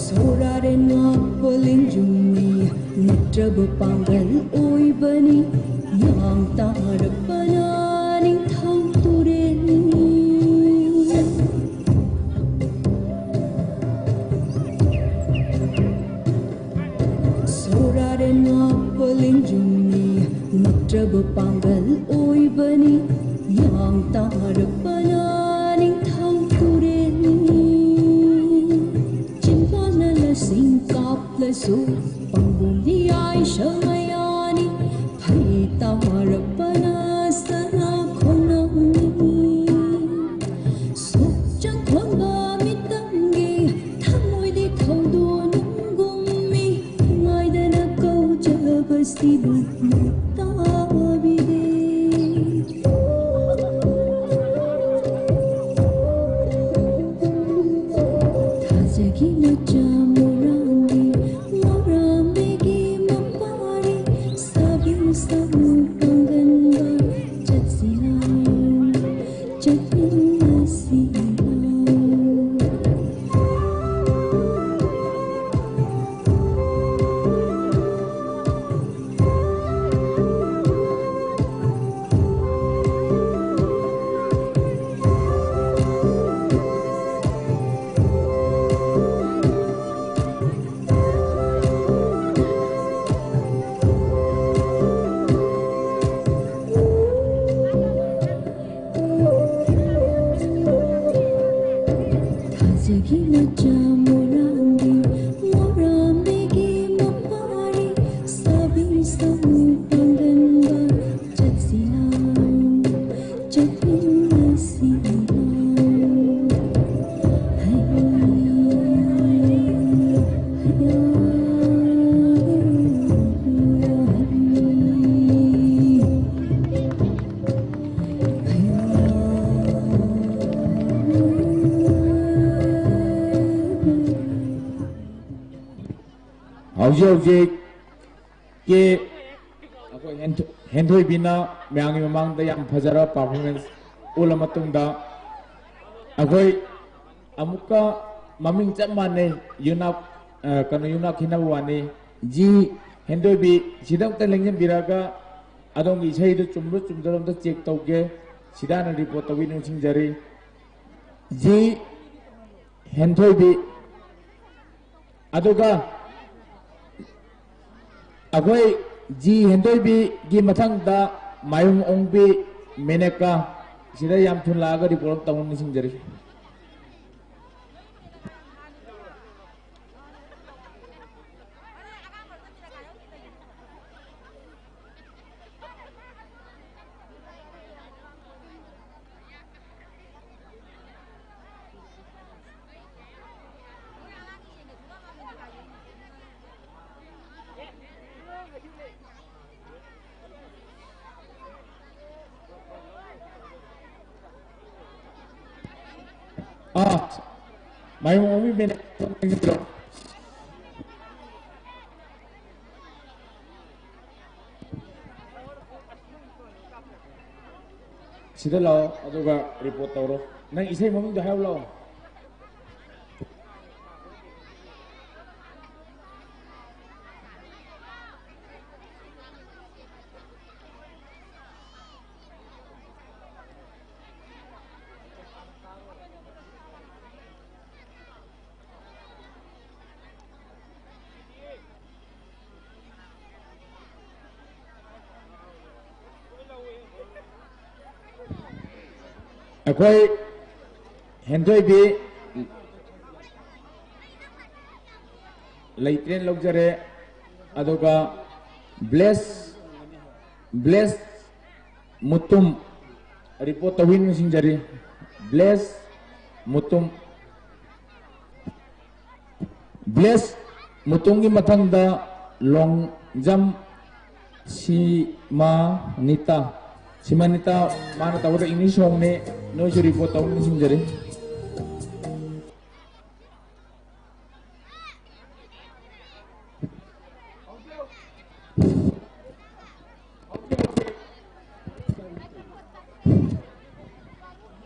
ꯁꯣꯔꯥꯔꯦꯟ ꯉꯥꯛꯄ ꯂꯦꯡꯖꯨꯝꯅꯤ, ꯅꯠꯇ꯭ꯔꯕ ꯄꯥꯡꯒꯜ ꯑꯣꯏꯕꯅꯤ, ꯌꯥꯡ ꯇꯥꯔꯛꯄꯅ ꯅꯤꯡꯊꯧ ꯇꯨꯔꯦꯜꯅꯤ꯫ ꯁꯣꯔꯥꯔꯦꯟ ꯉꯥꯛꯄ ꯂꯦꯡꯖꯨꯝꯅꯤ, ꯅꯠꯇ꯭ꯔꯕ ꯄꯥꯡꯒꯜ ꯑꯣꯏꯕꯅꯤ, ꯌꯥꯡ ꯇꯥꯔꯛꯄꯅ ꯅꯤꯡꯊꯧ ꯇꯨꯔꯦꯜꯅꯤ꯫ ꯆꯤꯟꯕꯥꯟꯅ ꯂꯁꯤꯡ ꯀꯥꯞꯂꯁꯨ ꯄꯥꯡꯒꯜꯗꯤ ꯌꯥꯏꯁ ꯃꯌꯥꯅꯤ, ꯐꯩ ꯇꯥꯔꯛꯄꯅ ꯁꯅꯥ ꯈꯣꯡꯅꯥꯡꯅꯤ꯫ ꯁꯨꯛꯆꯪ ꯈꯣꯟꯕ ꯃꯤꯇꯝꯒꯤ ꯊꯃꯣꯏꯗꯤ ꯊꯧꯗꯣꯛ ꯅꯨꯡꯒꯨꯝꯃꯤ, ꯉꯥꯏꯗꯅ ꯀꯧꯖꯕꯁꯤꯕꯨ ꯇꯥꯕꯤꯗꯦ꯫ ꯊꯥꯖꯒꯤ ꯃꯆꯥ ꯃꯣꯔꯥꯡꯒꯤ, ꯃꯣꯔꯥꯡꯕꯤꯒꯤ ꯃꯄꯥꯔꯤ, ꯁꯥꯕꯤ ꯁꯥꯃꯨ ꯄꯥꯡꯒꯟꯕ ꯆꯠꯁꯤꯂꯥꯎ, ꯆꯠꯃꯤꯟꯅꯁꯤꯂꯥꯎ꯫ ꯍꯧꯖꯤꯛ ꯍꯧꯖꯤꯛꯀꯤ ꯑꯩꯈꯣꯏ ꯍꯦꯟꯊꯣ-, ꯍꯦꯟꯊꯣꯏꯕꯤꯅ ꯃꯌꯥꯝꯒꯤ ꯃꯃꯥꯡꯗ ꯌꯥꯝ ꯐꯖꯔꯕ performance ꯎꯠꯂ ꯃꯇꯨꯡꯗ, ꯑꯩꯈꯣꯏ ꯑꯃꯨꯛꯀ ꯃꯃꯤꯡ ꯆꯞ ꯃꯥꯟꯅꯩ, ꯌꯨꯅꯥꯛ, ꯑ, ꯀꯩꯅꯣ, ꯌꯨꯅꯥꯛ ꯈꯦꯠꯅꯕ ꯋꯥꯅꯤ꯫ ꯖꯤ ꯍꯦꯟꯊꯣꯏꯕꯤ, ꯁꯤꯗ ꯑꯝꯇ ꯂꯦꯡꯁꯤꯟꯕꯤꯔꯛꯑꯒ ꯑꯗꯣꯝꯒꯤ ꯏꯁꯩꯗꯨ ꯆꯨꯝꯕ꯭ꯔꯥ ꯆꯨꯝꯗꯕ꯭ꯔꯥ ꯑꯝꯇ check ꯇꯧꯒꯦ꯫ ꯁꯤꯗ ꯍꯥꯟꯅ report ꯇꯧꯕꯤꯅꯕ ꯅꯤꯡꯁꯤꯡꯖꯔꯤ꯫ ꯖꯤ ꯍꯦꯟꯊꯣꯏꯕꯤ꯫ ꯑꯗꯨꯒ ꯑꯩꯈꯣꯏ ꯖꯤ ꯍꯦꯟꯊꯣꯏꯕꯤꯒꯤ ꯃꯊꯪꯗ ꯃꯥꯌꯣꯝ ꯑꯣꯡꯕꯤ ꯃꯦꯅꯦꯀꯥ, ꯁꯤꯗ ꯌꯥꯝ ꯊꯨꯅ ꯂꯥꯛꯑꯒ report ꯇꯧꯅꯕ ꯅꯤꯡꯁꯤꯡꯖꯔꯤ꯫ ꯑꯥ, ꯃꯥꯌꯣꯝ ꯑꯣꯡꯕꯤ ꯃꯦꯅꯦꯀꯥ꯫ ꯁꯤꯗ ꯂꯥꯛꯑꯣ, ꯑꯗꯨꯒ report ꯇꯧꯔꯣ꯫ ꯅꯪ ꯏꯁꯩ ꯃꯃꯤꯡꯗꯣ ꯍꯥꯏꯔꯨ ꯂꯥꯛꯑꯣ꯫ ꯑꯩꯈꯣꯏ ꯍꯦꯟꯊꯣꯏꯕꯤ ꯂꯩꯇ꯭ꯔꯦꯅ ꯂꯧꯖꯔꯦ꯫ ꯑꯗꯨꯒ ꯕ꯭ꯂꯦꯁ, ꯕ꯭ꯂꯦꯁ ꯃꯨꯇꯨꯝ ꯔꯤꯄꯣꯔꯠ ꯇꯧꯕꯤꯅ ꯅꯤꯡꯁꯤꯡꯖꯔꯤ꯫ ꯕ꯭ꯂꯦꯁ ꯃꯨꯇꯨꯝ, ꯕ꯭ꯂꯦꯁ ꯃꯨꯇꯨꯝꯒꯤ ꯃꯊꯪꯗ ꯂꯣꯡꯖꯝ ꯁꯤꯃꯥꯅꯤꯇꯥ, ꯁꯤꯃꯥꯅꯤꯇꯥ ꯃꯥꯅ ꯇꯧꯒꯗꯕ ꯏꯪꯂꯤꯁ ꯁꯣꯡꯅꯤ꯫ ꯅꯣꯏꯁꯨ ꯔꯤꯄꯣꯔꯠ ꯇꯧꯕꯤꯅ ꯅꯤꯡꯁꯤꯡꯖꯔꯤ꯫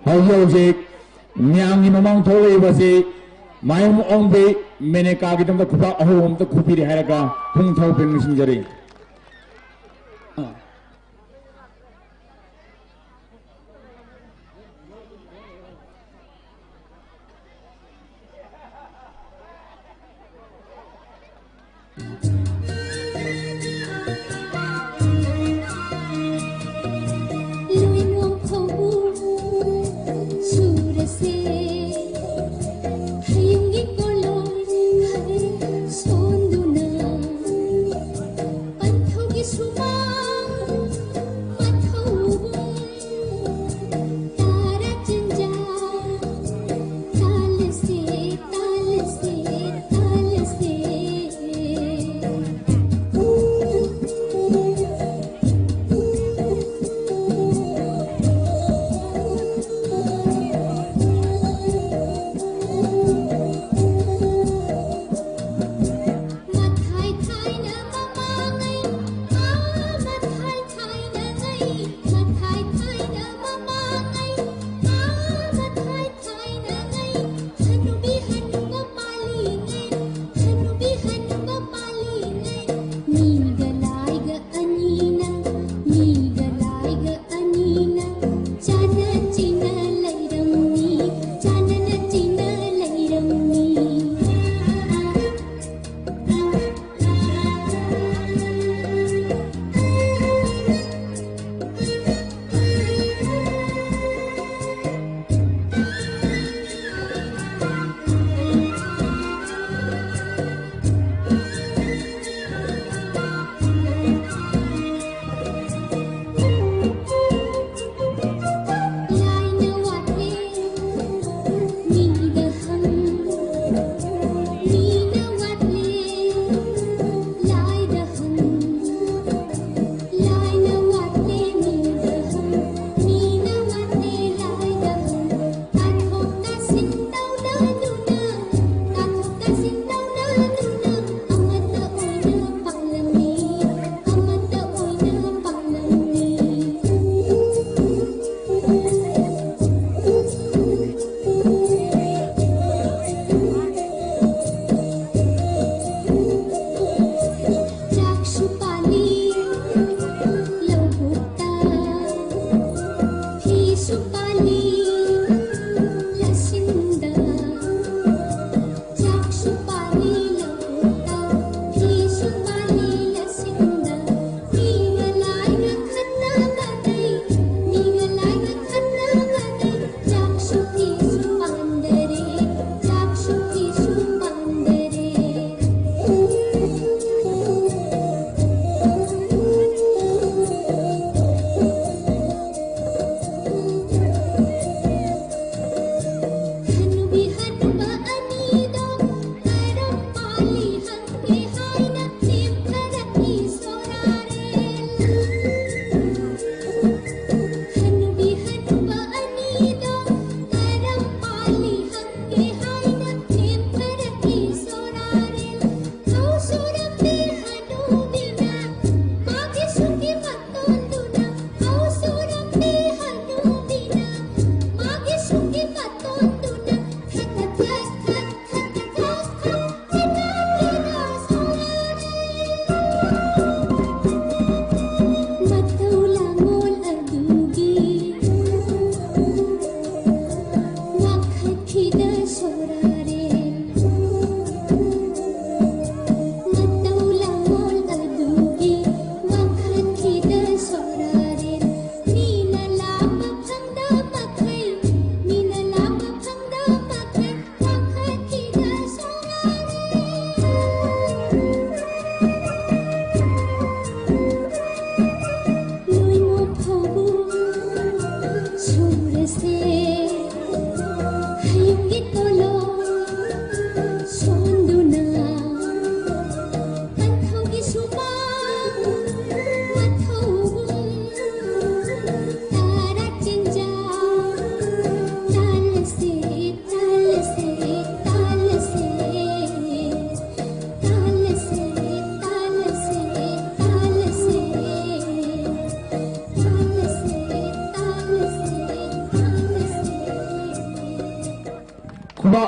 ꯍꯧꯖꯤꯛ ꯍꯧꯖꯤꯛ ꯃꯌꯥꯝꯒꯤ ꯃꯃꯥꯡ ꯊꯣꯛꯂꯛꯏꯕꯁꯤ ꯃꯥꯌꯣꯝ ꯑꯣꯡꯕꯤ ꯃꯦꯅꯦꯀꯥꯒꯤꯗꯃꯛꯇ ꯈꯨꯕꯥꯛ ꯑꯍꯧꯕ ꯑꯃꯇ ꯈꯨꯕꯤꯔꯦ ꯍꯥꯏꯔꯒ ꯄꯨꯛꯅꯤꯡ ꯊꯧꯒꯠꯄ ꯅꯤꯡꯁꯤꯡꯖꯔꯤ꯫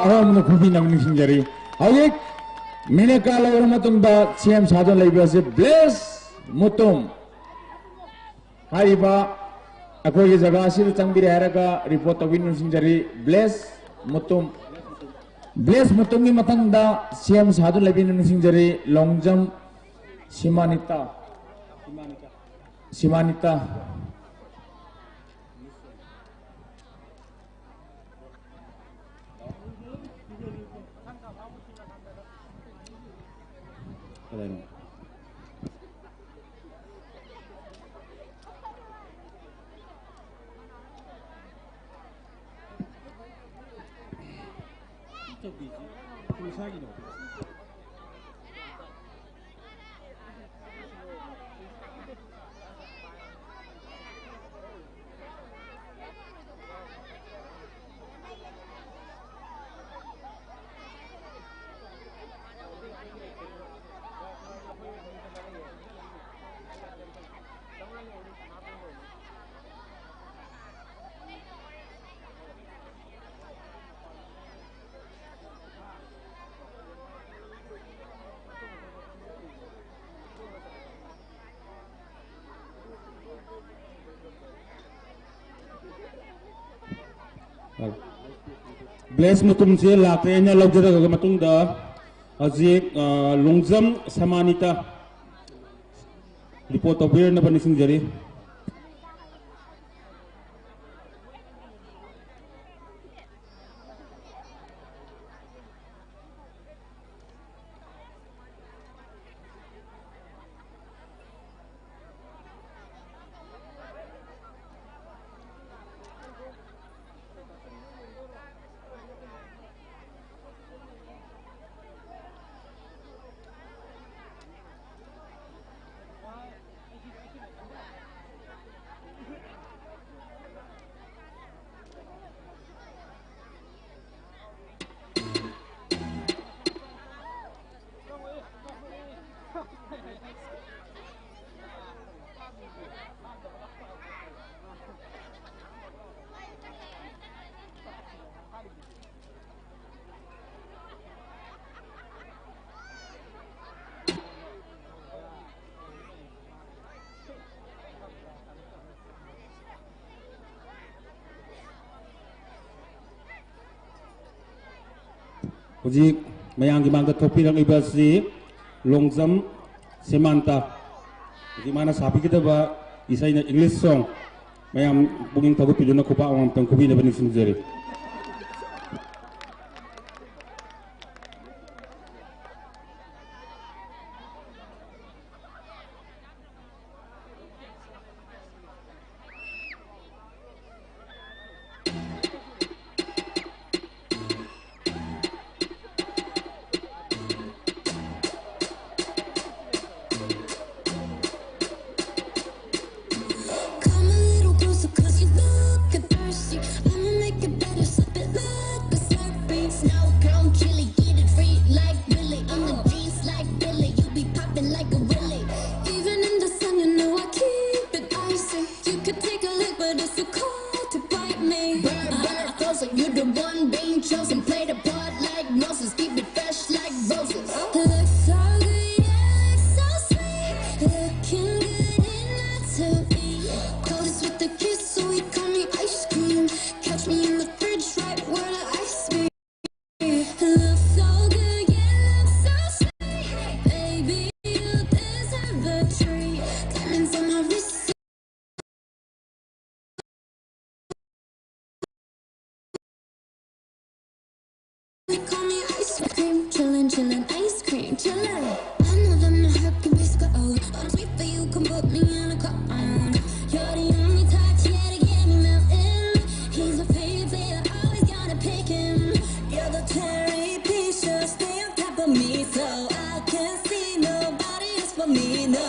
ꯑꯍꯣꯡꯕꯅ ꯈꯨꯕꯤꯅꯕ ꯅꯤꯡꯁꯤꯡꯖꯔꯤ꯫ ꯍꯧꯖꯤꯛ ꯃꯤꯅꯀꯥ ꯂꯧꯔ ꯃꯇꯨꯡꯗ ꯁꯦꯝ ꯁꯥꯗꯨꯅ ꯂꯩꯕ ꯑꯁꯤ ꯕ꯭ꯂꯦꯁ ꯃꯨꯇꯨꯝ ꯍꯥꯏꯔꯤꯕ ꯑꯩꯈꯣꯏꯒꯤ ꯖꯒꯥ ꯑꯁꯤꯗ ꯆꯪꯕꯤꯔꯦ ꯍꯥꯏꯔꯒ ꯔꯤꯄꯣꯔꯠ ꯇꯧꯕꯤꯅꯕ ꯅꯤꯡꯁꯤꯡꯖꯔꯤ꯫ ꯕ꯭ꯂꯦꯁ ꯃꯨꯇꯨꯝ, ꯕ꯭ꯂꯦꯁ ꯃꯨꯇꯨꯝꯒꯤ ꯃꯊꯪꯗ ꯁꯦꯝ ꯁꯥꯗꯨꯅ ꯂꯩꯕꯤꯅꯕ ꯅꯤꯡꯁꯤꯡꯖꯔꯤ꯫ ꯂꯣꯡꯖꯝ ꯁꯤꯃꯥꯅꯤꯇꯥ, ꯁꯤꯃꯥꯅꯤꯇꯥ꯫ ꯕ꯭ꯂꯦꯁ ꯃꯨꯇꯨꯝꯁꯦ ꯂꯥꯛꯈ꯭ꯔꯦ ꯍꯥꯏꯅ ꯂꯧꯖꯔꯒ ꯃꯇꯨꯡꯗ ꯍꯧꯖꯤꯛ, ꯑ, ꯂꯣꯡꯖꯝ ꯁꯃꯥꯅꯤꯇ ꯔꯤꯄꯣꯔꯠ ꯇꯧꯕꯤꯔꯅꯕ ꯅꯤꯡꯁꯤꯡꯖꯔꯤ꯫ ꯍꯧꯖꯤꯛ ꯃꯌꯥꯝꯒꯤ ꯃꯥꯡꯗ ꯊꯣꯛꯄꯤꯔꯛꯂꯤꯕ ꯑꯁꯤ ꯂꯣꯡꯖꯝ ꯁꯦꯃꯥꯟꯇ꯫ ꯍꯧꯖꯤꯛ ꯃꯥꯅ ꯁꯥꯕꯤꯒꯗꯕ ꯏꯁꯩꯅ English song꯫ ꯃꯌꯥꯝ ꯄꯨꯛꯅꯤꯡ ꯊꯧꯒꯠꯄꯤꯗꯨꯅ ꯈꯨꯄꯥꯛ ꯑꯃꯃꯝꯇꯪ ꯈꯨꯕꯤꯅꯕ ꯅꯤꯡꯁꯤꯡꯖꯔꯤ꯫ Come a little closer, 'cause you look thirsty. I'ma make it better, slip it like a slurpee. Snow cone chili, get it free like Willy. In the jeans like Billy, you be popping like a willy. Even in the sun, you know I keep it icy. You could take a lick, but it's too cold to bite me. Bird, bird, frozen, you the one being chosen. Play the part like Moses, keep it fresh like roses. Looks so good, yeah, looks so sweet. Looking good enough to eat. Coldest with the kiss, so he call me ice cream. Catch me in the fridge, right where the ice be. Looks so good, yeah, looks so sweet. Baby, you deserve a treat. Diamonds on my wrist. They call me ice cream, chillin', chillin', ice cream, chillin'. I know that my heart can be so cold. But I'm sweet for you, come put me in a cold. You're the only type, yeah, to get me melting. He's a favorite, always gotta pick him. You're the cherry, Pisha, stay on top of me, so I can't see nobody else but me, no.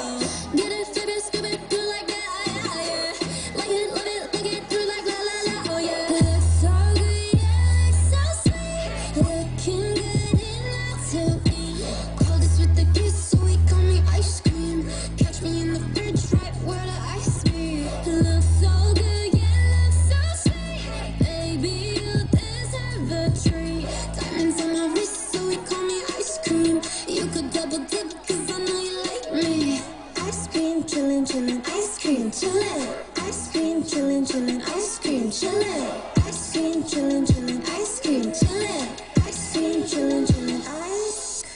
Get it, flip it, scoop it, do like that, yeah, yeah. Like it, love it, lick it through like la la la, oh yeah. Looks so good, yeah, looks so sweet. Looking good enough to eat. Coldest with the kiss, so he call me ice cream.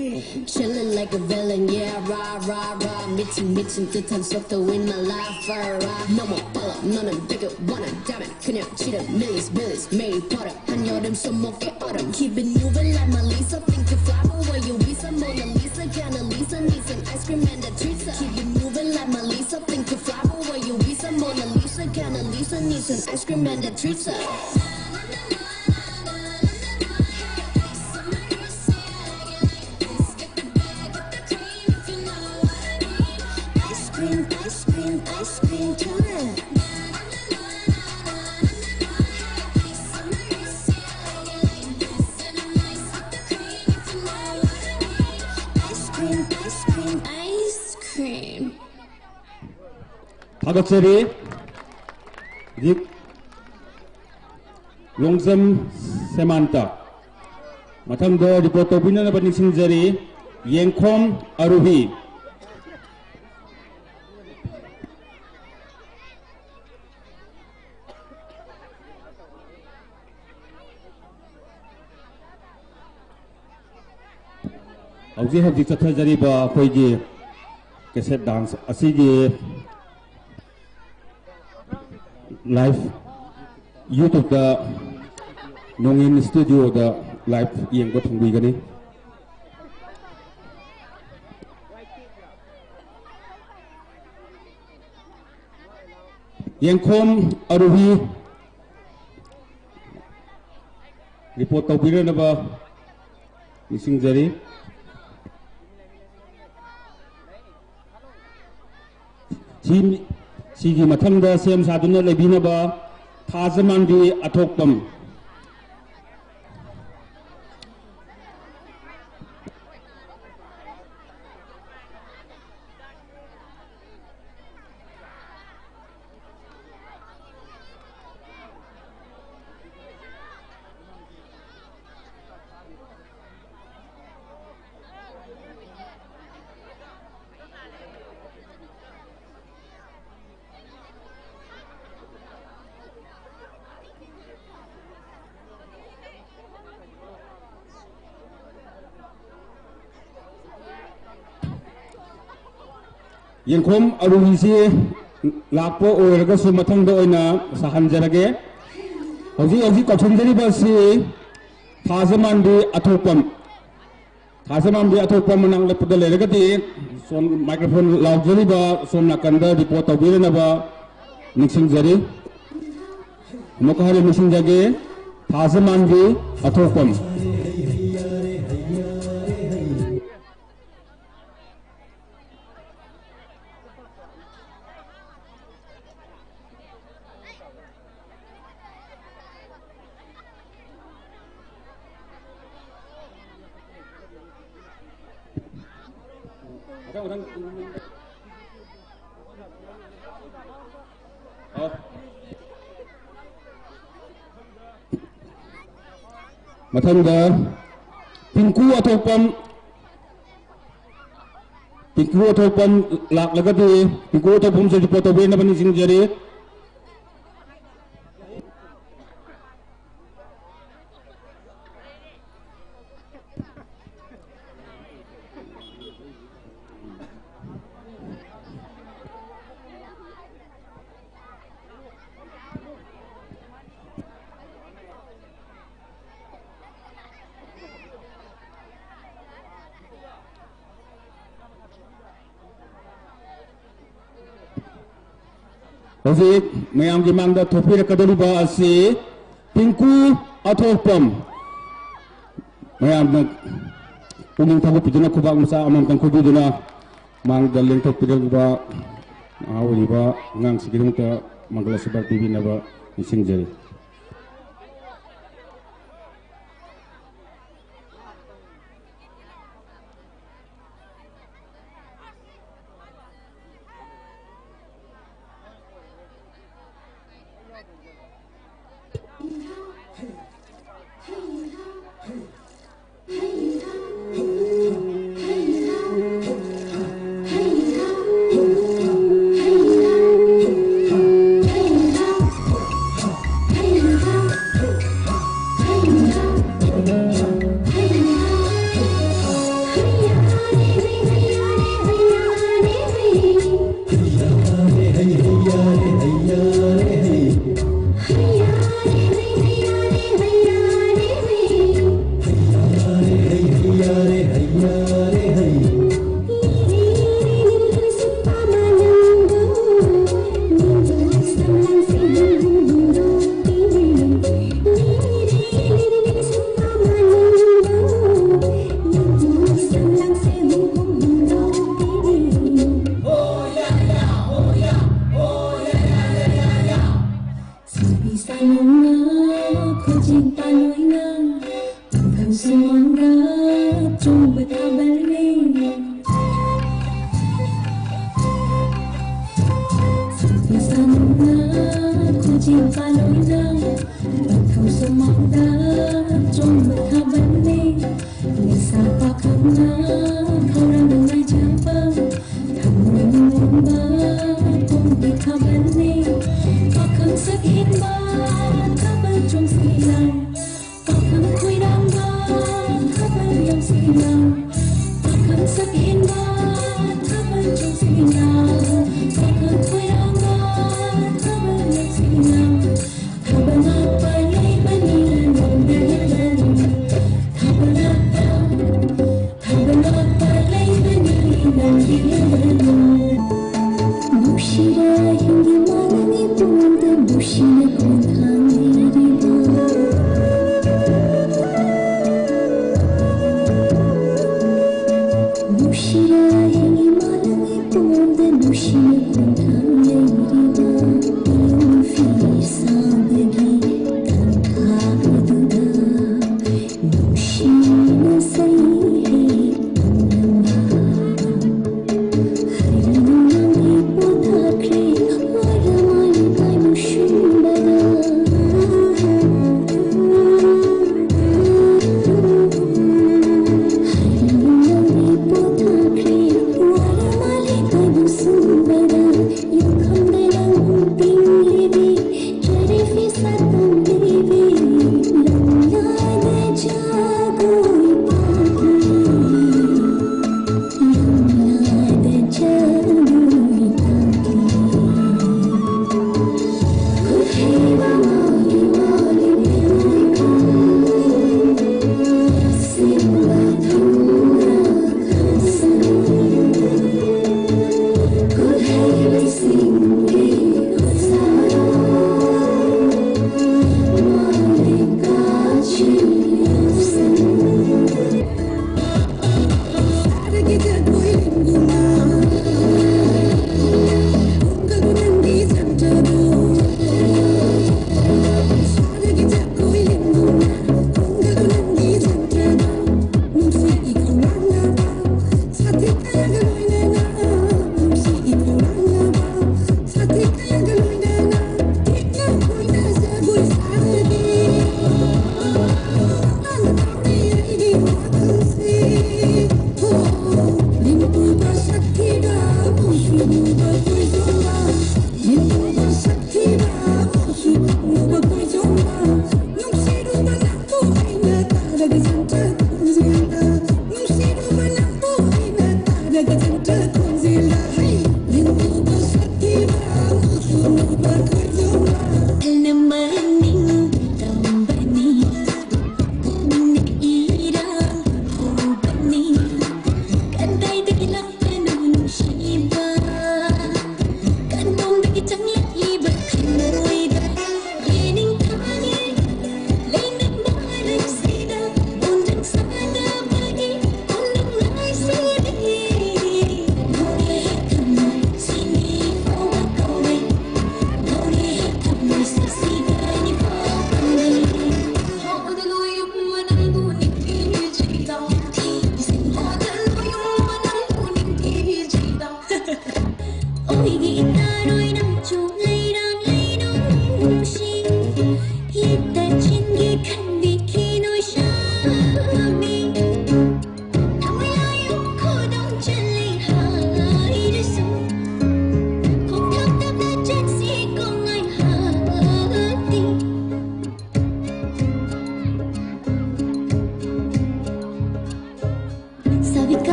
Chillin' like a villain, yeah, rah, rah, rah. 미친, 미친 듯한 속도 in my life, rah, rah. No more follow, 너는 되게 원한 다면 그냥 지름 millions, millions. 매일 벌어 한여름 손목에 얼음. Keep it moving like Mona Lisa. Think you fly, but where you visa? Mona Lisa, Mona Lisa, need some ice cream and a treat. Keep it moving like Mona Lisa. Think you fly, but where you visa? Mona Lisa, Mona Lisa, need some ice cream and a treat. Ice cream, ice cream, ice cream, tuna. Ice cream, ice cream, ice cream. ꯊꯥꯒꯠꯆꯔꯤ꯫ ꯍꯧꯖꯤꯛ ꯂꯣꯡꯖꯝ ꯁꯦꯃꯥꯟꯇ꯫ ꯃꯊꯪꯗ report ꯇꯧꯕꯤꯅꯅꯕ ꯅꯤꯡꯁꯤꯡꯖꯔꯤ, ꯌꯦꯡꯈꯣꯝ ꯑꯔꯨꯍꯤ꯫ ꯍꯧꯖꯤꯛ ꯍꯧꯖꯤꯛ ꯆꯠꯊꯖꯔꯤꯕ ꯑꯩꯈꯣꯏꯒꯤ cassette dance ꯑꯁꯤꯒꯤ live ꯌꯨꯇ꯭ꯌꯨꯕꯇ ꯅꯣꯡꯏꯟ ꯁ꯭ꯇꯨꯗꯤꯑꯣꯗ ꯂꯥꯏꯚ ꯌꯦꯡꯕ ꯐꯪꯕꯤꯒꯅꯤ꯫ ꯌꯦꯡꯈꯣꯝ ꯑꯔꯨꯍꯤ ꯔꯤꯄꯣꯔꯠ ꯇꯧꯕꯤꯔꯅꯕ ꯅꯤꯡꯁꯤꯡꯖꯔꯤ꯫ ꯁꯤ-, ꯁꯤꯒꯤ ꯃꯊꯪꯗ ꯁꯦꯝ ꯁꯥꯗꯨꯅ ꯂꯩꯕꯤꯅꯕ ꯊꯥꯖꯃꯥꯟꯕꯤ ꯑꯊꯣꯛꯄꯝ꯫ ꯌꯦꯡꯈꯣꯝ ꯑꯔꯨꯕꯤꯁꯤ ꯂꯥꯛꯄ ꯑꯣꯏꯔꯒꯁꯨ ꯃꯊꯪꯗ ꯑꯣꯏꯅ ꯁꯥꯍꯟꯖꯔꯒꯦ꯫ ꯍꯧꯖꯤꯛ ꯍꯧꯖꯤꯛ ꯀꯧꯁꯟꯖꯔꯤꯕ ꯑꯁꯤ ꯊꯥꯖꯃꯥꯟꯕꯤ ꯑꯊꯣꯛꯄꯝ꯫ ꯊꯥꯖꯃꯥꯟꯕꯤ ꯑꯊꯣꯛꯄꯝ ꯃꯅꯥꯛ ꯅꯛꯄꯗ ꯂꯩꯔꯒꯗꯤ ꯁꯣꯝ microphone ꯂꯥꯎꯖꯔꯤꯕ ꯁꯣꯝ ꯅꯥꯀꯟꯗ report ꯇꯧꯕꯤꯔꯅꯕ ꯅꯤꯡꯁꯤꯡꯖꯔꯤ꯫ ꯑꯃꯨꯛꯀ ꯍꯟꯅ ꯅꯤꯡꯁꯤꯡꯖꯒꯦ, ꯊꯥꯖꯃꯥꯟꯕꯤ ꯑꯊꯣꯛꯄꯝ꯫ ꯃꯊꯪꯗ ꯄꯤꯡꯀꯨ ꯑꯊꯣꯛꯄꯝ, ꯄꯤꯡꯀꯨ ꯑꯊꯣꯛꯄꯝ ꯂꯥꯛꯂꯒꯗꯤ ꯄꯤꯡꯀꯨ ꯑꯊꯣꯛꯄꯝꯁꯨ report ꯇꯧꯕꯤꯅꯕ ꯅꯤꯡꯁꯤꯡꯖꯔꯤ꯫ ꯍꯧꯖꯤꯛ ꯃꯌꯥꯝꯒꯤ ꯃꯥꯡꯗ ꯊꯣꯛꯄꯤꯔꯛꯀꯗꯧꯔꯤꯕ ꯑꯁꯤ ꯄꯤꯡꯀꯨ ꯑꯊꯣꯛꯄꯝ꯫ ꯃꯌꯥꯝꯅ ꯄꯨꯛꯅꯤꯡ ꯊꯧꯒꯠꯄꯤꯗꯨꯅ ꯈꯨꯕꯥꯛ ꯃꯆꯥ ꯑꯃꯃꯝꯇꯪ ꯈꯨꯕꯤꯗꯨꯅ ꯃꯥꯡꯗ ꯂꯦꯡꯊꯣꯛꯄꯤꯔꯛꯂꯤꯕ ꯅꯍꯥ ꯑꯣꯏꯔꯤꯕ ꯑꯉꯥꯡꯁꯤꯡꯒꯤꯗꯃꯛꯇ ꯃꯪꯒꯜ ꯑꯥꯁꯤꯔꯕꯥꯗ ꯄꯤꯕꯤꯅꯕ ꯅꯤꯡꯁꯤꯡꯖꯔꯤ꯫ ꯑꯆꯣꯡꯕ ꯊꯥꯕꯜꯅꯦ꯫ ꯁꯛꯄꯤ ꯁꯥꯅꯨꯅ ꯈꯣꯟꯖꯦꯜ ꯄꯥꯜꯂꯣꯏꯅ ꯄꯥꯟꯊꯧ ꯁꯨꯃꯥꯡꯗ ꯆꯣꯡꯕ ꯊꯥꯕꯜꯅꯦ꯫ ꯂꯩꯁꯥ ꯄꯥꯈꯪꯅ ꯈꯧꯔꯥꯡꯅ ꯉꯥꯏꯖꯕ ꯊꯃꯣꯏ ꯅꯨꯡꯉꯣꯟꯕ ꯀꯨꯝꯒꯤ ꯊꯥꯕꯜꯅꯦ꯫ ꯄꯥꯈꯪ ꯁꯛꯍꯦꯟꯕ ꯊꯥꯕꯜ ꯆꯣꯡꯁꯤꯅ ꯄꯥꯈꯪ ꯈꯣꯏꯔꯥꯡꯕ ꯊꯥꯕꯜ ꯌꯥꯎꯁꯤꯅ ꯄꯥꯈꯪ ꯁꯛꯍꯦꯟꯕ ꯊꯥꯕꯜ ꯆꯣꯡꯁꯤꯅ ꯄꯥꯈꯪ ꯈꯣꯏꯔꯥꯡꯕ ꯊꯥꯕꯜ ꯌꯥꯎꯁꯤꯅ ꯊꯥꯕꯜ ꯂꯥꯛꯄ ꯌꯩꯕꯅꯤ ꯅꯣꯡꯗ ꯌꯩꯔꯅꯤ ꯊꯥꯕꯜ ꯂꯥꯛꯄ ꯊꯥꯕꯜ ꯂꯥꯛꯄ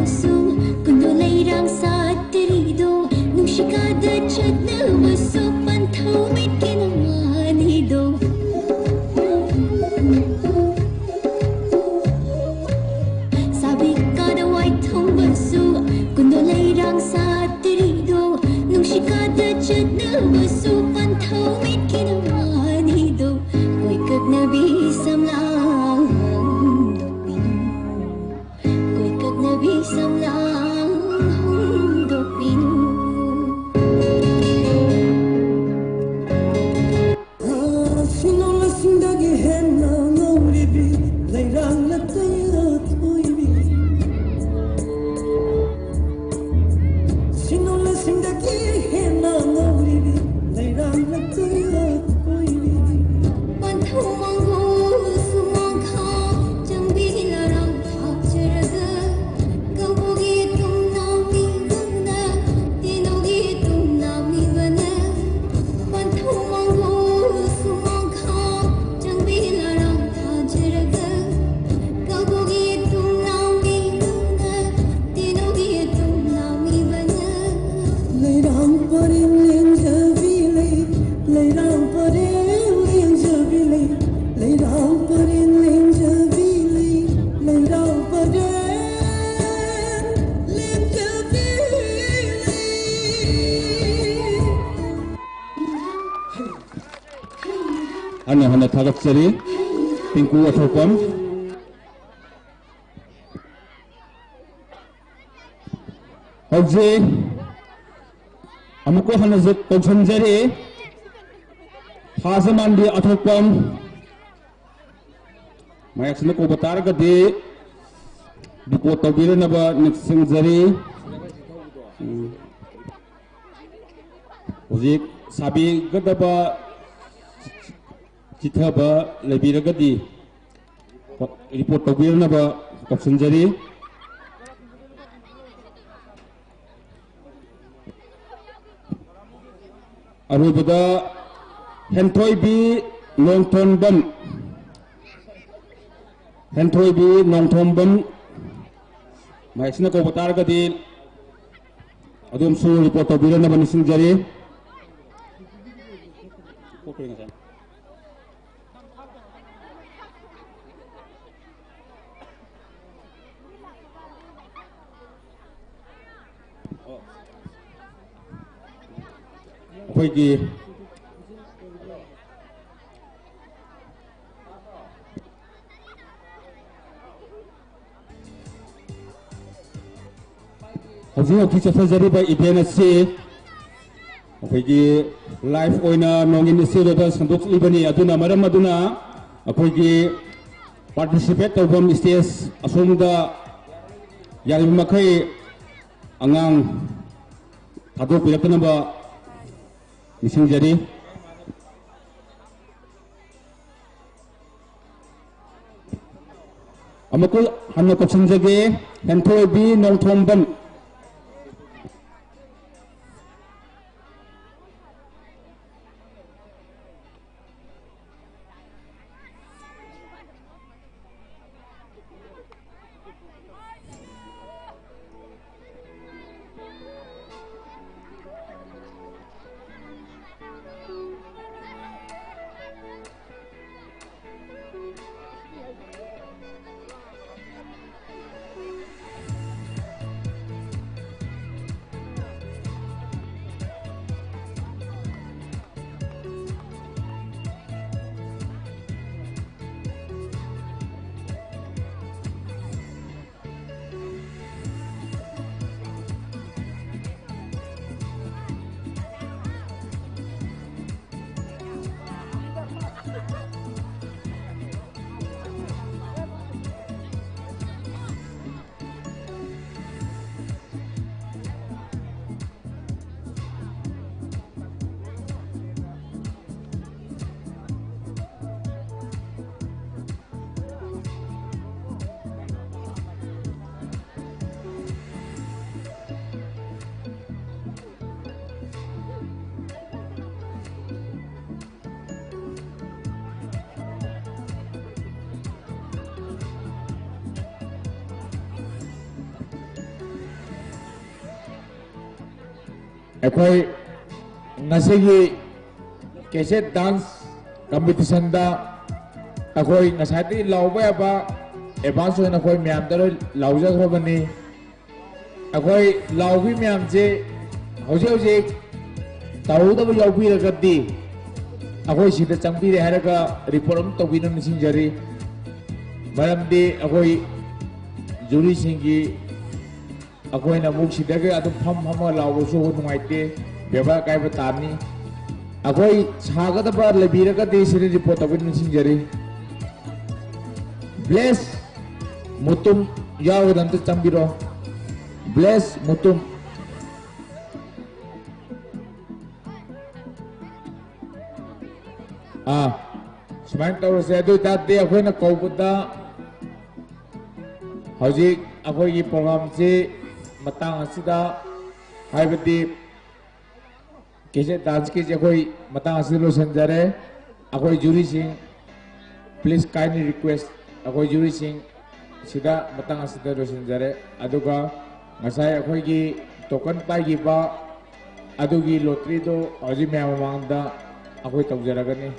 ꯁꯨ ꯀꯨꯟꯗꯣ ꯂꯩꯔꯥꯡ ꯁꯥꯠꯇꯔꯤꯗꯣ, ꯅꯨꯡꯁꯤꯀꯥꯗ ꯆꯠꯅꯕꯁꯨ ꯄꯟꯊꯧ ꯃꯤꯠꯀꯤ ꯅꯃꯥꯅꯤꯗꯣ꯫ ꯁꯥꯕꯤꯀꯥꯗ ꯋꯥꯏꯊꯣꯡꯕꯁꯨ ꯀꯨꯟꯗꯣ ꯂꯩꯔꯥꯡ ꯁꯥꯠꯇꯔꯤꯗꯣ, ꯅꯨꯡꯁꯤꯀꯥꯗ ꯆꯠꯅꯕꯁꯨ ꯄꯟꯊꯧ ꯃꯤꯠꯀꯤ ꯅꯃꯥꯅꯤꯗꯣ꯫ ꯀꯣꯏꯀꯛꯅꯕꯤ ꯁꯝꯂꯥꯡꯗꯣ ꯀꯣꯏ ꯀꯛꯅꯕꯤ ꯁꯝꯂꯥꯡꯗꯣꯛꯄꯤꯅꯨ꯫ ꯁꯤꯡꯅꯣꯂꯁꯤꯡꯗꯒꯤ ꯍꯦꯟꯅ ꯉꯧꯔꯤꯕꯤ ꯂꯩꯔꯥꯡ ꯅꯠꯇꯦ ꯑꯊꯣꯏꯕꯤ꯫ ꯁꯤꯡꯅꯣꯂꯁꯤꯡꯗꯒꯤ ꯍꯦꯟꯅ ꯉꯧꯔꯤꯕꯤ ꯂꯩꯔꯥꯡ ꯅꯠꯇꯦ ꯑꯊꯣꯏꯕꯤ꯫ ꯄꯟꯊꯧ ꯃꯪꯒꯣꯜ ꯁꯨꯃꯥꯡꯈꯥ ꯆꯪꯕꯤꯒꯤ ꯂꯔꯥꯡ ꯊꯥꯛꯆꯔꯒ, ꯀꯧꯕꯒꯤ ꯇꯨꯝꯅꯥꯝꯕꯤꯕꯅ, ꯇꯦꯅꯧꯒꯤ ꯇꯨꯝꯅꯥꯝꯕꯤꯕꯅ, ꯄꯟꯊꯧ ꯃꯪꯒꯣꯜ ꯁꯨꯃꯥꯡꯈꯥ ꯆꯪꯕꯤꯒꯤ ꯂꯔꯥꯡ ꯊꯥꯛꯆꯔꯒ, ꯀꯧꯕꯒꯤ ꯇꯨꯝꯅꯥꯝꯕꯤꯕꯅ, ꯇꯦꯅꯧꯒꯤ ꯇꯨꯝꯅꯥꯝꯕꯤꯕꯅ, ꯂꯩꯔꯥꯡ ꯄꯔꯦꯡ ꯂꯦꯡꯖꯕꯤ ꯂꯩ, ꯂꯩꯔꯥꯡ ꯄꯔꯦꯡ ꯂꯦꯡꯖꯕꯤ ꯂꯩ, ꯂꯩꯔꯥꯡ ꯄꯔꯦꯡ ꯂꯦꯡꯖꯕꯤ ꯂꯩ, ꯂꯩꯔꯥꯡ ꯄꯔꯦꯡ ꯂꯦꯡꯖꯕꯤ ꯂꯩ꯫ ꯍꯟꯅ ꯍꯟꯅ ꯊꯥꯒꯠꯆꯔꯤ꯫ ꯄꯤꯡꯀꯨ ꯑꯊꯣꯛꯄꯝ꯫ ꯍꯧꯖꯤꯛ ꯑꯃꯨꯛꯀ ꯍꯟꯅꯁꯨ ꯀꯧꯁꯤꯟꯖꯔꯤ꯫ ꯊꯥꯖꯃꯥꯟꯕꯤ ꯑꯊꯣꯛꯄꯝ꯫ ꯃꯌꯥꯝꯁꯤꯅ ꯀꯧꯕ ꯇꯥꯔꯒꯗꯤ record ꯇꯧꯕꯤꯔꯅꯕ ꯅꯤꯡꯁꯤꯡꯖꯔꯤ꯫ ꯎꯝ꯫ ꯍꯧꯖꯤꯛ ꯁꯥꯕꯤꯒꯗꯕ ꯆꯤꯊꯕ ꯂꯩꯕꯤꯔꯒꯗꯤ record ꯇꯧꯕꯤꯔꯅꯕ ꯀꯧꯁꯤꯟꯖꯔꯤ꯫ ꯑꯔꯣꯏꯕꯗ ꯍꯦꯟꯊꯣꯏꯕꯤ ꯅꯣꯡꯊꯣꯝꯕꯝ, ꯍꯦꯟꯊꯣꯏꯕꯤ ꯅꯣꯡꯊꯣꯝꯕꯝ꯫ ꯃꯥꯏꯛꯁꯤꯅ ꯀꯧꯕ ꯇꯥꯔꯒꯗꯤ ꯑꯗꯣꯝꯁꯨ ꯔꯤꯄꯣꯔꯠ ꯇꯧꯕꯤꯔꯅꯕ ꯅꯤꯡꯁꯤꯡꯖꯔꯤ꯫ ꯑꯩꯈꯣꯏꯒꯤ ꯍꯧꯖꯤꯛ ꯍꯧꯖꯤꯛ ꯆꯠꯊꯖꯔꯤꯕ ꯏꯚꯦꯟ ꯑꯁꯤ ꯑꯩꯈꯣꯏꯒꯤ ꯂꯥꯏꯐ ꯑꯣꯏꯅ ꯅꯣꯡꯏꯟ ꯏꯁꯇꯨꯗꯤꯑꯣꯗ ꯁꯟꯗꯣꯛꯂꯤꯕꯅꯤ꯫ ꯑꯗꯨꯅ ꯃꯔꯝ ꯑꯗꯨꯅ ꯑꯩꯈꯣꯏꯒꯤ ꯄꯥꯔꯇꯤꯁꯤꯄꯦꯠ ꯇꯧꯐꯝ ꯏꯁꯇꯦꯖ ꯑꯁꯣꯝꯗ ꯌꯥꯔꯤꯕ ꯃꯈꯩ ꯑꯉꯥꯡ ꯊꯥꯗꯣꯛꯄꯤꯔꯛꯇꯅꯕ ꯅꯤꯡꯁꯤꯡꯖꯔꯤ꯫ ꯑꯃꯨꯛꯀ ꯍꯟꯅ ꯀꯧꯁꯤꯟꯖꯒꯦ, ꯍꯦꯟꯊꯣꯏꯕꯤ ꯅꯣꯡꯊꯣꯝꯕꯝ꯫ ꯑꯩꯈꯣꯏ ꯉꯁꯤꯒꯤ ꯀꯦꯁꯦꯠ ꯗꯥꯟꯁ ꯀꯝꯄꯤꯇꯤꯁꯟꯗ ꯑꯩꯈꯣꯏ ꯉꯁꯥꯏꯗꯒꯤ ꯂꯥꯎꯕ ꯌꯥꯕ ꯑꯦꯗꯚꯥꯟꯁ ꯑꯣꯏꯅ ꯑꯩꯈꯣꯏ ꯃꯌꯥꯝꯗ ꯂꯣꯏ ꯂꯥꯎꯖꯈ꯭ꯔꯕꯅꯤ꯫ ꯑꯩꯈꯣꯏ ꯂꯥꯎꯕꯤ ꯃꯌꯥꯝꯁꯦ ꯍꯧꯖꯤꯛ ꯍꯧꯖꯤꯛ ꯇꯧꯍꯧꯗꯕ ꯌꯥꯎꯕꯤꯔꯒꯗꯤ ꯑꯩꯈꯣꯏ ꯁꯤꯗ ꯆꯪꯕꯤꯔꯦ ꯍꯥꯏꯔꯒ ꯔꯤꯄꯣꯔꯠ ꯑꯃ ꯇꯧꯕꯤꯅꯕ ꯅꯤꯡꯁꯤꯡꯖꯔꯤ꯫ ꯃꯔꯝꯗꯤ ꯑꯩꯈꯣꯏ ꯖꯨꯔꯤꯁꯤꯡꯒꯤ ꯑꯩꯈꯣꯏꯅ ꯑꯃꯨꯛ ꯁꯤꯗꯒꯤ ꯑꯗꯨꯝ ꯐꯝ ꯐꯝꯃꯒ ꯂꯥꯎꯕꯁꯨ ꯅꯨꯡꯉꯥꯏꯇꯦ, ꯕꯦꯕꯥꯔ ꯀꯥꯏꯕ ꯇꯥꯅꯤ꯫ ꯑꯩꯈꯣꯏ ꯁꯥꯒꯗꯕ ꯂꯩꯕꯤꯔꯒꯗꯤ ꯁꯤꯗ ꯔꯤꯄꯣꯔꯠ ꯇꯧꯕꯤꯅꯕ ꯅꯤꯡꯁꯤꯡꯖꯔꯤ꯫ ꯕ꯭ꯂꯦꯁ ꯃꯨꯇꯨꯝ ꯌꯥꯎꯔꯒꯗ ꯑꯝꯇ ꯆꯪꯕꯤꯔꯣ꯫ ꯕ꯭ꯂꯦꯁ ꯃꯨꯇꯨꯝ꯫ ꯑꯥ, ꯁꯨꯃꯥꯏꯅ ꯇꯧꯔꯁꯦ꯫ ꯑꯗꯨ ꯑꯣꯏ ꯇꯥꯔꯗꯤ ꯑꯩꯈꯣꯏꯅ ꯀꯧꯕꯗ ꯍꯧꯖꯤꯛ ꯑꯩꯈꯣꯏꯒꯤ ꯄ꯭ꯔꯣꯒ꯭ꯔꯥꯝꯁꯤ ꯃꯇꯥꯡ ꯑꯁꯤꯗ, ꯍꯥꯏꯕꯗꯤ ꯀꯦꯁꯦꯠ ꯗꯥꯟꯁꯀꯤꯁꯦ ꯑꯩꯈꯣꯏ ꯃꯇꯥꯡ ꯑꯁꯤꯗ ꯂꯣꯏꯁꯤꯟꯖꯔꯦ꯫ ꯑꯩꯈꯣꯏ ꯖꯨꯔꯤꯁꯤꯡ, please kindly request, ꯑꯩꯈꯣꯏ ꯖꯨꯔꯤꯁꯤꯡ ꯁꯤꯗ ꯃꯇꯥꯡ ꯑꯁꯤꯗ ꯂꯣꯏꯁꯤꯟꯖꯔꯦ꯫ ꯑꯗꯨꯒ ꯉꯁꯥꯏ ꯑꯩꯈꯣꯏꯒꯤ ꯇꯣꯀꯟ ꯄꯥꯏꯈꯤꯕ ꯑꯗꯨꯒꯤ ꯂꯣꯇ꯭ꯔꯤꯗꯣ ꯍꯧꯖꯤꯛ ꯃꯌꯥꯝ ꯃꯃꯥꯡꯗ ꯑꯩꯈꯣꯏ ꯇꯧꯖꯔꯒꯅꯤ꯫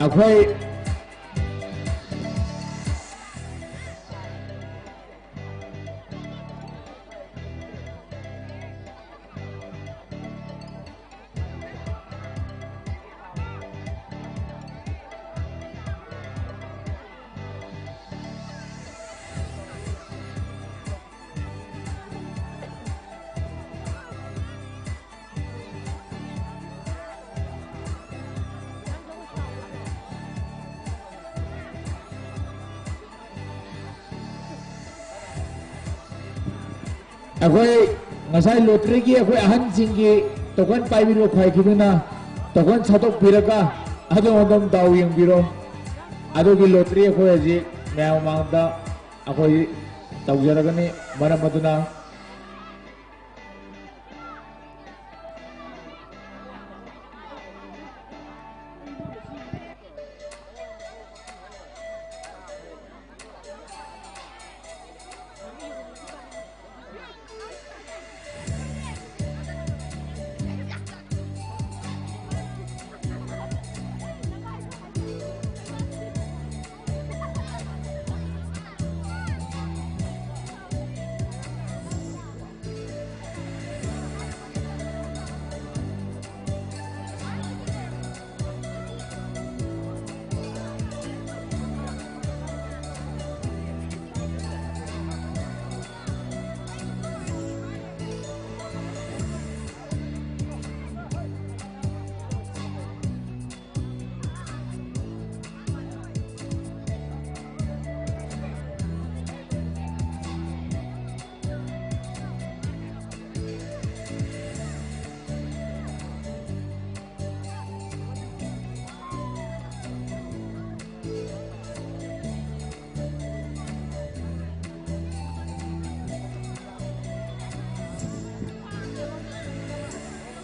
ꯑꯩꯈꯣꯏ ꯑꯩꯈꯣꯏ ꯉꯁꯥꯏ ꯂꯣꯇ꯭ꯔꯤꯒꯤ ꯑꯩꯈꯣꯏ ꯑꯍꯟꯁꯤꯡꯒꯤ ꯇꯣꯀꯟ ꯄꯥꯏꯕꯤꯔꯣ ꯈ꯭ꯋꯥꯏꯈꯤꯗꯨꯅ ꯇꯣꯀꯟ ꯁꯠꯇꯣꯛꯄꯤꯔꯒ ꯑꯗꯣꯝ ꯑꯗꯣꯝ ꯗꯥꯎ ꯌꯦꯡꯕꯤꯔꯣ꯫ ꯑꯗꯨꯒꯤ ꯂꯣꯇ꯭ꯔꯤ ꯑꯩꯈꯣꯏ ꯍꯧꯖꯤꯛ ꯃꯌꯥꯝ ꯃꯃꯥꯡꯗ ꯑꯩꯈꯣꯏ ꯇꯧꯖꯔꯒꯅꯤ꯫ ꯃꯔꯝ ꯑꯗꯨꯅ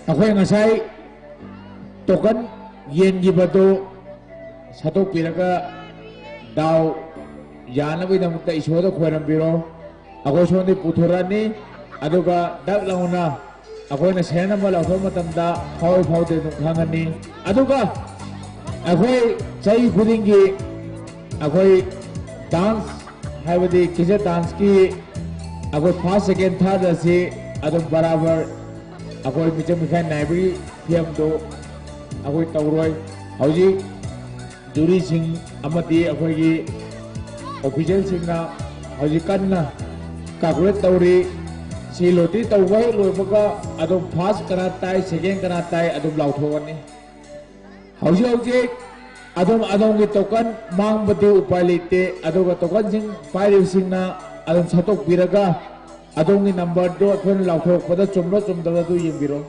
ꯑꯩꯈꯣꯏ ꯉꯁꯥꯏ ꯇꯣꯀꯟ ꯌꯦꯟꯈꯤꯕꯗꯨ ꯁꯠꯇꯣꯛꯄꯤꯔꯒ ꯗꯥꯎ ꯌꯥꯅꯕꯒꯤꯗꯃꯛꯇ ꯏꯁꯣꯔꯗ ꯈꯣꯏꯔꯝꯕꯤꯔꯣ꯫ ꯑꯩꯈꯣꯏ ꯁꯣꯝꯗꯒꯤ ꯄꯨꯊꯣꯔꯛꯑꯅꯤ, ꯑꯗꯨꯒ ꯗꯛ ꯂꯥꯎꯅ ꯑꯩꯈꯣꯏꯅ ꯁꯦꯟ ꯑꯃ ꯂꯧꯊꯣꯛꯄ ꯃꯇꯝꯗ ꯐꯥꯎꯏ ꯐꯥꯎꯗꯦ ꯑꯗꯨꯝ ꯈꯪꯉꯅꯤ꯫ ꯑꯗꯨꯒ ꯑꯩꯈꯣꯏ ꯆꯍꯤ ꯈꯨꯗꯤꯡꯒꯤ ꯑꯩꯈꯣꯏ ꯗꯥꯟꯁ, ꯍꯥꯏꯕꯗꯤ ꯀꯤꯖꯠ ꯗꯥꯟꯁꯀꯤ ꯑꯩꯈꯣꯏ ꯐꯥꯔꯁ, ꯁꯦꯀꯦꯟ, ꯊꯥꯔꯠ ꯑꯁꯤ ꯑꯗꯨꯝ ꯕꯔꯥꯕꯔ ꯑꯩꯈꯣꯏ ꯃꯤꯆꯪ ꯃꯤꯈꯥꯏ ꯅꯥꯏꯕꯒꯤ ꯐꯤꯕꯝꯗꯨ ꯑꯩꯈꯣꯏ ꯇꯧꯔꯣꯏ꯫ ꯍꯧꯖꯤꯛ ꯖꯨꯔꯤꯁꯤꯡ ꯑꯃꯗꯤ ꯑꯩꯈꯣꯏꯒꯤ ꯑꯣꯐꯤꯁꯤꯌꯦꯜꯁꯤꯡꯅ ꯍꯧꯖꯤꯛ ꯀꯟꯅ ꯀꯥꯜꯀꯨꯂꯦꯠ ꯇꯧꯔꯤ꯫ ꯁꯤ ꯂꯣꯇ꯭ꯔꯤ ꯇꯧꯕ ꯍꯦꯛ ꯂꯣꯏꯕꯒ ꯑꯗꯨꯝ ꯐꯥꯔꯁ ꯀꯅꯥ ꯇꯥꯏ, ꯁꯦꯀꯦꯟ ꯀꯅꯥ ꯇꯥꯏ, ꯑꯗꯨꯝ ꯂꯥꯎꯊꯣꯛꯑꯅꯤ꯫ ꯍꯧꯖꯤꯛ ꯍꯧꯖꯤꯛ ꯑꯗꯨꯝ ꯑꯗꯣꯝꯒꯤ ꯇꯣꯀꯟ ꯃꯥꯡꯕꯗꯤ ꯎꯄꯥꯏ ꯂꯩꯇꯦ, ꯑꯗꯨꯒ ꯇꯣꯀꯟꯁꯤꯡ ꯄꯥꯏꯔꯤꯕꯁꯤꯡꯅ ꯑꯗꯨꯝ ꯁꯠꯇꯣꯛꯄꯤꯔꯒ ꯑꯗꯣꯝꯒꯤ ꯅꯝꯕꯔꯗꯣ ꯑꯩꯈꯣꯏꯅ ꯂꯥꯎꯊꯣꯔꯛꯄꯗ ꯆꯨꯝꯕ꯭ꯔꯥ ꯆꯨꯝꯗꯕ꯭ꯔꯥ ꯑꯗꯨ ꯌꯦꯡꯕꯤꯔꯣ꯫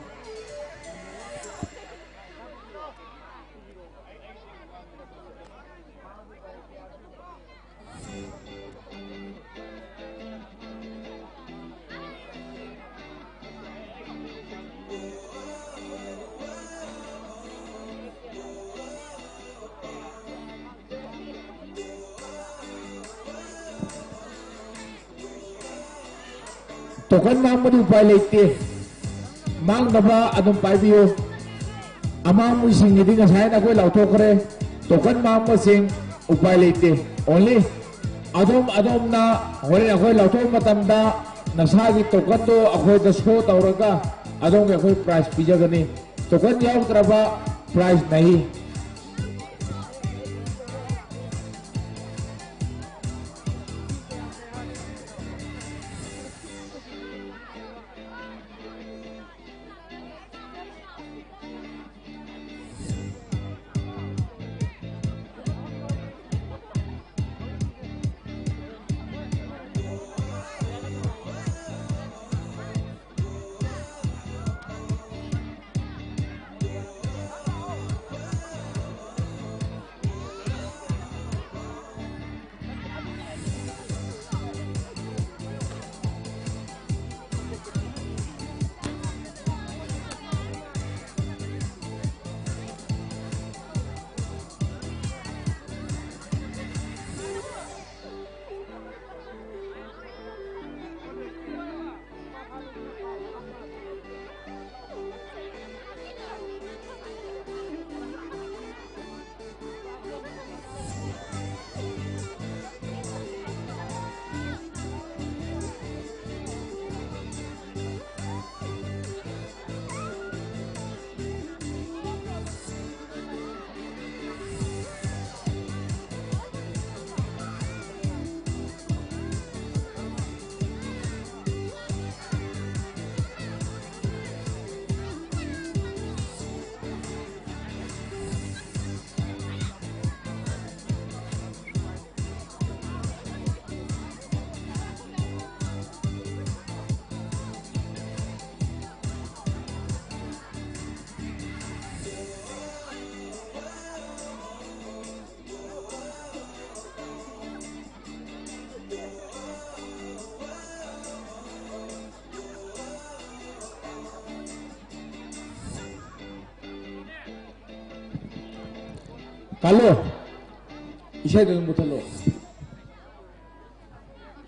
ꯇꯣꯀꯟ ꯃꯥꯡꯕꯗꯤ ꯎꯄꯥꯏ ꯂꯩꯇꯦ꯫ ꯃꯥꯡꯗꯕ ꯑꯗꯨꯝ ꯄꯥꯏꯕꯤꯌꯨ꯫ ꯑꯃꯥꯡꯕꯁꯤꯡꯒꯤꯗꯤ ꯉꯁꯥꯏꯅ ꯑꯩꯈꯣꯏ ꯂꯥꯎꯊꯣꯛꯈ꯭ꯔꯦ꯫ ꯇꯣꯀꯟ ꯃꯥꯡꯕꯁꯤꯡ ꯎꯄꯥꯏ ꯂꯩꯇꯦ꯫ Only ꯑꯗꯣꯝ, ꯑꯗꯣꯝꯅ ꯍꯣꯔꯦꯟ ꯑꯩꯈꯣꯏ ꯂꯥꯎꯊꯣꯛꯄ ꯃꯇꯝꯗ ꯅꯁꯥꯒꯤ ꯇꯣꯀꯟꯗꯣ ꯑꯩꯈꯣꯏꯗ ꯁꯣ ꯇꯧꯔꯒ ꯑꯗꯣꯝꯒꯤ ꯑꯩꯈꯣꯏ ꯄ꯭ꯔꯥꯏꯖ ꯄꯤꯖꯒꯅꯤ꯫ ꯇꯣꯀꯟ ꯌꯥꯎꯗ꯭ꯔꯕ ꯄ꯭ꯔꯥꯏꯖ ꯅꯍꯤ꯫ ꯀꯜꯂꯣ, ꯏꯁꯩꯗꯨ ꯑꯗꯨꯝ ꯃꯨꯊꯠꯂꯣ꯫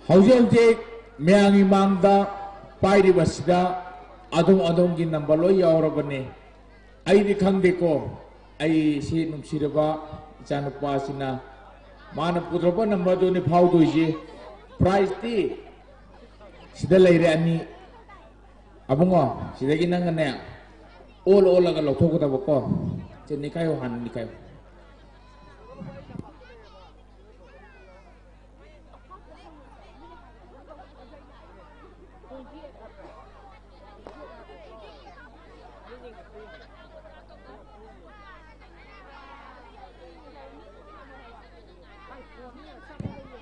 ꯍꯧꯖꯤꯛ ꯍꯧꯖꯤꯛ ꯃꯌꯥꯝꯒꯤ ꯃꯥꯡꯗ ꯄꯥꯏꯔꯤꯕꯁꯤꯗ ꯑꯗꯣꯝ ꯑꯗꯣꯝꯒꯤ ꯅꯝꯕꯔ ꯂꯣꯏ ꯌꯥꯎꯔꯕꯅꯦ꯫ ꯑꯩꯗꯤ ꯈꯪꯗꯦꯀꯣ, ꯑꯩ ꯁꯤ ꯅꯨꯡꯁꯤꯔꯕ ꯏꯆꯥꯅꯨꯄꯥꯁꯤꯅ ꯃꯥꯅ ꯄꯨꯊꯣꯔꯛꯄ ꯅꯝꯕꯔꯗꯨꯅꯤ ꯐꯥꯎꯗꯣꯏꯁꯤ꯫ ꯄ꯭ꯔꯥꯏꯖꯇꯤ ꯁꯤꯗ ꯂꯩꯔꯦ ꯑꯅꯤ꯫ ꯑꯕꯨꯡꯉꯣ, ꯁꯤꯗꯒꯤ ꯅꯪꯅꯅꯦ ꯑꯣꯜ ꯑꯣꯜꯂꯒ ꯂꯧꯊꯣꯛꯀꯗꯕꯀꯣ꯫ ꯁꯦ, ꯅꯤꯈꯥꯏꯌꯣ, ꯍꯥꯟꯅ ꯅꯤꯈꯥꯏꯌꯣ꯫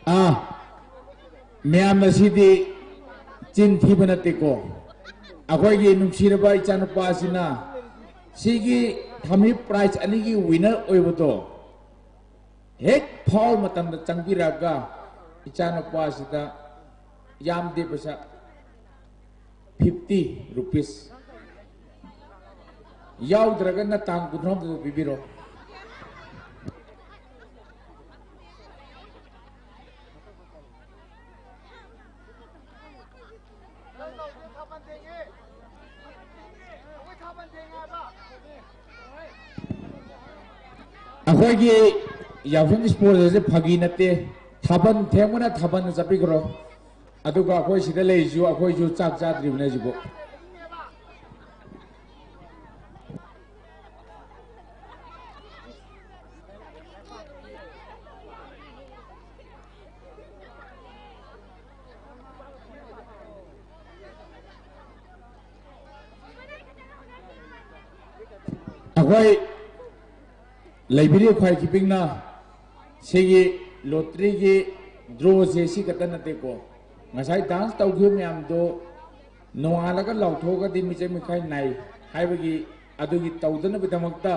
ꯑꯥ, ꯃꯌꯥꯝꯅ ꯁꯤꯗꯤ ꯆꯤꯟ ꯊꯤꯕ ꯅꯠꯇꯦꯀꯣ꯫ ꯑꯩꯈꯣꯏꯒꯤ ꯅꯨꯡꯁꯤꯔꯕ ꯏꯆꯥꯅꯨꯄꯥꯁꯤꯅ ꯁꯤꯒꯤ ꯊꯝꯃꯤ ꯄ꯭ꯔꯥꯏꯖ ꯑꯅꯤꯒꯤ ꯋꯤꯅꯔ ꯑꯣꯏꯕꯗꯣ ꯍꯦꯛ ꯐꯥꯎ ꯃꯇꯝꯗ ꯆꯪꯕꯤꯔꯛꯑꯒ ꯏꯆꯥꯅꯨꯄꯥꯁꯤꯗ ꯌꯥꯝꯗꯦ ꯄꯩꯁꯥ, ꯐꯤꯐꯇꯤ ꯔꯨꯄꯤꯁ꯫ ꯌꯥꯎꯗ꯭ꯔꯒꯅ ꯇꯥꯡ ꯀꯨꯟꯊ꯭ꯔꯥꯍꯨꯝꯗꯣꯏꯗ ꯄꯤꯕꯤꯔꯣ꯫ ꯑꯩꯈꯣꯏꯒꯤ ꯌꯥꯎꯁꯪ ꯏꯁꯄꯣꯔꯠ ꯑꯁꯤ ꯐꯥꯒꯤ ꯅꯠꯇꯦ꯫ ꯊꯥꯕꯜ ꯊꯦꯡꯕꯅ ꯊꯥꯕꯜꯗ ꯆꯠꯄꯤꯈ꯭ꯔꯣ꯫ ꯑꯗꯨꯒ ꯑꯩꯈꯣꯏ ꯁꯤꯗ ꯂꯩꯔꯤꯁꯨ ꯑꯩꯈꯣꯏꯁꯨ ꯆꯥꯛ ꯆꯥꯗ꯭ꯔꯤꯕꯅꯦ ꯍꯧꯖꯤꯛꯐꯥꯎ꯫ ꯑꯩꯈꯣꯏ ꯂꯩꯕꯤꯔꯤꯕ ꯈ꯭ꯋꯥꯏ ꯈꯤꯄꯤꯡꯅ ꯁꯤꯒꯤ ꯂꯣꯇ꯭ꯔꯤꯒꯤ ꯗ꯭ꯔꯣꯁꯦ ꯁꯤ ꯈꯛꯇ ꯅꯠꯇꯦꯀꯣ꯫ ꯉꯁꯥꯏ ꯗꯥꯟꯁ ꯇꯧꯈꯤꯕ ꯃꯌꯥꯝꯗꯣ ꯅꯣꯡꯉꯥꯜꯂꯒ ꯂꯥꯎꯊꯣꯛꯑꯒꯗꯤ ꯃꯤꯆꯪ ꯃꯤꯈꯥꯏ ꯅꯥꯏ ꯍꯥꯏꯕꯒꯤ, ꯑꯗꯨꯒꯤ ꯇꯧꯗꯅꯕꯒꯤꯗꯃꯛꯇ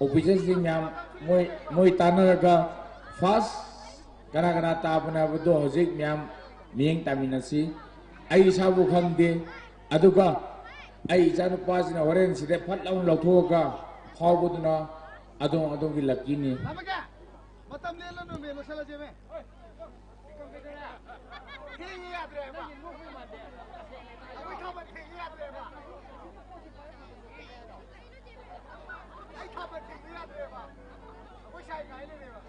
ꯑꯣꯐꯤꯁꯔꯁꯤꯡ ꯃꯌꯥꯝ ꯃꯣꯏ, ꯃꯣꯏ ꯇꯥꯟꯅꯔꯒ ꯐꯥꯔꯁ ꯀꯅꯥ ꯀꯅꯥ ꯇꯥꯕꯅꯣ ꯍꯥꯏꯕꯗꯣ ꯍꯧꯖꯤꯛ ꯃꯌꯥꯝ ꯃꯤꯠꯌꯦꯡ ꯇꯥꯃꯤꯟꯅꯁꯤ꯫ ꯑꯩ ꯏꯁꯥꯕꯨ ꯈꯪꯗꯦ, ꯑꯗꯨꯒ ꯑꯩ ꯏꯆꯥꯅꯨꯄꯥꯁꯤꯅ ꯍꯣꯔꯦꯟ ꯁꯤꯗ ꯐꯠ ꯂꯥꯎꯅ ꯂꯧꯊꯣꯛꯑꯒ ꯐꯥꯎꯕꯗꯨꯅ ꯑꯗꯣꯝ ꯑꯗꯣꯝꯒꯤ ꯂꯛꯀꯤꯅꯤ꯫ ꯊꯝꯃꯒꯦ꯫ ꯃꯇꯝ ꯂꯦꯜꯂꯅꯨꯃꯦ, ꯂꯣꯏꯁꯤꯜꯂꯁꯦꯃꯦ꯫ ꯊꯦꯡꯉꯦ, ꯌꯥꯗ꯭ꯔꯦꯕ꯫ ꯑꯩꯈꯣꯏ ꯊꯥꯕꯜ ꯊꯦꯡꯉꯦ, ꯌꯥꯗ꯭ꯔꯦꯕ꯫ ꯑꯩ ꯊꯥꯕꯜ ꯊꯦꯡꯉꯦ, ꯌꯥꯗ꯭ꯔꯦꯕ꯫ ꯑꯩꯈꯣꯏ ꯁꯥꯏ ꯉꯥꯏ ꯂꯩꯔꯦꯕ꯫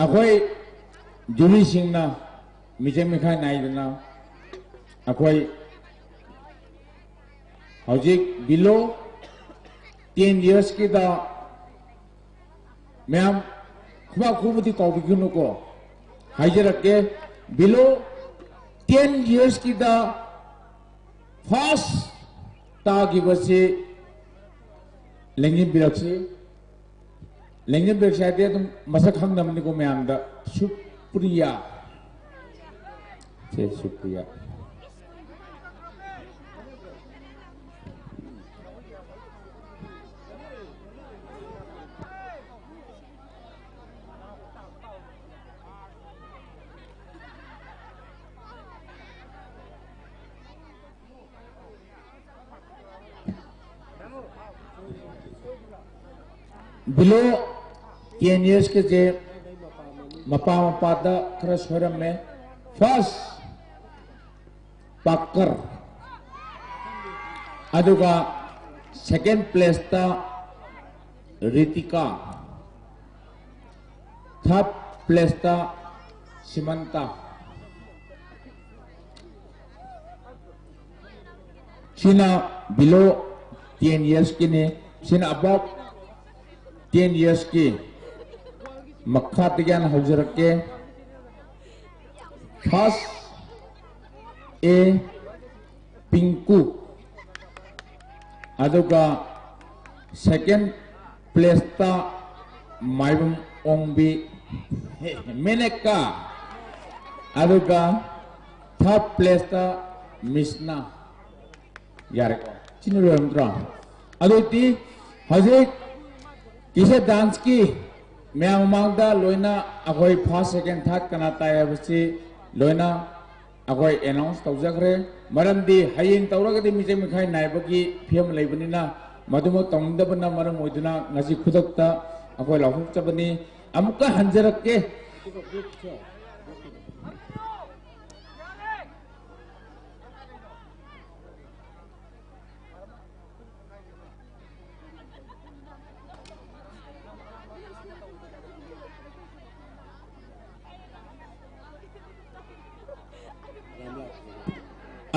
ꯑꯩꯈꯣꯏ ꯖꯨꯔꯤꯁꯤꯡꯅ ꯃꯤꯆꯪ ꯃꯤꯈꯥꯏ ꯅꯥꯏꯗꯅ ꯑꯩꯈꯣꯏ ꯍꯧꯖꯤꯛ below ten yearsꯀꯤꯗ, ꯃꯌꯥꯝ ꯈꯨꯕꯥꯛ ꯈꯨꯕꯗꯤ ꯀꯥꯎꯕꯤꯒꯅꯨꯀꯣ, ꯍꯥꯏꯖꯔꯛꯀꯦ, below ten yearsꯀꯤꯗ first ꯇꯥꯈꯤꯕꯁꯤ ꯂꯦꯡꯖꯤꯟꯕꯤꯔꯛꯁꯤ꯫ ꯂꯦꯡꯖꯤꯟꯕꯤꯔꯛꯁꯤ ꯍꯥꯏꯗꯤ ꯑꯗꯨꯝ ꯃꯁꯛ ꯈꯪꯅꯕꯅꯤꯀꯣ ꯃꯌꯥꯝꯗ꯫ ꯁꯨꯄ꯭ꯔꯤꯌꯥ꯫ ꯁꯦ, ꯁꯨꯄ꯭ꯔꯤꯌꯥ꯫ Below ten yearsꯀꯤꯁꯦ ꯃꯄꯥ ꯃꯄꯥꯗ ꯈꯔ ꯁꯣꯏꯔꯝꯃꯦ꯫ First ꯄꯥꯀꯔ, ꯑꯗꯨꯒ second placeꯇ ꯔꯤꯇꯤꯀꯥ, third placeꯇ ꯁꯤꯃꯟꯇꯥ꯫ ꯁꯤꯅ below ten yearsꯀꯤꯅꯤ, ꯁꯤꯅ above ten yearsꯀꯤ꯫ ꯃꯈꯥꯗꯒꯤ ꯍꯥꯟꯅ ꯍꯧꯖꯔꯛꯀꯦ꯫ First A ꯄꯤꯡꯀꯨ, ꯑꯗꯨꯒ second placeꯇ ꯃꯥꯏꯕꯝ ꯑꯣꯡꯕꯤ ꯃꯦꯅꯦꯀꯥ, ꯑꯗꯨꯒ third placeꯇ ꯃꯤꯁꯅꯥ꯫ ꯌꯥꯔꯦꯀꯣ? ꯁꯤꯅ ꯂꯣꯏꯔꯝꯗ꯭ꯔꯣ? ꯑꯗꯨꯗꯤ ꯍꯧꯖꯤꯛ ꯀꯤꯁꯦ danceꯀꯤ ꯃꯌꯥꯝ ꯃꯃꯥꯡꯗ ꯂꯣꯏꯅ ꯑꯩꯈꯣꯏ first, second, third ꯀꯅꯥ ꯇꯥꯏ ꯍꯥꯏꯕꯁꯤ ꯂꯣꯏꯅ ꯑꯩꯈꯣꯏ announce ꯇꯧꯖꯈ꯭ꯔꯦ꯫ ꯃꯔꯝꯗꯤ ꯍꯌꯦꯡ ꯇꯧꯔꯒꯗꯤ ꯃꯤꯆꯪ ꯃꯤꯈꯥꯏ ꯅꯥꯏꯕꯒꯤ ꯐꯤꯕꯝ ꯂꯩꯕꯅꯤꯅ ꯃꯗꯨꯃꯛ ꯇꯧꯅꯤꯡꯗꯕꯅ ꯃꯔꯝ ꯑꯣꯏꯗꯨꯅ ꯉꯁꯤ ꯈꯨꯗꯛꯇ ꯑꯩꯈꯣꯏ ꯂꯥꯎꯊꯣꯛꯆꯕꯅꯤ꯫ ꯑꯃꯨꯛꯀ ꯍꯟꯖꯔꯛꯀꯦ꯫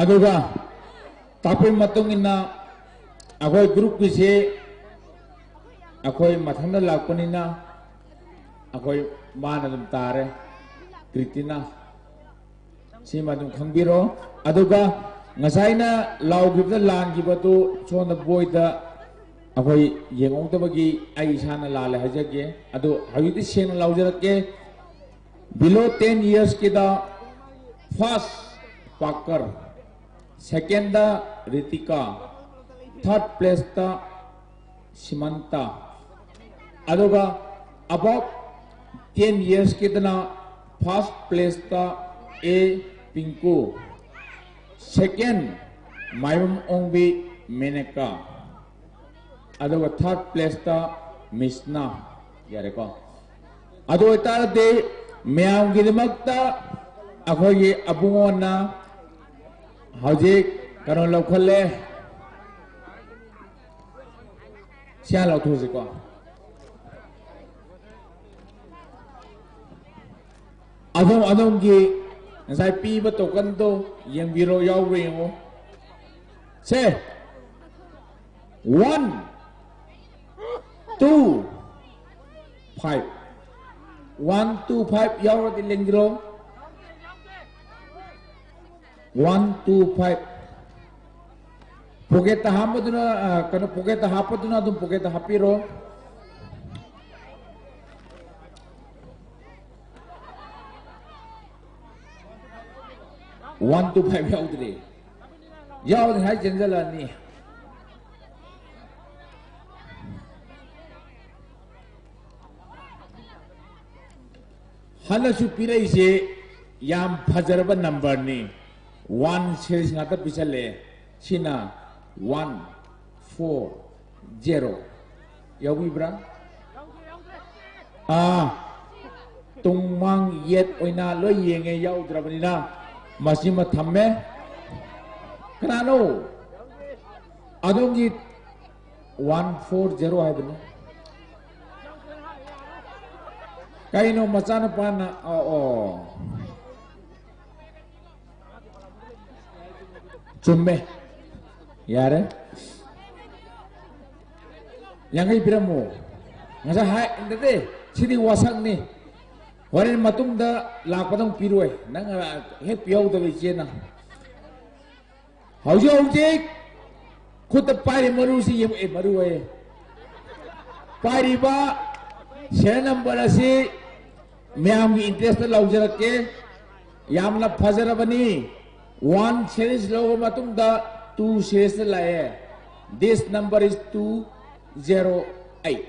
ꯑꯗꯨꯒ ꯇꯥꯛꯄꯒꯤ ꯃꯇꯨꯡ ꯏꯟꯅ ꯑꯩꯈꯣꯏ ꯒ꯭ꯔꯨꯞꯀꯤꯁꯤ ꯑꯩꯈꯣꯏ ꯃꯊꯪꯗ ꯂꯥꯛꯄꯅꯤꯅ ꯑꯩꯈꯣꯏ ꯃꯥꯅ ꯑꯗꯨꯝ ꯇꯥꯔꯦ, ꯀ꯭ꯔꯤꯇꯤꯅ꯫ ꯁꯤꯃ ꯑꯗꯨꯝ ꯈꯪꯕꯤꯔꯣ꯫ ꯑꯗꯨꯒ ꯉꯁꯥꯏꯅ ꯂꯥꯎꯈꯤꯕꯗ ꯂꯥꯟꯈꯤꯕꯗꯨ ꯁꯣꯝꯗ ꯕꯣꯏꯗ ꯑꯩꯈꯣꯏ ꯌꯦꯡꯍꯧꯗꯕꯒꯤ ꯑꯩ ꯏꯁꯥꯅ ꯂꯥꯜꯂꯦ ꯍꯥꯏꯖꯒꯦ꯫ ꯑꯗꯨ ꯍꯧꯖꯤꯛꯇꯤ ꯁꯦꯡꯅ ꯂꯥꯎꯖꯔꯛꯀꯦ꯫ Below ten yearsꯀꯤꯗ first ꯄꯥꯀꯔ, secondꯗ ꯔꯤꯇꯤꯀꯥ, third placeꯇ ꯁꯤꯃꯟꯇꯥ, ꯑꯗꯨꯒ above ten yearsꯀꯤꯗꯅ first placeꯇ ꯑꯦ ꯄꯤꯡꯀꯨ, second ꯃꯥꯏꯕꯝ ꯑꯣꯡꯕꯤ ꯃꯦꯅꯦꯀꯥ, ꯑꯗꯨꯒ third placeꯇ ꯃꯤꯁꯅꯥ꯫ ꯌꯥꯔꯦꯀꯣ? ꯑꯗꯨ ꯑꯣꯏꯇꯥꯔꯗꯤ ꯃꯌꯥꯝꯒꯤꯗꯃꯛꯇ ꯑꯩꯈꯣꯏꯒꯤ ꯑꯕꯨꯡꯉꯣꯅ ꯍꯧꯖꯤꯛ ꯀꯩꯅꯣ ꯂꯧꯈꯠꯂꯦ꯫ ꯁꯤ ꯍꯥꯟꯅ ꯂꯧꯊꯣꯛꯁꯤꯀꯣ꯫ ꯑꯗꯣꯝ ꯑꯗꯣꯝꯒꯤ ꯉꯁꯥꯏ ꯄꯤꯕ ꯇꯣꯀꯟꯗꯣ ꯌꯦꯡꯕꯤꯔꯣ, ꯌꯥꯎꯕ꯭ꯔꯥ ꯌꯦꯡꯉꯣ꯫ ꯁꯦ, one two five, one two five ꯌꯥꯎꯔꯗꯤ ꯂꯦꯡꯕꯤꯔꯣ꯫ One two five꯫ ꯄꯣꯀꯦꯠꯇ ꯍꯥꯞꯄꯗꯨꯅ, ꯑ, ꯀꯩꯅꯣ, ꯄꯣꯀꯦꯠꯇ ꯍꯥꯞꯄꯗꯨꯅ ꯑꯗꯨꯝ ꯄꯣꯀꯦꯠꯇ ꯍꯥꯞꯄꯤꯔꯣ꯫ One two five ꯌꯥꯎꯗ꯭ꯔꯤ꯫ ꯌꯥꯎꯗ꯭ꯔꯤ ꯍꯥꯏ ꯆꯦꯟꯖꯜꯂꯛꯑꯅꯤ꯫ ꯍꯟꯗꯛꯁꯨ ꯄꯤꯔꯛꯏꯁꯦ ꯌꯥꯝ ꯐꯖꯔꯕ ꯅꯝꯕꯔꯅꯤ꯫ One series ꯉꯥꯛꯇ ꯄꯤꯁꯜꯂꯛꯑꯦ꯫ ꯁꯤꯅ one four zero꯫ ꯌꯥꯎꯕꯤꯕ꯭ꯔꯥ? ꯑꯥ, ꯇꯨꯡ ꯃꯥꯡ ꯌꯦꯠ ꯑꯣꯏꯅ ꯂꯣꯏ ꯌꯦꯡꯉꯦ, ꯌꯥꯎꯗ꯭ꯔꯕꯅꯤꯅ ꯃꯁꯤꯃ ꯊꯝꯃꯦ꯫ ꯀꯅꯥꯅꯣ? ꯑꯗꯣꯝꯒꯤ one four zero ꯍꯥꯏꯕꯅꯤ꯫ ꯀꯩꯅꯣ ꯃꯆꯥꯅꯨꯄꯥꯅ, ꯑꯣ, ꯑꯣ꯫ ꯆꯨꯝꯃꯦ꯫ ꯌꯥꯔꯦ꯫ ꯌꯥꯡꯈꯩ ꯄꯤꯔꯝꯃꯣ꯫ ꯉꯁꯥꯏ ꯍꯥꯏ, ꯅꯠꯇꯦ, ꯁꯤꯗꯤ ꯋꯥꯁꯛꯅꯤ꯫ ꯍꯣꯔꯦꯟ ꯃꯇꯨꯡꯗ ꯂꯥꯛꯄꯗ ꯑꯃꯨꯛ ꯄꯤꯔꯣꯏ꯫ ꯅꯪ ꯍꯦꯛ ꯄꯤꯍꯧꯗꯕ ꯏꯆꯦꯅ꯫ ꯍꯧꯖꯤꯛ ꯍꯧꯖꯤꯛ ꯈꯨꯠꯇ ꯄꯥꯏꯔꯤ ꯃꯔꯨꯁꯤ ꯌꯦꯡꯉꯛꯑꯦ, ꯃꯔꯨ ꯑꯣꯏꯌꯦ꯫ ꯄꯥꯏꯔꯤꯕ serial number ꯑꯁꯤ ꯃꯌꯥꯝꯒꯤ interest ꯂꯧꯖꯔꯛꯀꯦ꯫ ꯌꯥꯝꯅ ꯐꯖꯔꯕꯅꯤ꯫ One series ꯂꯧꯔꯕ ꯃꯇꯨꯡꯗ two series ꯂꯥꯛꯑꯦ꯫ This number is two zero eight꯫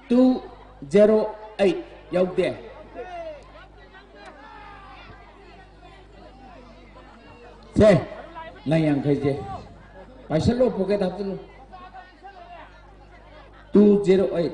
Two zero eight ꯌꯧꯗꯦ꯫ ꯁꯦ, ꯅꯪ ꯌꯥꯡꯈꯩꯁꯦ ꯄꯥꯏꯁꯜꯂꯣ, pocket ꯍꯥꯞꯆꯜꯂꯨ꯫ Two zero eight꯫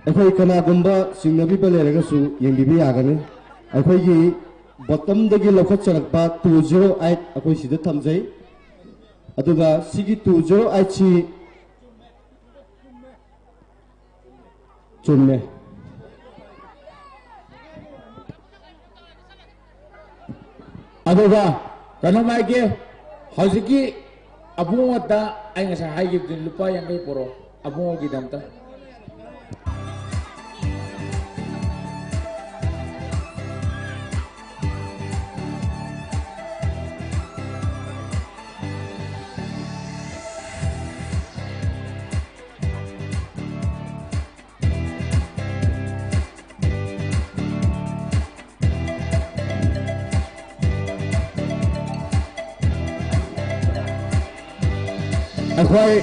ꯑꯩꯈꯣꯏ ꯀꯅꯥꯒꯨꯝꯕ ꯆꯤꯡꯅꯕꯤꯕ ꯂꯩꯔꯒꯁꯨ ꯌꯦꯡꯕꯤꯕ ꯌꯥꯒꯅꯤ꯫ ꯑꯩꯈꯣꯏꯒꯤ ꯕꯣꯇꯝꯗꯒꯤ ꯂꯧꯈꯠꯆꯔꯛꯄ ꯇꯨ ꯖꯤꯔꯣ ꯑꯩꯠ ꯑꯩꯈꯣꯏ ꯁꯤꯗ ꯊꯝꯖꯩ꯫ ꯑꯗꯨꯒ ꯁꯤꯒꯤ ꯇꯨ ꯖꯤꯔꯣ ꯑꯩꯠꯁꯤ ꯆꯨꯝꯃꯦ꯫ ꯑꯗꯨꯒ ꯀꯩꯅꯣꯝ ꯍꯥꯏꯒꯦ, ꯍꯧꯖꯤꯛꯀꯤ ꯑꯕꯨꯡꯉꯣꯗ ꯑꯩ ꯉꯁꯥꯏ ꯍꯥꯏꯈꯤꯕꯗꯨꯅꯤ, ꯂꯨꯄꯥ ꯌꯥꯡꯈꯩ ꯄꯨꯔꯛꯑꯣ ꯑꯕꯨꯡꯉꯣꯒꯤꯗꯃꯛꯇ꯫ ꯑꯩꯈꯣꯏ